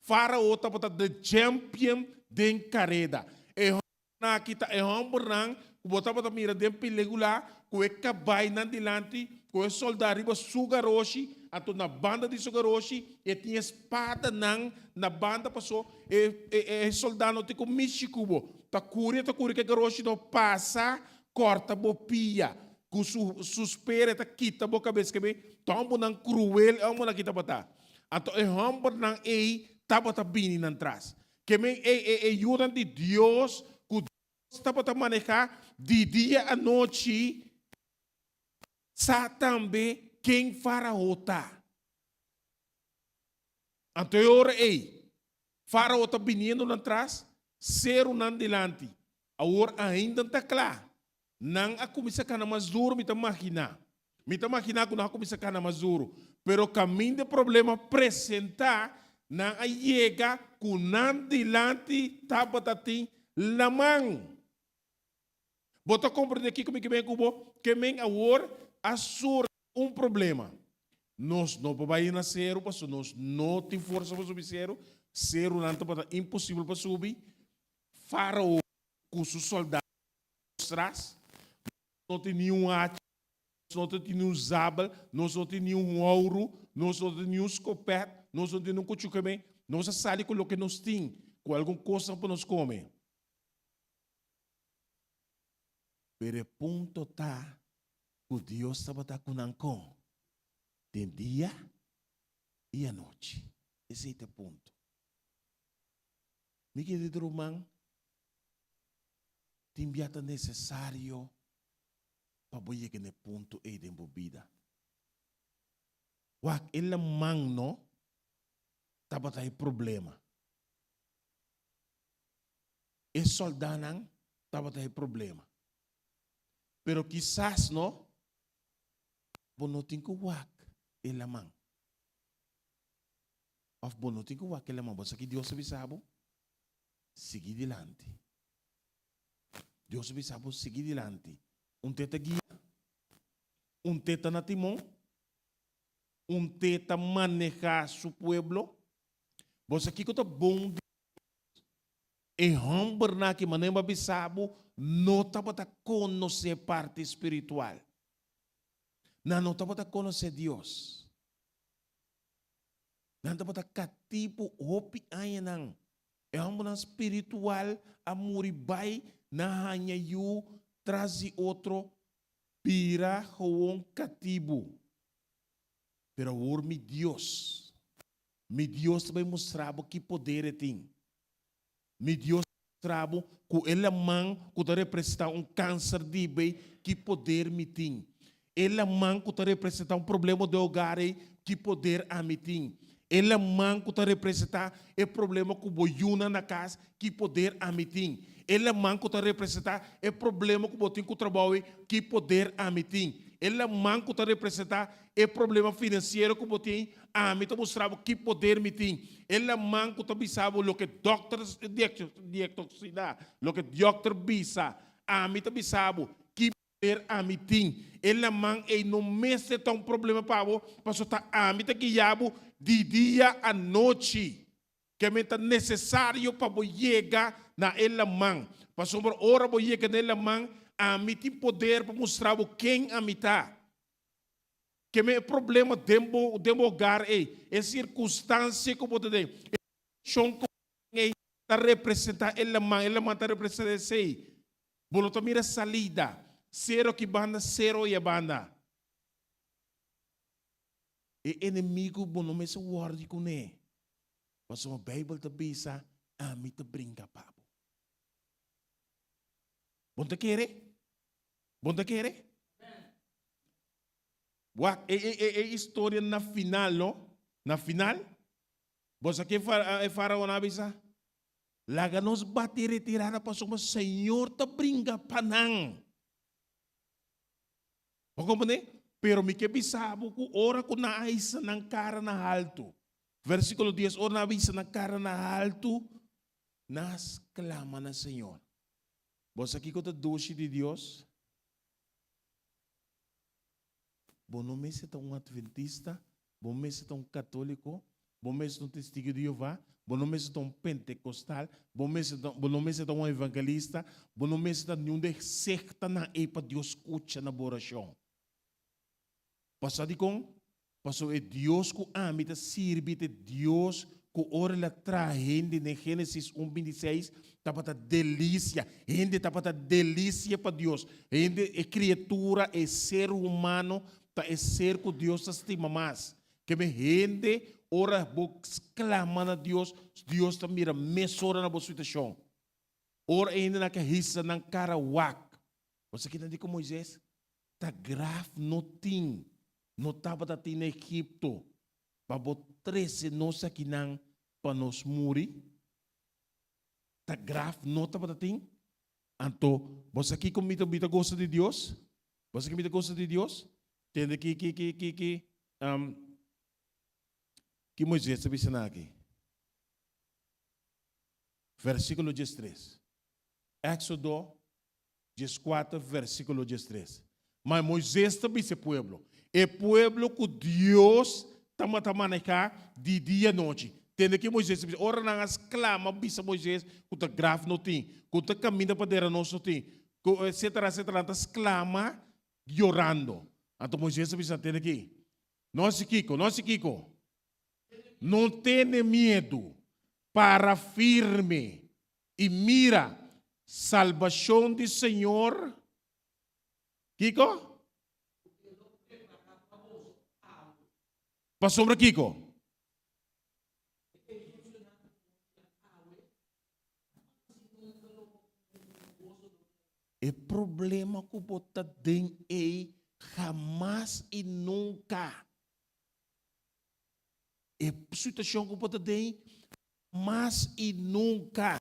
Fárao tabata the champion den kareda. E hòmbernan aki ta e hòmbernan ku bo tabata mira den pelikula ku e kabainan dilanti, ku e soldá riba su garoshi, anto na banda di su garoshi e tin e spadanan na banda paso e e soldá no tin ku mishi ku bo. Ta kuri e ta kuri ku e garoshi no pasa kòrta bo pia. Ku su suspera e ta kita bo kabes kebe ta hombernan kruel e hombernan aki tabata. Anto e hombernan ei tabata bini nan tras. Kemen e e e yunan di Dios ku Dios tabata maneha di dia anochi sa tambe ken Farao ta. Anto e ora ei, Fárao ta biniendo nan tras, seru nan dilanti. Awor ainda ta kla. Nan a kuminsá kana mas duru, mi ta maginá. Mi ta maginá ku nan a kuminsá kana mas duru. Pero kaminda e problema presentá, nan a yega ku nan dilanti tabata tin laman. Bo ta komprendé kiko mi ke men ku bo? Ke men awor a surgi un problema. Nos no por bai na seru pasobra nos no tin forsa pa subi seru. Serunan tabata imposibel pa subi. Fárao ku su sòldánan nos tras. Nos no tin niun hacha, nos no tin niun zabel, nos no tin niun ouru, nos no tin niun skopèt, nos no tin niun kuchukeme. Nos a sali ku loke nos tin, ku algun kosnan pa nos kome. Pero e punto ta ku Dios tabata ku nan kon? Den dia i anochi. Esei ta e punto. Mi kerido ruman, tin bia ta nesesario pa bo yega na e punto ei den bo bida. Wak, e laman no tabata e problema. E sòldánan tabata e problema. Pero kisas no, bo no tin ku wak e laman. Òf bo no tin ku wak e laman. Bo sa ki Dios a bisa bo? Sigui dilanti. Dios a bisa bo sigui dilanti. Un te ta guia, un te ta na timon, un te ta manehá su pueblo. Bo sa kiko ta bon di Dios? E hòmbernan aki manera bo a bisa bo no tabata konosé parti spiritual. Nan no tabata konosé Dios. Nan tabata katibu hopi añanan. E hòmbernan spiritual a muri bai, nan haña yu tras di otro, bira gewoon katibu. Pero awor mi Dios, Mi Dios ta bai mustra bo ki poder e tin. Mi Dios ta mustra bo ku e laman ku ta representá un kanser di bei, ki poder mi tin. E laman ku ta representá un problema den hogar ei, ki poder ami tin. E laman ku ta representá e problema ku bo yunan na kas, ki poder ami tin. E laman ku ta representá e problema ku bo tin ku trabou ei, ki poder ami tin. E laman ku ta representá E problema finansiero ku bo tin, ami ta mustra bo ki poder mi tin. E laman ku ta bisa bo loke dòkter diagnostica, loke dòkter bisa, ami ta bisa bo ki poder ami tin. E laman ei no mester ta un problema pa bo, pasobra ta ami ta guia bo di dia anochi. Keme ta nesesario pa bo yega na e laman, pasobra ora bo yega na e laman, ami tin poder pa mustra bo ken ami ta. Keme e problema den bo den bo hogar ei, e sirkunstansia ku bo ta den, e situashon ku bo ta den ei ta representá e laman, e laman ta representá esei. Bo no ta mira salida. Sero ki banda, sero e banda. E enemigu bo no mester wòrdi kuné, pasobra Beibel ta bisa, Ami ta bringa pa bo. Bo no ta kere? Bo no ta kere? Wak e e e e historia na final no, na final, bo sa ke e faraon a bisa? Laga nos bati retirada pasobra Señor ta bringa pa nan. Bo komprende? Pero mi ke bisa bo ku ora ku nan a hisa nan kara na haltu, versikulo dies, ora nan a hisa nan kara na haltu, nan a sklama na Señor. Bo sa kiko ta dushi di Dios? Bo no mester ta un adventista, bo mester ta un katóliko, bo mester ta un testigo di Jehová, bo no mester ta un pentekostal, bo mester ta, bo no mester ta un evangelista, bo no mester ta niun di e sektanan ei pa Dios skucha na bo orashon. Pasobra dikon? Pasobra e Dios ku ami ta sirbi ta e Dios ku ora el a traha hende den Génesis un 26 tabata delisia. Hende tabata delisia pa Dios. Hende, e kriatura, e ser humano ta e ser ku Dios ta stima mas. Keme hende ora bo sklama na Dios, Dios ta mira mesora na bo situashon. Ora e hendenan ke hisa nan kara wak. Bo sa kinan di ku Moises? Ta graf no tin, no tabata tin na Egipto. Pa bo trese nos akinan pa nos muri? Ta graf no tabata tin? Anto, bo sa kiko mi ta mi ta gosa di Dios? Bo sa ki mi ta gosa di Dios? Tende ki ki ki ki ki um, ki Moises ta bisa nan aki. Versíkulo diestres. Éxodo 14, versíkulo 13. Ma Moises ta bisa e pueblo, e pueblo ku Dios tabata manehá di dia i anochi. Tende ki Moises ta bisa, ora nan a sklama bisa Moises ku ta graf no tin, ku ta kaminda pa dera nos no tin, ku etsetera etsetera, nan ta sklama yorando. Anto Moises ta bisa, tende ki, no hasi kiko, no hasi kiko, no tene miedu, para firme I mira, salbashon di Señor, kiko? Pasobra kiko? E problema ku bo ta den ei hamas i nunka. E situashon ku bo ta den Mas i nunka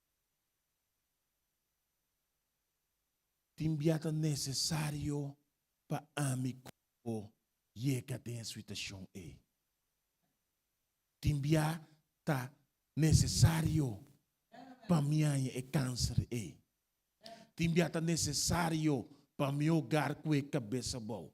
tin bia ta nesesario pa ami ku bo yega den e situashon ei. Tin bia ta nesesario pa mi haña e kanser ei. Tin bia ta nesesario pa mi hogar ku e kabes abou.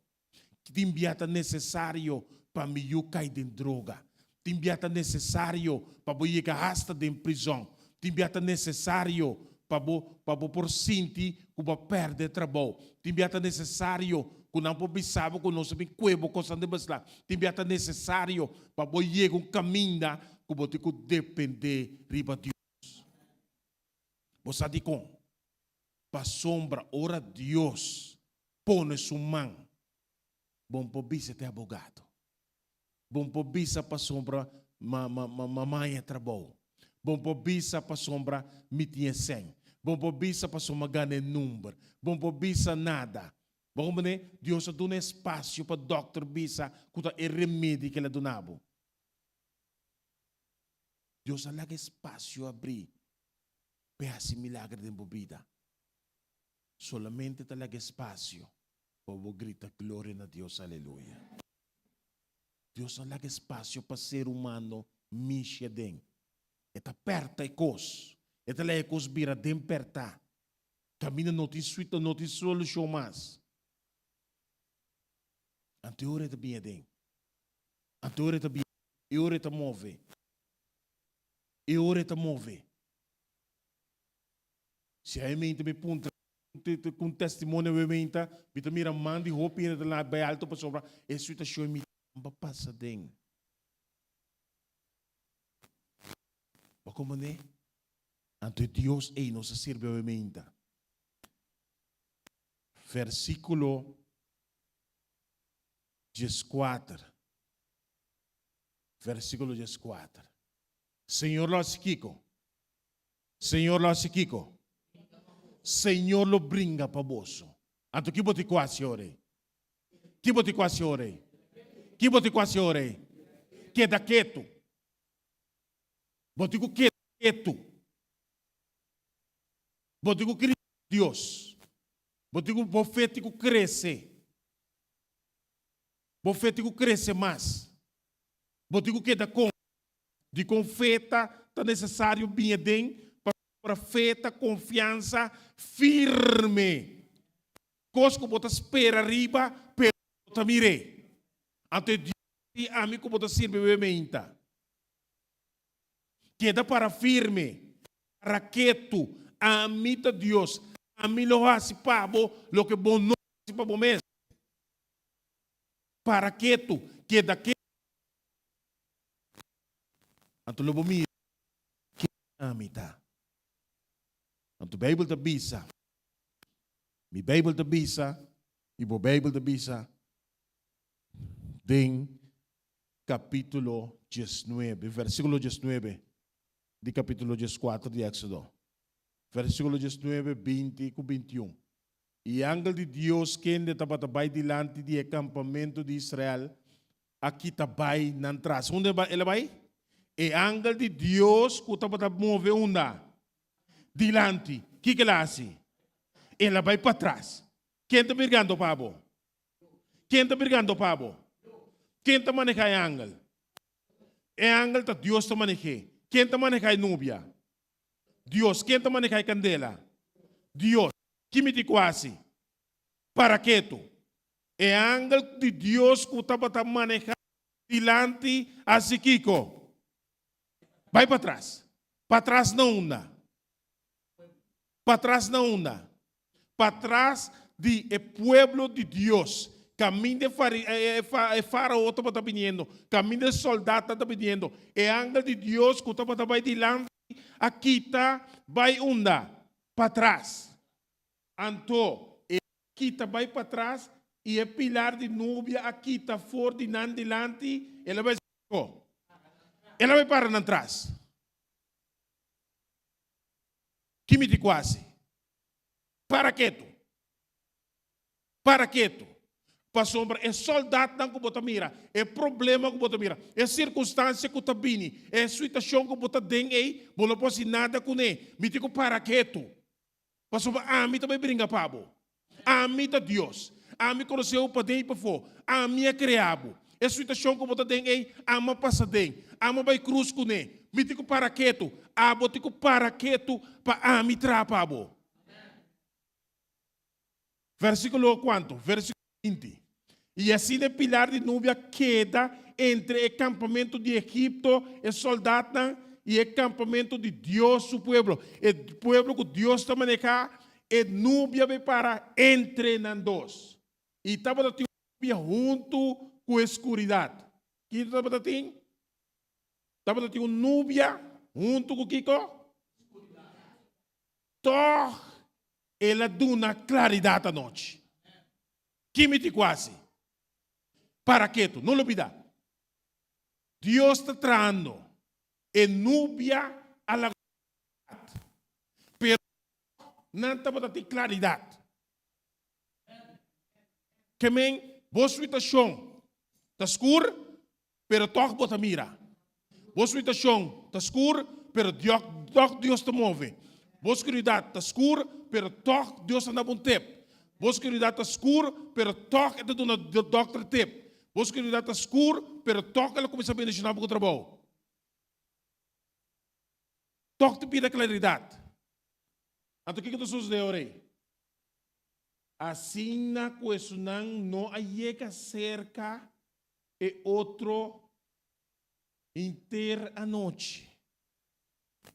Tin bia ta nesesario pa mi yu kai den droga. Tin bia ta nesesario pa bo yega hasta den prizòn. Tin bia ta nesesario pa bo pa bo por sinti ku bo a pèrdè trabou. Tin bia ta nesesario ku nan por bisa bo ku nos a bin kue bo kosnan den beslag. Tin bia ta nesesario pa bo yega un kaminda ku bo tin ku dependé riba Dios. Bo sa dikon? Pasobra ora Dios pone su man, bon por bisa te abogado. Bon por bisa pasobra ma ma ma ma maña trabou. Bon por bisa pasobra mi tin e sèn. Bon por bisa pasobra mi a gana e number. Bon por bisa nada. Bo comprende? Dios a duna espasio pa dòkter bisa ku ta e remedi ku el a duna bo. Dios a laga espasio abrí pa e hasi milager den bo bida. Solamente ta laga espasio pa bo grita gloria na Dios aleluya. Dios no laga espasio pa ser humano mishi aden. E ta perta e kos. E ta laga e kos bira den perta. Kaminda no tin suite, no tin solushon mas. Anto e ora e ta bini aden. Anto e ora e ta bini. E ora e ta move. E ora e ta move. Si a meinta mi puntra ku un testimonio awe meinta, mi ta mira man di hopi hende ta laat bai alto pasobra e situashon mi tamba pasa den. Bo komprendé? Anto e Dios ei nos a sirbi awe meinta. Versíkulo dieskuater. Versíkulo dieskuater. Señor lo hasi kiko? Señor lo hasi kiko? Señor lo bringa pa boso. Anto ki bo tin ku hasi ora ei? Ki bo tin ku hasi ora ei? Ki bo tin ku hasi ora ei? Keda ketu. Bo tin ku keda ketu. Bo tin ku kria Dios. Bo tin ku bo fe tin ku krese. Bo fe tin ku krese mas. Bo tin ku keda kon. Dikon fe ta ta nesesario biña den pasobra fe ta konfiansa firme. Kos ku bo ta spera riba pero bo ta mir'é. Anto e Dios di ami ku bo ta sirbi bebe meinta. Keda para firme, para ketu, ami ta Dios, ami lo hasi pa bo loke bo no hasi pa bo mes. Para ketu, keda ketu. Anto lo bo mira ken ami ta. Anto Bijbel ta bisa, mi Bijbel ta bisa i bo Bijbel ta bisa den capítulo diesnuebe, versículo diesnuebe di capítulo dieskuater di Éxodo. Versículo diesnuebe, binti ku bintiun. I angel di Dios kende tabata bai dilanti di e kampamentu di Israel. A kita bai nan tras. Unda el a bai? E angel di Dios ku tabata move unda? Dilanti. Kiko el a hasi? El a bai patras. Ken ta birgando pa bo? Ken ta birgando pa bo? Ken ta manehá e angel? E angel ta Dios ta maneh'é. Ken ta manehá e nubia? Dios. Ken ta manehá e kandela? Dios. Ki mi tin ku hasi? Para ketu. E angel di Dios ku tabata manehá dilanti hasi kiko? Bai patras. Patras na unda? Patras na unda? Patras di e pueblo di Dios. Kaminda e e farao tabata biniendo, kaminda e sòldatnan ta biniendo, e angel di Dios ku tabata bai dilanti a kita bai unda? Patras. Anto e kita bai patras i e pilar di nubia a kita for di nan dilanti, el a bai siko. El a bai para nan tras. Ki mi di kuasi? Para ketu. Para ketu. Pasobra e sòldatnan ku bo ta mira, e problema ku bo ta mira, e sirkunstansia ku ta bini, e situashon ku bo ta den ei, bo no por hasi nada kuné. Mi tin ku para ketu. Pasobra ami ta bai bringa pa bo. Ami ta Dios. Ami konosé bo paden i pafó. Ami a krea bo. E situashon ku bo ta den ei, ami a pasa den. Ami a bai krus kuné. Mi tin ku para ketu. Abo tin ku para ketu pa ami traha pa bo. Versíkulo kuantu? Versíkulo 20. I asina e pilar di nubia a keda entre e kampamentu di Egipto, e sòldatnan, i e kampamentu di Dios su pueblo, e pueblo ku Dios ta manehá, e nubia bai para entre nan dos. I tabata tin un nubia huntu ku e skuridat. Kiko tabata tin? Tabata tin un nubia huntu ku kiko? Tòg el a duna klaridat anochi. Ki mi tin ku hasi? Para ketu, no lubidá. Dios ta trahando e nubia a laga klaridat, pero nan tabata tin klaridat. Ke men bo situashon ta skur, pero tòg bo ta mira. Bo situashon ta skur, pero tòg Dios ta move. Bo skuridat ta skur, pero tòg Dios ta daba un tep. Bo skuridat ta skur, pero tòg e ta duna dòkter tep. Bo skuridat ta skur, pero tòg el a kuminsá bendishoná bo ku trabou. Tòg ta bira klaridat. Anto kiko ta sosodé ora ei? Asina ku esunnan no a yega serka e otro henter anochi.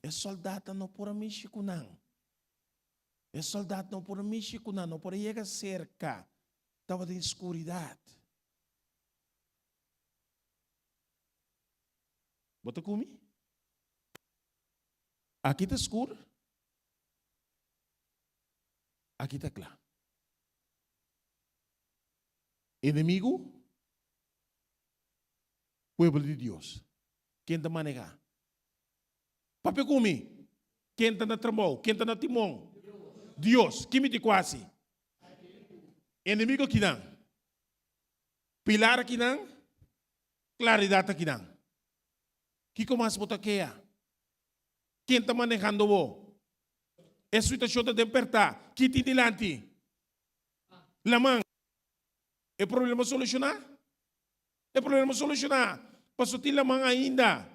E sòldatnan no por a mishi ku nan. E sòldatnan no por a mishi ku nan, no por a yega serka. Tabatin skuridat. Bo ta ku mi? Aki ta skur, aki ta kla. Enemigu, pueblo di Dios. Ken ta manehá? Papia ku mi. Ken ta na trabou? Ken ta na timon? Dios. Ki mi tin ku hasi? Enemigu akinan. Pilar akinan. Klaridat akinan. Kiko mas bo ta kea? Ken ta manehando bo? E situashon ta den pèrtá. Ki tin dilanti? Laman. E problema solushoná? E problema solushoná. Pasobra tin laman ainda.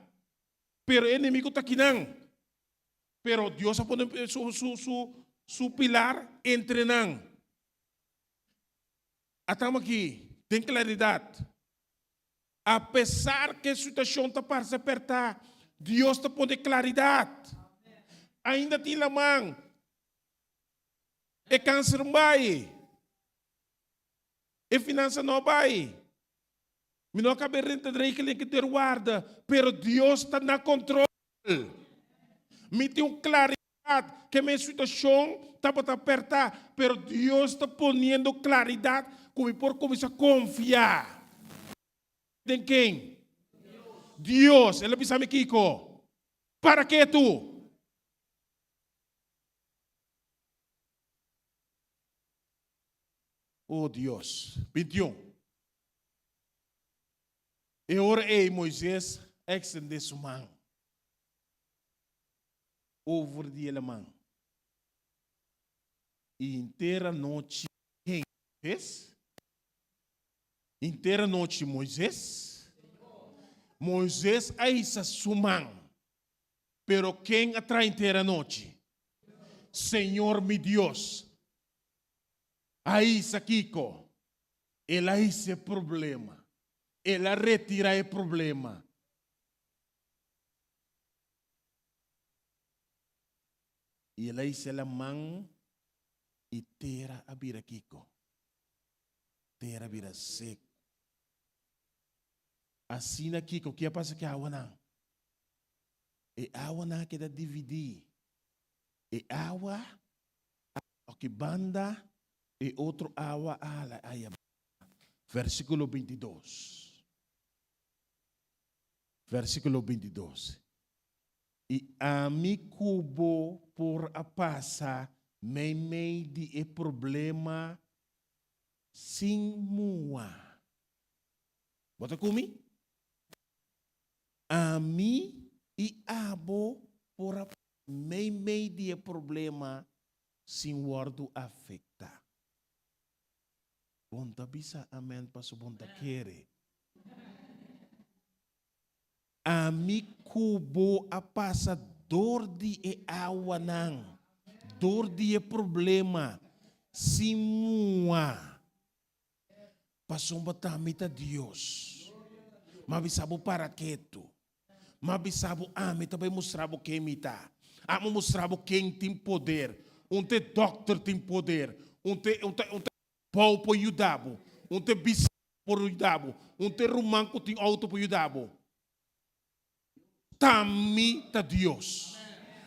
Pero e enemigo ta kinan. Pero Dios a pone su, su, su, su pilar entre nan. Atamo aki, den claridad. A pesar que e situacion ta parce apertá, Dios ta pone claridad. Ainda tin laman. E cáncer no bai. E finansa no bai. Mi no a caba e renteregeling ki deurwaarde, pero Dios ta na control. Mi tin un claridad ke mi situacion tabata aperta, pero Dios ta poniendo claridad cu mi por cuminsa confia. Den ken? Dios. El a bisa mi kico? Para ketu. Oh Dios. 21. E ora ei Moises a ekstendé su man over di e laman, i henter anochi ken Moises? Henter anochi Moises? Moises a hisa su man, pero ken a traha henter anochi? Señor mi Dios. A hisa kiko? El a hisa e problema. El a retira e problema. I el a hisa laman i tera a bira kiko? Tera a bira seku. Asina kiko? Ki a pasa ku e awanan? E awanan a keda dividí. E awa a toki banda, e otro awa a hala aya banda. Versíkulo bintidos. Versíkulo bintidos. I ami ku bo por a pasa meimei di e problema sin mua. Bo ta ku mi? Ami i abo por a pasa meimei di e problema sin wòrdu afektá. Bon ta bisa amen paso bon ta kere. Ami ku bo a pasa dor di e awanan, dor di e problema, sin mua. Pasobra ta mi ta Dios. Mi a bisa bo para ketu. Mi a bisa bo ami ta bai mustra bo ken mi ta. Ami a mustra bo ken tin poder. Un ta e dòkter tin poder. Un ta un ta un ta bou por yuda bo. Un ta e bisiña por yuda bo. Un ta e ruman ku tin outo por yuda bo. Ta mi ta Dios.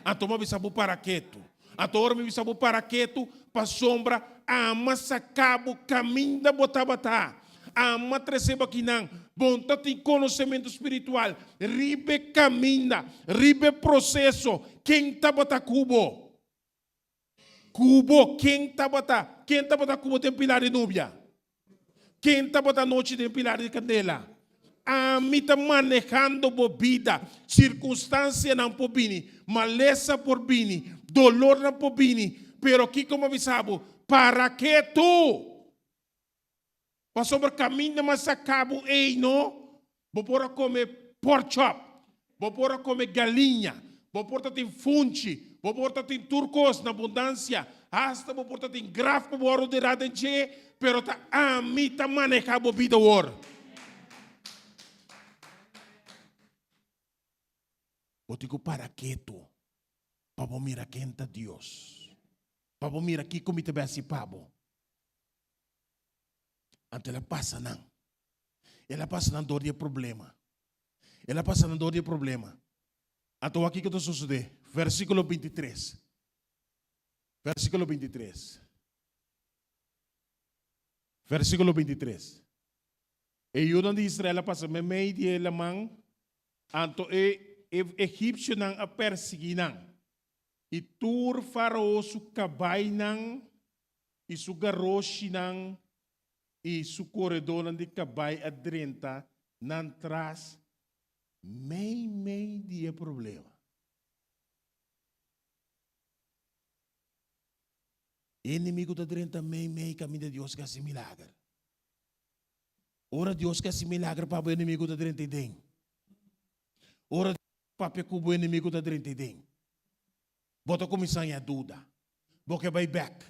Anto mi a bisa bo para ketu. Anto ora mi bisa bo para ketu, pasobra ama saka bo kaminda bo tabata. Ama trese bo akinan. Bo no ta tin konosementu spiritual riba e kaminda, riba e proseso. Ken tabata ku bo? Ku bo, ken tabata? Ken tabata ku bo den pilar di nubia? Ken tabata anochi den pilar di kandela? Ami ta manehando bo bida. Sirkunstansianan por bini, malesa por bini, dolornan por bini, pero kiko mi a bisa bo? Para ketu! Pasobra kaminda mas saka bo ei no, bo por a kome pork chop, bo por a kome galiña, bo por ta tin funchi, bo por ta tin tur kos na abundansia, hasta bo por ta tin graf ku bo a roderá den dje, pero ta ami ta manehá bo bida awor. Bo tin ku para ketu pa bo mira ken ta Dios, pa bo mira kiko mi ta bai hasi pa bo. Anto el a pasa nan. El a pasa nan dor di e problema. El a pasa nan dor di e problema. Anto wak kiko ta sosodé. Versíkulo bintitres. Versíkulo bintitres. Versíkulo bintitres. E yunan di Israel a pasa meimei di e laman, anto e egipsionan a persiguí nan. I tur Farao su kabainan i su garoshinan i su koredónan di kabai a drenta nan tras meimei di e problema. E enemigu ta drenta meimei kaminda Dios ke hasi milager. Ora Dios ke hasi milager pa bo enemigu ta drenta ei den. Ora Dios papia ku bo enemigu ta drenta ei den. Bo ta kuminsá haña duda. Bo ke bai bèk.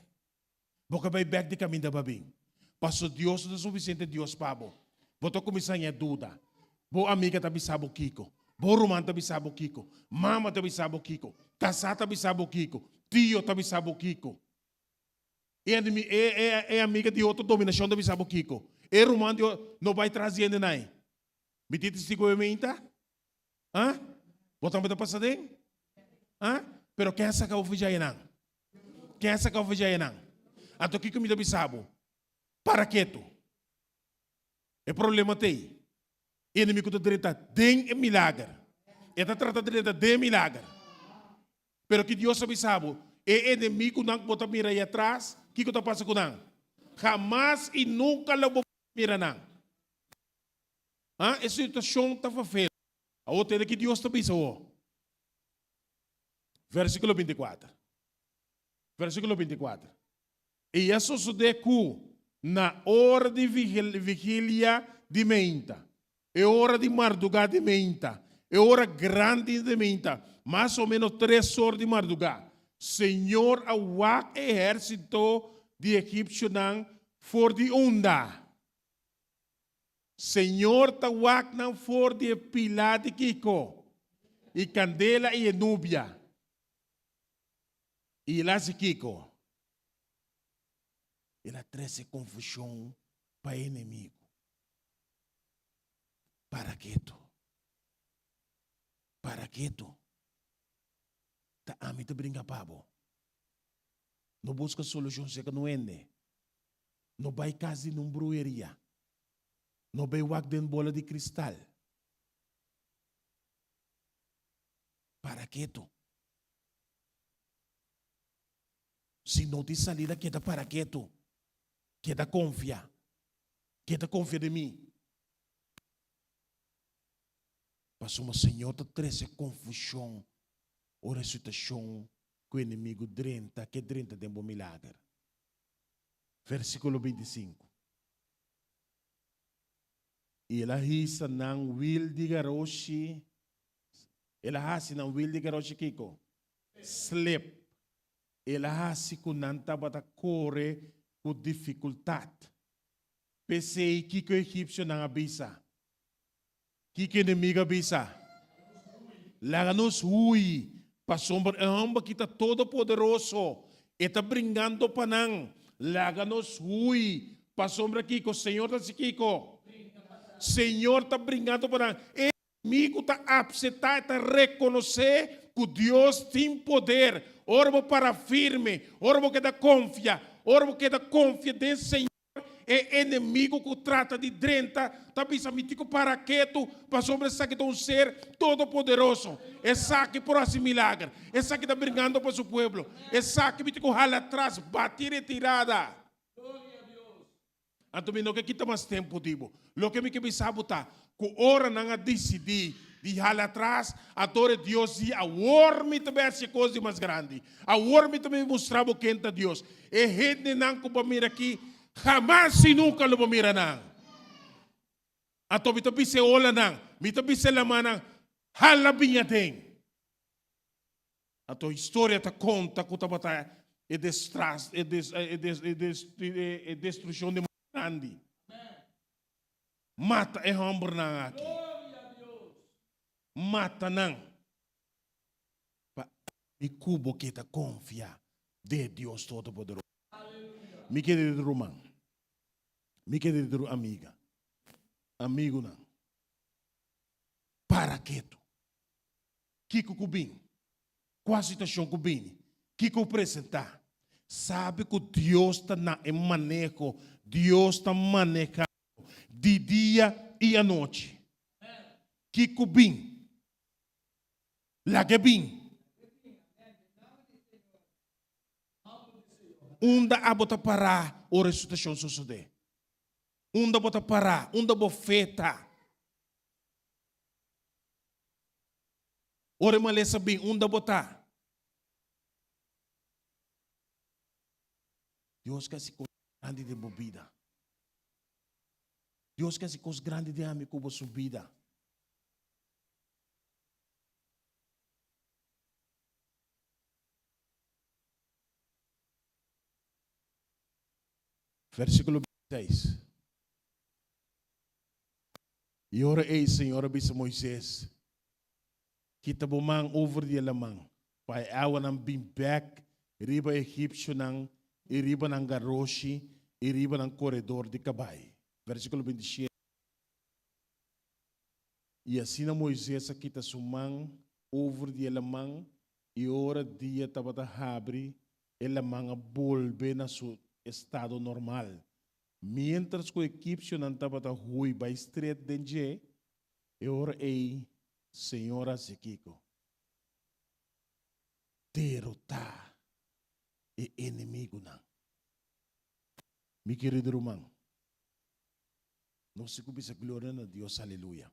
Bo ke bai bèk di kaminda pa bin. Paso Dios no ta sufisiente Dios pa bo. Bo ta kuminsá haña duda. Bo amiga ta bisa bo kiko. Bo ruman ta bisa bo kiko. Mama ta bisa bo kiko. Kasá ta bisa bo kiko. Tio ta bisa bo kiko. E e e amiga di otro dominashon ta bisa bo kiko. E ruman di otro, no bai tras di hende nai. Mi tin testigo e meinta? Ha? Bo tambe ta pasa den? Ha? Pero ken a saka bo for djayenan? Ken a saka bo for djayenan? Anto kiko mi ta bisa bo? Para ketu. E problema ta ei. E enemigo ta drenta den e milager. E ta trata drenta den e milager. Pero ki Dios a bisa bo? E enemigunan ku bo ta mira ei atras, kiko ta pasa ku nan? Hamas i nunka lo bo mira nan. Ah, e situashon ta fafel. Awor tende ki Dios ta bisa awor. Versíkulo bintikuater. Versíkulo bintikuater. I a sosodé ku na ora di vigilia di meinta, e ora di mardugá di meinta, e ora grandi di meinta, mas o ménos tres or di mardugá, Señor a wak e ehérsito di egipsionan for di unda? Señor ta wak nan for di e pilá di kiko? I kandela i e nubia. I el a hasi kiko? El a trese konfushon pa e enemigu. Para ketu. Para ketu. Ta ami ta bringa pa bo. No buska solushon serka no hende. No bai kas di nun bruheria. No bai wak den bola di kristal. Para ketu. Si no tin salida keda para ketu. Keda konfia. Keda konfia den mi. Pasobra Señor ta trese konfushon ora e situashon ku enemigu drenta ke drenta den bo milager. Versíkulo 25. I el a hisa nan wil di garoshi, el a hasi nan wil di garoshi kiko? Slip. El a hasi ku nan tabata kore ku difikultat. P'esei, kiko e egipsionan a bisa? Kiko e enemigu a bisa? Laga nos hui, pasobra e hòmber ki ta todopoderoso, e ta bringando pa nan. Laga nos hui, pasobra kiko? Señor ta hasi kiko? Señor ta bringando pa nan. E enemigu ta apseptá, e ta rekonosé ku Dios tin poder. Ora bo para firme, ora bo keda konfia, ora bo keda konfia den Señor, E enemigo ku trata di drenta ta bisa, Mi tin ku para ketu, pasobra esaki ta un ser todopoderoso. Esaki por hasi milager. Esaki ta bringando pa su pueblo. Esaki mi tin ku hala atras, bati retirada. Anto mi no ke kita mas tempu di bo. Loke mi ke bisa bo ta ku ora nan a disidí di hala atras, anto ora Dios di, Awor mi ta bai hasi e kos di mas grandi. Awor mi ta bai mustra bo ken ta Dios. E hendenan ku bo a mira aki, hamas i nunka lo bo mira nan. Anto mi ta bisa e olanan, mi ta bisa e lamannan, Hala bin aden. Anto historia ta konta ku tabata e destras, e des, e des, e des, e destrukshon di mas grandi. Mata e hòmbernan aki. Mata nan. Pa ami ku bo ke ta konfia den e Dios Todopoderoso. Mi kerido ruman, mi kerido amiga, amigunan, para ketu. Kiko ku bin? Kua situashon ku bini? Kiko ku presentá? Sabi ku Dios ta na e maneho, Dios ta manehá di dia i anochi. Kiko bin? Laga bin. Unda abo ta pará ora e situashon sosodé? Unda bo ta pará? Unda bo fe ta? Ora e malesa bin, unda bo ta? Dios ke hasi kos grandi den bo bida. Dios ke hasi kos grandi den ami ku bo su bida. Versíkulo 26. I ora ei Señor a bisa Moises, Kita bo man over di e laman, pa e awanan bin bek riba e egipsionan i riba nan garoshi i riba nan koredor di kabai. Versíkulo 27. I asina Moises a kita su man over di e laman, i ora dia tabata habri, e laman a bolbe na su estado normal. Miéntras ku e egipsionan tabata hui bai stret den dje, e ora ei Señor a hasi kiko? Derotá e enemigunan. Mi kerido ruman, Nos tin ku bisa gloria na Dios, aleluya.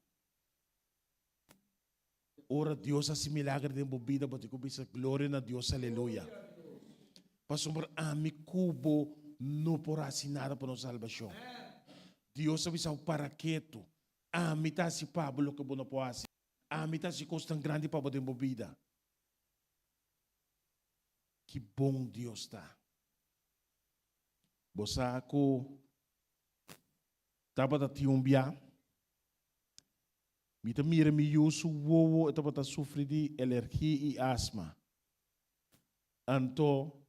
Ora Dios hasi milager den bo bida, bo tin ku bisa gloria na Dios, aleluya. Pasobra ami ku bo no por hasi nada pa nos salbashon. Dios a bisa bo para ketu, ami ta hasi pa bo loke bo no por hasi. Ami ta hasi kosnan grandi pa bo den bo bida. Ki bon Dios ta! Bo sa ku tabata tin un bia, mi ta mira mi yu su wowo e tabata sufri di alergia i asma. Anto,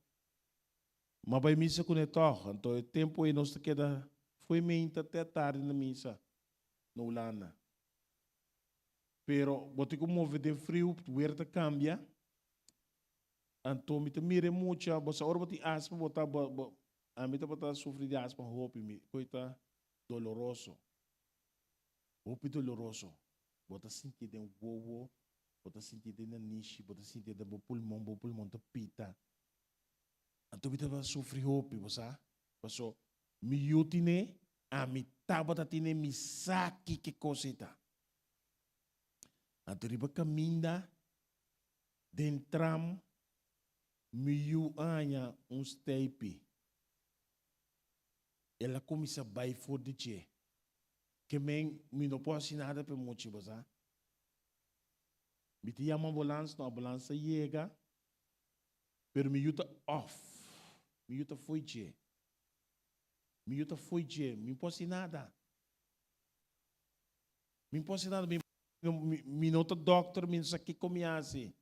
m'a bai misa kuné tòg. Anto e tempu ei nos ta keda fo'i meinta te atardi na misa na Hulanda. Pero bo tin ku move den friu, wer ta kambia. Anto mi ta mira e mucha, bo sa ora bo tin asma bo ta bo bo ami tabata sufri di asma hopi, mi koe ta doloroso, hopi doloroso. Bo ta sinti den wowo, bo ta sinti den nanishi, bo ta sinti den bo pulmon, bo pulmon ta pita. Anto mi tabata sufri hopi, bo sa, paso mi yu tine, ami tabata tine, mi sa kiko kos ei ta. Anto riba kaminda Den tram mi yu haña un steipi. El a kuminsá bai for di dje. Ke men mi no por hasi nada p'e mochi, bo sa. Mi ta yama ambulans, no ambulans a yega, pero mi yu ta off. Mi yu ta fo'i dje. Mi yu ta fo'i dje. Mi no por hasi nada. Mi no por hasi nada. Mi Mi no ta dokter, mi no sa kiko mi hasi.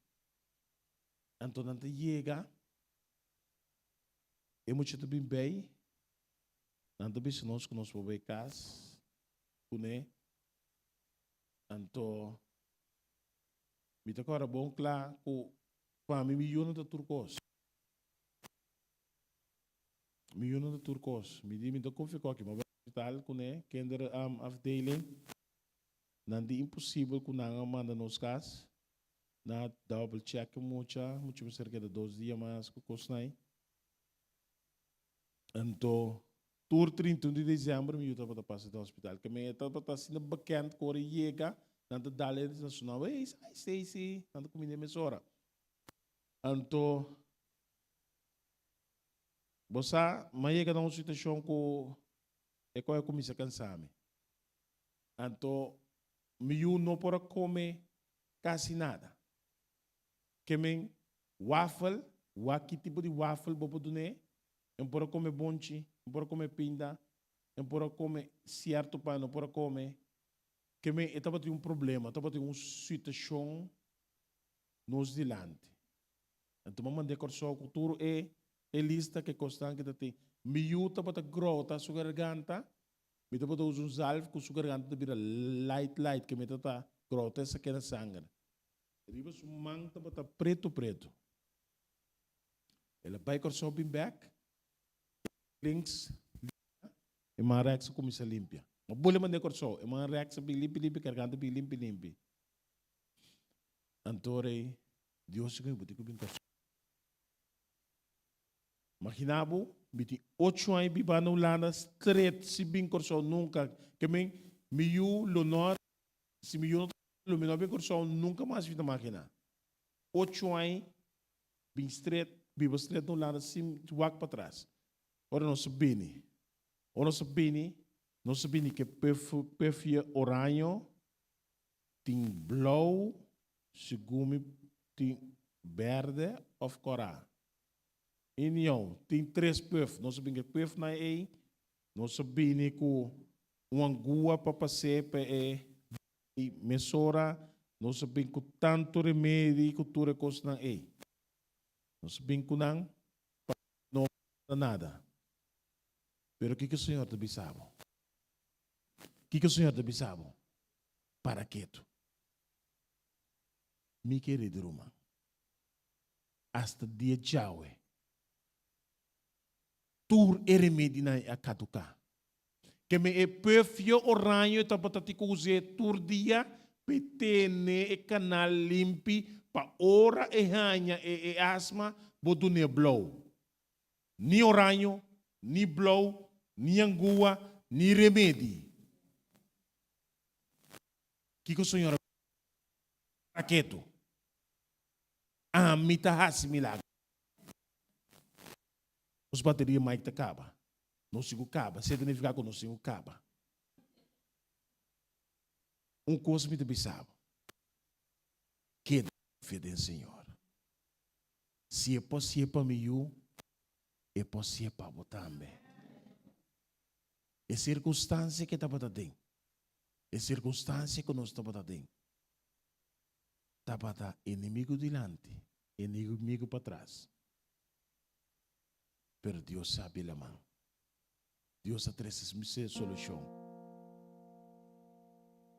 Anto nan ta yega, e mucha ta bin bei, nan ta bisa nos ku nos por bai kas kuné. Anto mi ta kòrda bon kla ku pa mi mi yu no ta tur kos. Mi yu no ta tur kos. Mi di mi ta konfia ku aki, mi a bai hospital kuné, kinderafdeling. Nan di imposibel ku nan a manda nos kas. Nan a double check e mucha, mucha mester keda dos dia mas ku kosnan. Anto tur 31 di december mi yu tabata pasa den hospital. Ke men e tabata asina bekend ku ora e yega nan ta dal e na su nomber, hey hi Stacy, nan ta kuminda e mesora. Anto bo sa, mi a yega na un situashon ku e kos a kuminsa kansa mi. Anto mi yu no por a come casi nada. Ke men wafel, wak ki tipo di wafel bo por dun'é, e por a come bonchi, e por a come pinda, e por a come cierto pan, no por a come. Ke men e tabatin un problema, tabatin un situacion nos dilanti. Anto mi a mand'é Kòrsou ku tur e e lista ku e kosnan ku ta tin. Mi yu tabata grota su garganta. Mi tabata usa un zalf ku su garganta ta bira light light ke mi ta ta grota esaki na sanger. Riba su man tabata pretu pretu. El a bai Kòrsou bin bèk, links limpia, e man rèks a kuminsá limpia. Ma bole mand'é Kòrsou, e man rèks a bin limpi limpi, garganta bin limpi limpi. Anto rei, Dios di ku mi bo tin ku bin Kòrsou. Magina bo, mi tin ocho aña biba na Hulanda stret sin bin Kòrsou nunka. Ke men, mi yu lo no, si mi yu no ta lo mi no a bin Kòrsou nunka mas mi ta magina. Ocho aña bin stret, biba stret na Hulanda sin wak patras. Ora nos a bini, ora nos a bini, nos a bini ke pefie oraño, tin blou, segun mi tin berde òf kòrá. Inion, tin tres puf. Nos a bin ku e pufnan ei. Nos a bini ku un angua pa pas'é pa e i mesora nos a bin ku tantu remedi ku tur e kosnan ei. Nos a bin ku nan pa no falta nada. Pero kiko Señor ta bisa bo? Kiko Señor ta bisa bo? Para ketu. Mi kerido ruman. Hasta dia djawe, tur e remedinan a kaduká. Ke men e pufje oraño e tabata tin ku us'é tur dia p'e tene e kanal limpi pa ora e haña e e asma bo dun'é blou. Ni oraño, ni blou, ni angua, ni remedi. Kiko Señor a bisa? Ketu. Ami ta hasi milagro. Nos bateria mic ta kaba. Nos tin ku kaba. Esei ta nifiká ku nos tin ku kaba. Un kos mi ta bisa bo, keda konfia den Señor. Si e por hasié pa mi yu, e por hasié pa bo tambe. E sirkunstansia ku e tabata den, e sirkunstansia ku nos tabata den, tabata enemigu dilanti, enemigu patras. Pero Dios sabi laman. Dios a trese su solushon.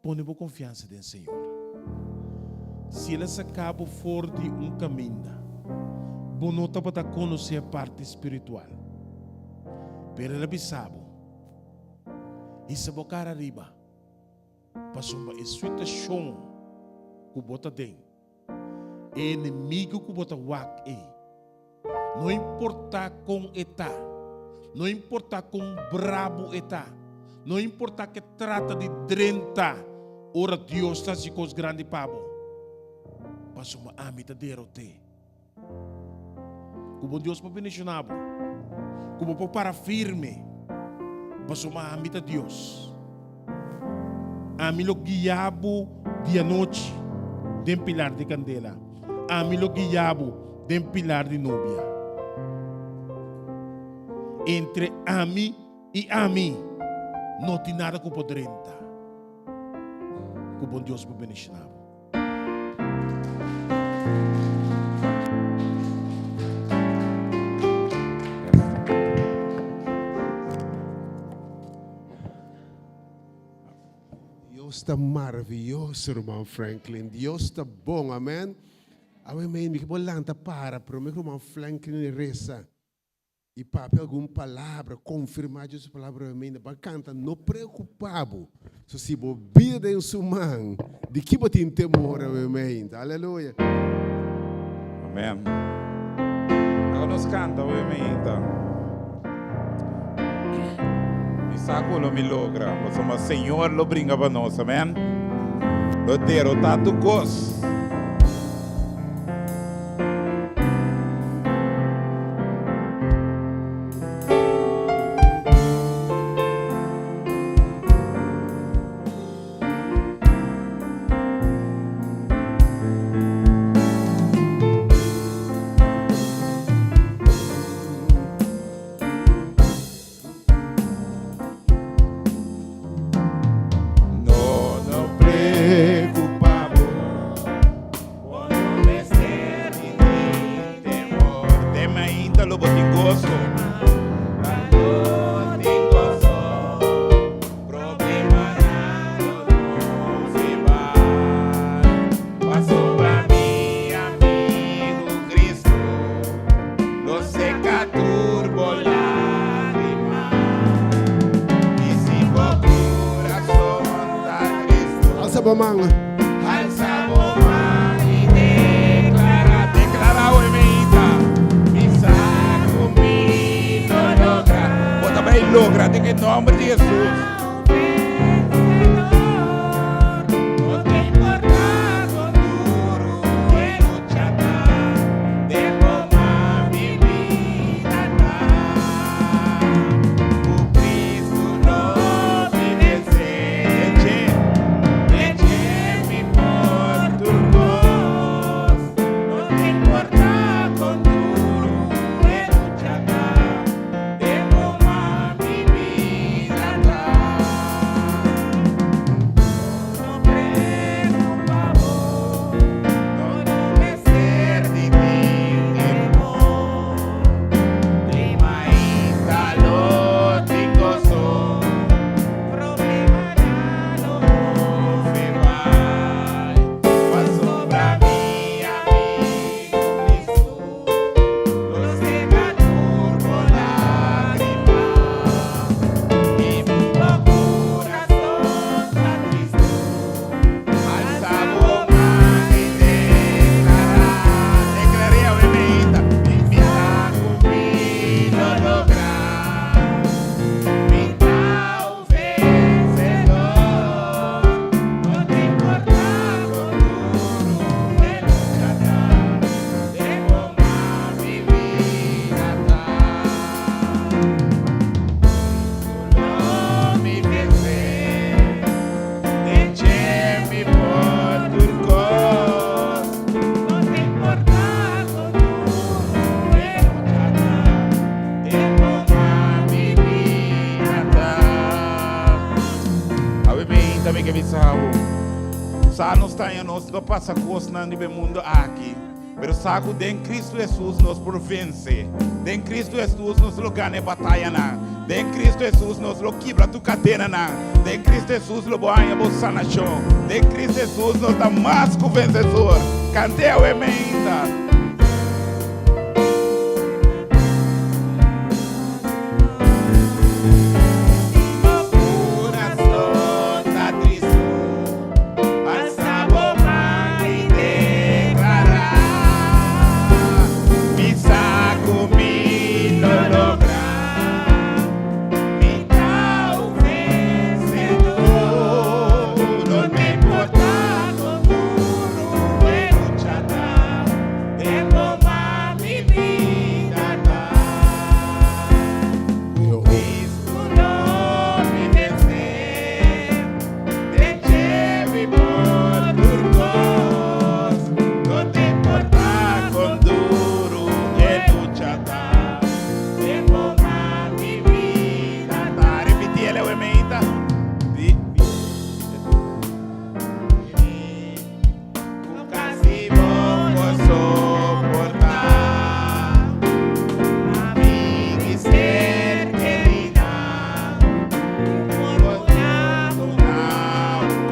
Pone bo konfiansa den Señor. Si El a saka bo for di un kaminda, bo no tabata konosé e parti spiritual. Pero El a bisa bo, Hisa bo kara ariba, pasobra e situashon ku bo ta den, E enemigu ku bo ta wak ei, no importá kon e ta, no importá kon brabu e ta, no importá ke trata di drenta ora Dios ta hasi kos grandi pa bo, pasobra ami ta derot'é. Ku bon Dios por bendishoná bo, ku bo por para firme, pasobra ami ta Dios. Ami lo guia bo di anochi den pilar di kandela, ami lo guia bo den pilar di nubia. Entre ami i ami no tin nada ku por drenta. Ku bon Dios por bendishoná bo. Dios ta maravilloso, ruman Franklin. Dios ta bon, amen. Awe mei mi ke bo lanta para, pero mi ruman Franklin resa. I papia algun palabra, konfirmá Dios su palabra awe Ban kanta, no preokupá bo. So si bo bida den su man, di ki bo tin temor awe meinta? Aleluya. Amen. Awe nos kanta awe meinta. Mi sa ku lo mi logra, pasobra Señor lo bringa pa nos. Amen. Lo derotá tur kos. No, no preocupa bo. Bo no mester di tin temor. Te mainta lo bo tin goso. Lo tin goso. Problemanan lo no se bai. Pasobra mi amigu Cristo lo seca tur bo lágrima. I si bo curason ta tristo. Alsa bo man. Alsa bo man i deklará. Deklará hoy meita. Mi sa ku mi lo logra. Bo ta bai logra den e nòmber di Hesus. No ta importá kon duru e lucha ta, den bo man mi bida ta. Ku Kristu lo mi vensé. Den dje mi por tur kos. No ta importá kon duru e lucha ta, den bo man mi bida ta. lo pasa kosnan riba e mundu aki, pero sa ku den Kristu Hesus nos por vense. Den Kristu Hesus nos lo gana e batayanan. Den Kristu Hesus nos lo kibra tur kadenanan. Den Kristu Hesus lo bo haña bo sanashon. Den Kristu Hesus nos ta mas ku vensesor. Kant'é awe meinta.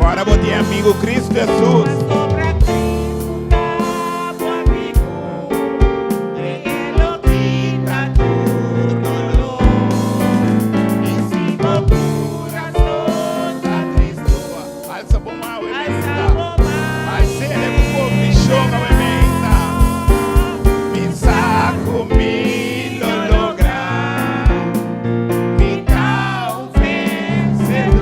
Ora bo tin amigo Cristo Jesus. Alsa bo man awe meinta. Alsele ku konvikshon awe meinta. Mi sa ku mi lo logra. Mi ta un vensedor.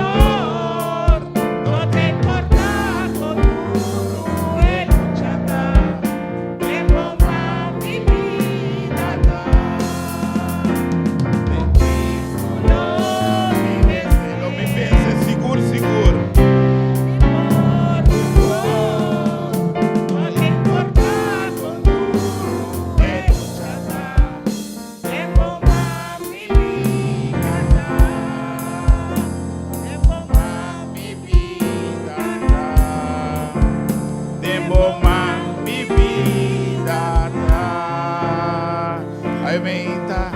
No ta importa kon duru e lucha ta. Den bo man mi bida ta. Den Cristo lo mi vense. Lo mi vense sigur sigur. Den bo man mi bida ta. Amén ta.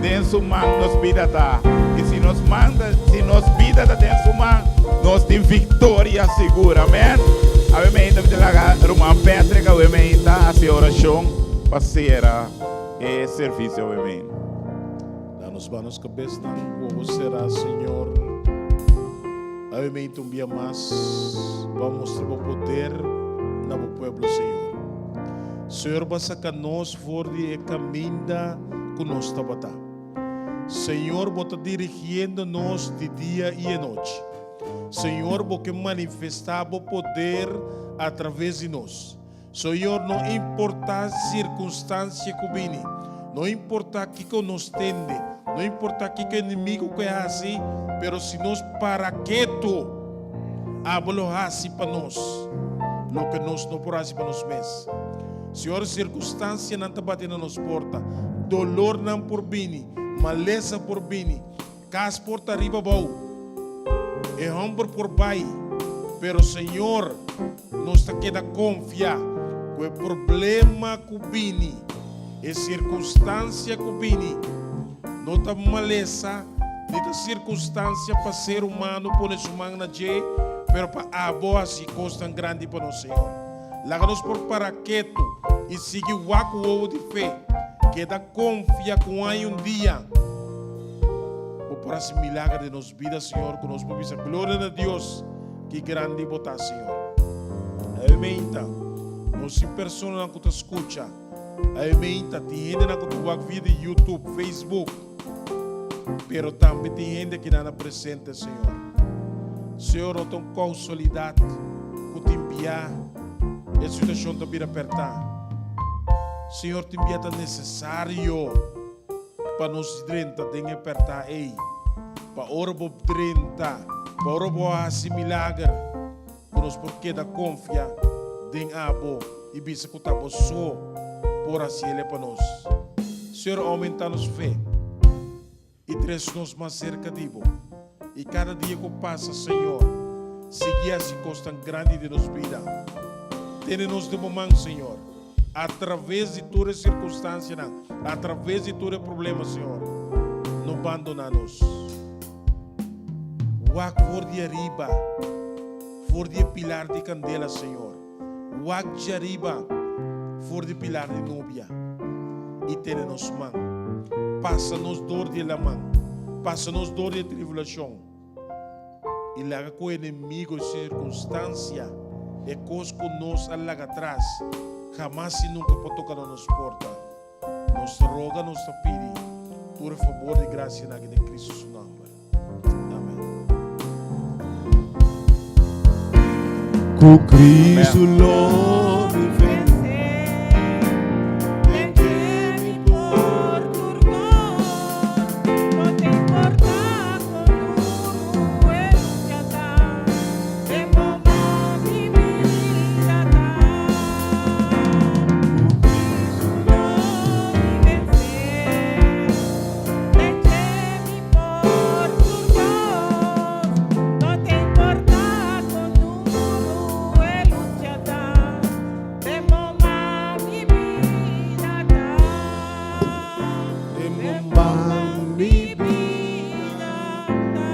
Den su man nos bida ta. I si nos man ta, si nos bida ta den su man, nos tin victoria sigur. Amén. Awe meinta mi ta laga ruman Patrick awe meinta hasi orashon pa sera e servicio awe meinta. Da nos ba nos kabesnan ku abo será, Señor. Awe meinta un bia mas bo a mustra bo poder na bo pueblo, Señor. Señor bo a saka nos for di e kaminda ku nos tabata. Señor bo ta dirigiendo nos di dia i e nochi. Señor bo ke manifestá bo poder a traves di nos. Señor no importá sirkunstansia ku bini, no importá kiko nos tende, no importá kiko enemigo ke hasi, pero si nos para ketu, abo lo hasi pa nos loke nos no por hasi pa nos mes. Señor, sirkunstansianan ta bati na nos porta, dolornan por bini, malesa por bini, kas por ta riba abou, e hòmber por bai, pero Señor, nos ta keda konfia ku e problema ku bini, e sirkunstansia ku bini, no ta malesa ni ta sirkunstansia pa ser humano pone su man na dje, pero pa abo hasi kosnan grandi pa nos, Señor. Laga nos por para ketu i sigui wak wowo di fe. Keda konfia ku ai un dia Bo por hasi milager den nos bida, Señor, ku nos por bisa, Gloria na Dios, ki grandi Bo ta, Señor. Awe meinta, nos tin personanan ku ta skucha. Awe meinta, tin hendenan ku ta wak via di YouTube, Facebook, pero tambe tin hende kinan na presente, Señor. Señor, no ta un kousualidat ku tin bia e situashon ta bira pèrtá. Señor, tin bia ta nesesario pa nos drenta den e pèrtá ei, pa ora bo drenta, pa ora bo hasi milager, ku nos por keda konfia den abo i bisa ku ta bo so por hasi el'e pa nos. Señor, oumentá nos fe i tres nos mas serka di bo. I kada dia ku pasa, Señor, sigui hasi kosnan grandi den nos bida. Tene nos den bo man, Señor. Atraves di tur e sirkunstansianan, atraves di tur e problema, Señor, no bandoná nos. Wak for di ariba, for di e pilar di kandela, Señor. Wak djariba, for di pilar di nubia, i tene nos man. Pasa nos dor di e laman, pasa nos dor di e tribulashon. I laga ku enemigo i sirkunstansia, e kos ku nos a laga atras, hamas i nunka por toka na nos porta. Nos ta roga, nos ta pidi tur e fabor di grasianan aki den Kristu su nòmber. Amen. Ku Kristu lo mi vense. Den dje mi por tur kos. No te importa con duro e lucha ta. Den bo man mi bida ta. Ku Kristu lo mi vense. Den dje mi por tur kos. No te importa con duro e lucha ta. Den bo man mi bida ta. Den bo man mi bida ta.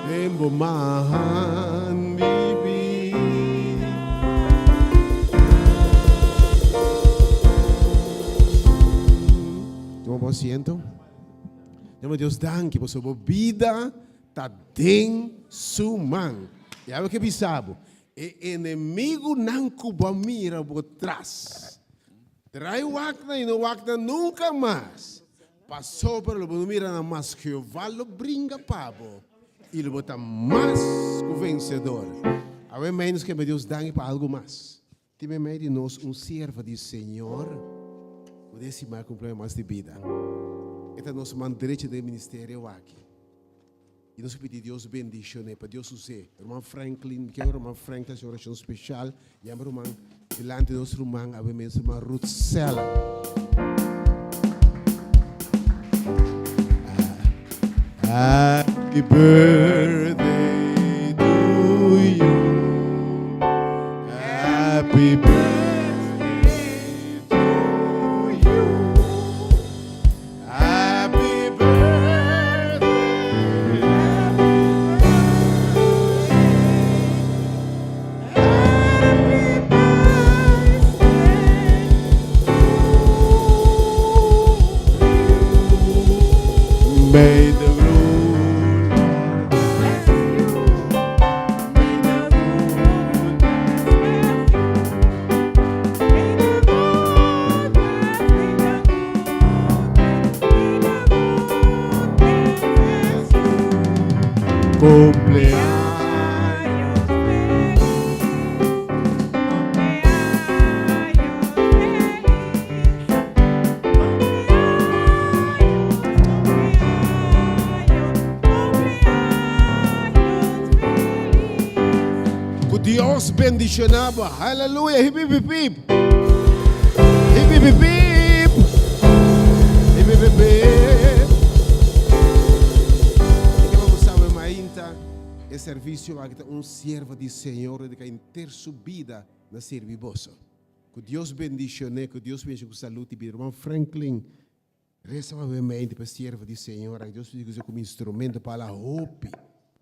Den bo man mi bida. Tuma bo asiento. Dama Dios danki pasobra bo bida ta den su man. I awe ke bisa bo, e enemigunan ku bo a mira bo tras, Drai waknan i no waknan nunka mas, pasobra lo bo no mira nan mas. Jehová lo bringa pa bo i lo bo ta mas ku vensedor. Awe mei nos keme Dios danki pa algu mas. Tin meimei di nos un sierva di Señor ku den siman a kumpli mas di bida. E ta nos man drechi den e ministerio aki. I nos a pidi Dios bendishon'é, pa Dios us'é. Ruman Franklin, mi kier ruman Frank ta hasi un orashon speshal. Yama ruman dilanti nos ruman awe mes, ruman Ruthsella. Happy birthday to you. Happy birthday to you. Happy birthday. Happy birthday to you. May the Lord bless you. May the Lord bless you. May the Lord bless, may the good, may the Lord bless you. Cumpleaños. Cumpleaños feliz, cumpleaños feliz, cumpleaños, cumpleaños, cumpleaños feliz. Ku Dios bendiciona bo. Haleluya. Hip hip hip hip. Hip hip hip hip. Hip hip hip hip. I ke bo sabe mainta e servicio aki ta un siervo di Señor dedica henter su bida na sirbi boso. Ku Dios bendicione, ku Dios bendicione ku salud y bida. Herman Franklin. Resa pa bo mente pa e siervo di Señor, aki Dios usa komo instrumento pa hala hopi.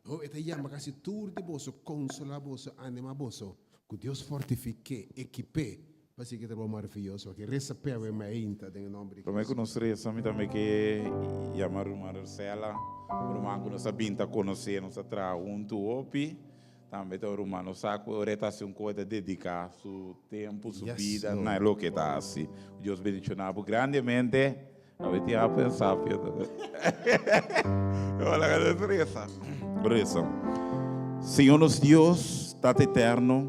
Ho, e ta yama kasi tur di boso, konsolá boso, animá boso. Ku Dios fortifik'é, ekip'é pa sigui e trabou maraviyoso aki. Resa p'e awe mainta den e nomber di Promé ku Cristo. nos resa, mi tambe ke yama Ruman Rosella, un ruman ku nos a bin ta konosé, nos a traha huntu hopi. Tambe ta un ruman nos sa ku ora e ta hasi un kos e ta dediká su tempu, su Yes, bida Lord. na loke e ta hasi. Dios bendishoná bo grandemente. Awe tin a pensa pio. Laga nos resa. Resa. Señor nos Dios, Tata Eterno,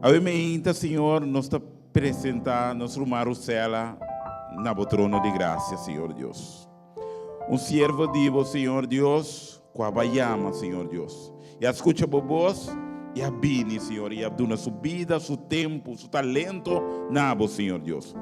awe meinta, Señor, nos ta presentá nos ruman Rosella na bo trono di gracia, Señor Dios. Un siervo di bo, Señor Dios, ku a bai yama, Señor Dios. I a skucha bo bos i a bini, Señor, i a duna su bida, su tempu, su talento na bo, Señor Dios.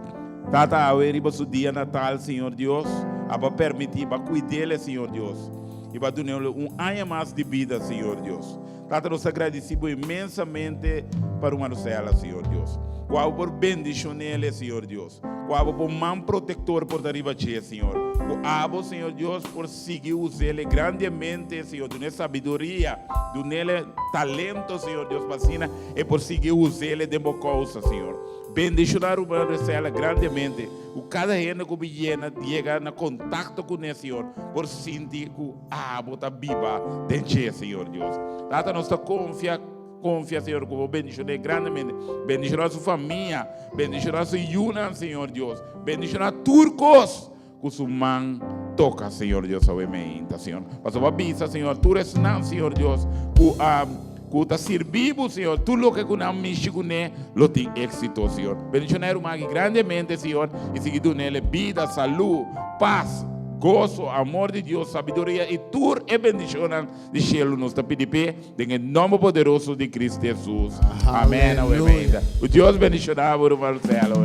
Tata, awe riba su dia natal, Señor Dios, a bo a permití, bo a kuid'el, Señor Dios, i bo a dun'el un aña mas di bida, Señor Dios. Tata, nos ta gradisí bo inmensamente pa ruman Rosella, Señor Dios. Ku abo por bendishon'el, Señor Dios. Ku abo bo man protektor por ta riba dje, Señor. Ku abo, Señor Dios, por sigui us'el grandemente, Señor. Dun'é sabiduria, dun'el talento, Señor Dios, pa asina e por sigui us'el den bo kousa, Señor. Bendishoná ruman Rosella grandemente. Ku kada hende ku yena yega na kontakto kuné, Señor, por sinti ku abo ta biba den dje, Señor Dios. Tata, nos ta konfia. Konfia, Señor, ku bo bendishoné grandemente. Bendishoná su famia, bendishoná su yunan, Señor Dios. Bendishoná tur kos ku su man toka, Señor Dios, awe meinta, Señor. Pasobra bo a bisa, Señor, tur esnan, Señor Dios, ku a ku ta sirbi bo, Señor, tur loke ku nan mishi kuné lo tin éksito, Señor. Bendishoná e ruman aki grandemente, Señor, i sigui dun'é bida, salú, pas, goso, amor di Dios, sabiduria i tur e bendishonnan di shelu nos ta pidi p'e. Den e nomber poderoso di Cristo Jesus. Amen. Aleluya. Ku Dios bendiciona bo, ruman Marcelo.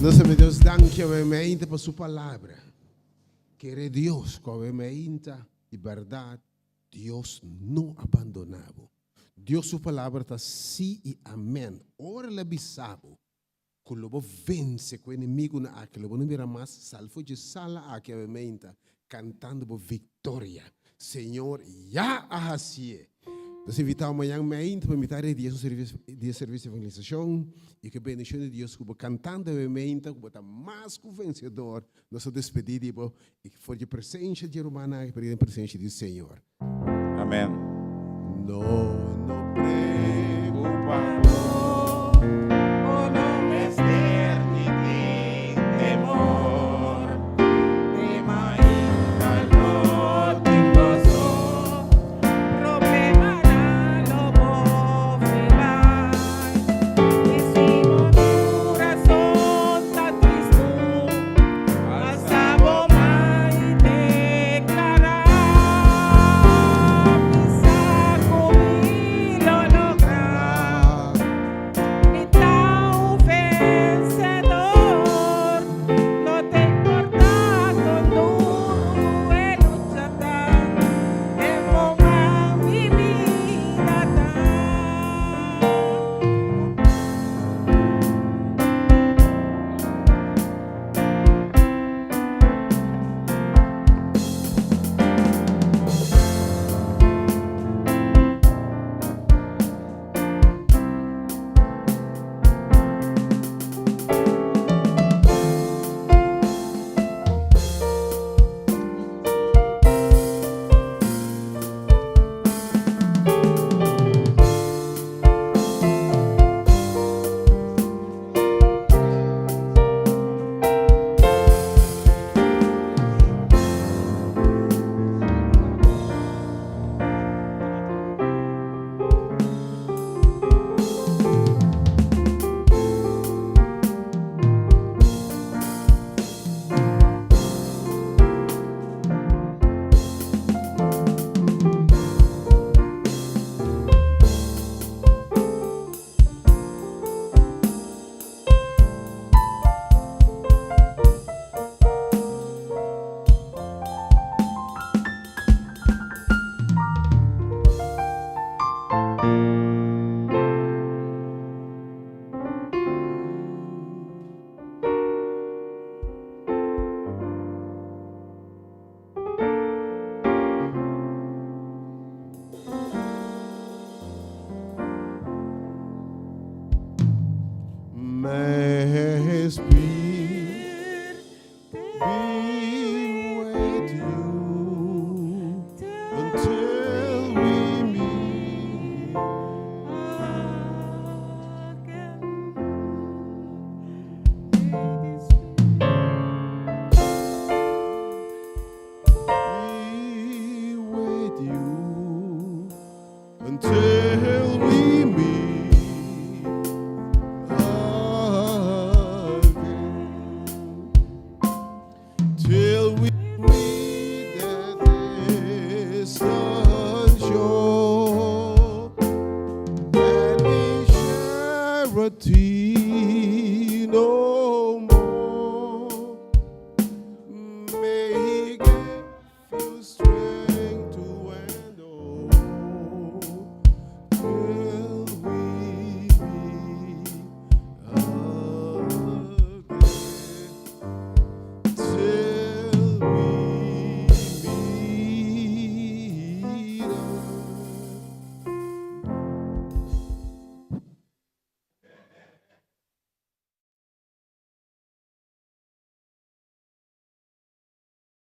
Nos ta Dios danki awe meinta pa su palabra. Kere Dios ku awe meinta di bèrdat Dios no a bandona bo. Dios su palabra ta sí i amèn. Ora el a bisa bo ku lo bo vense ku e enemigunan aki, lo bo no mira mas sal for dje sala aki awe meinta kantando bo viktoria. Señor ya a hasié. Nos invitá bo mañan meinta pa mitá rei di e di e servisio di evangelisashon i ku e bendishon di Dios ku bo kantando awe meinta ku bo ta mas ku vensedor. Nos ta despedí di bo i for dje presensha dje rumannan aki pa riba den presensha di Señor. Amen. No, no preocupa. Bo no mester di tin temor, te mainta lo tin goso, Problemanan lo move bai. I si bo kurason ta tristu, Alsa bo man i deklará, Bisa ku mi lo logra, mi ta un vensedor. No ta importá kon duru e lucha ta, den bo man mi bida ta. May his peace be with you until we meet again. Be with you until we meet again. Till we meet at distant shore, and we share a tear.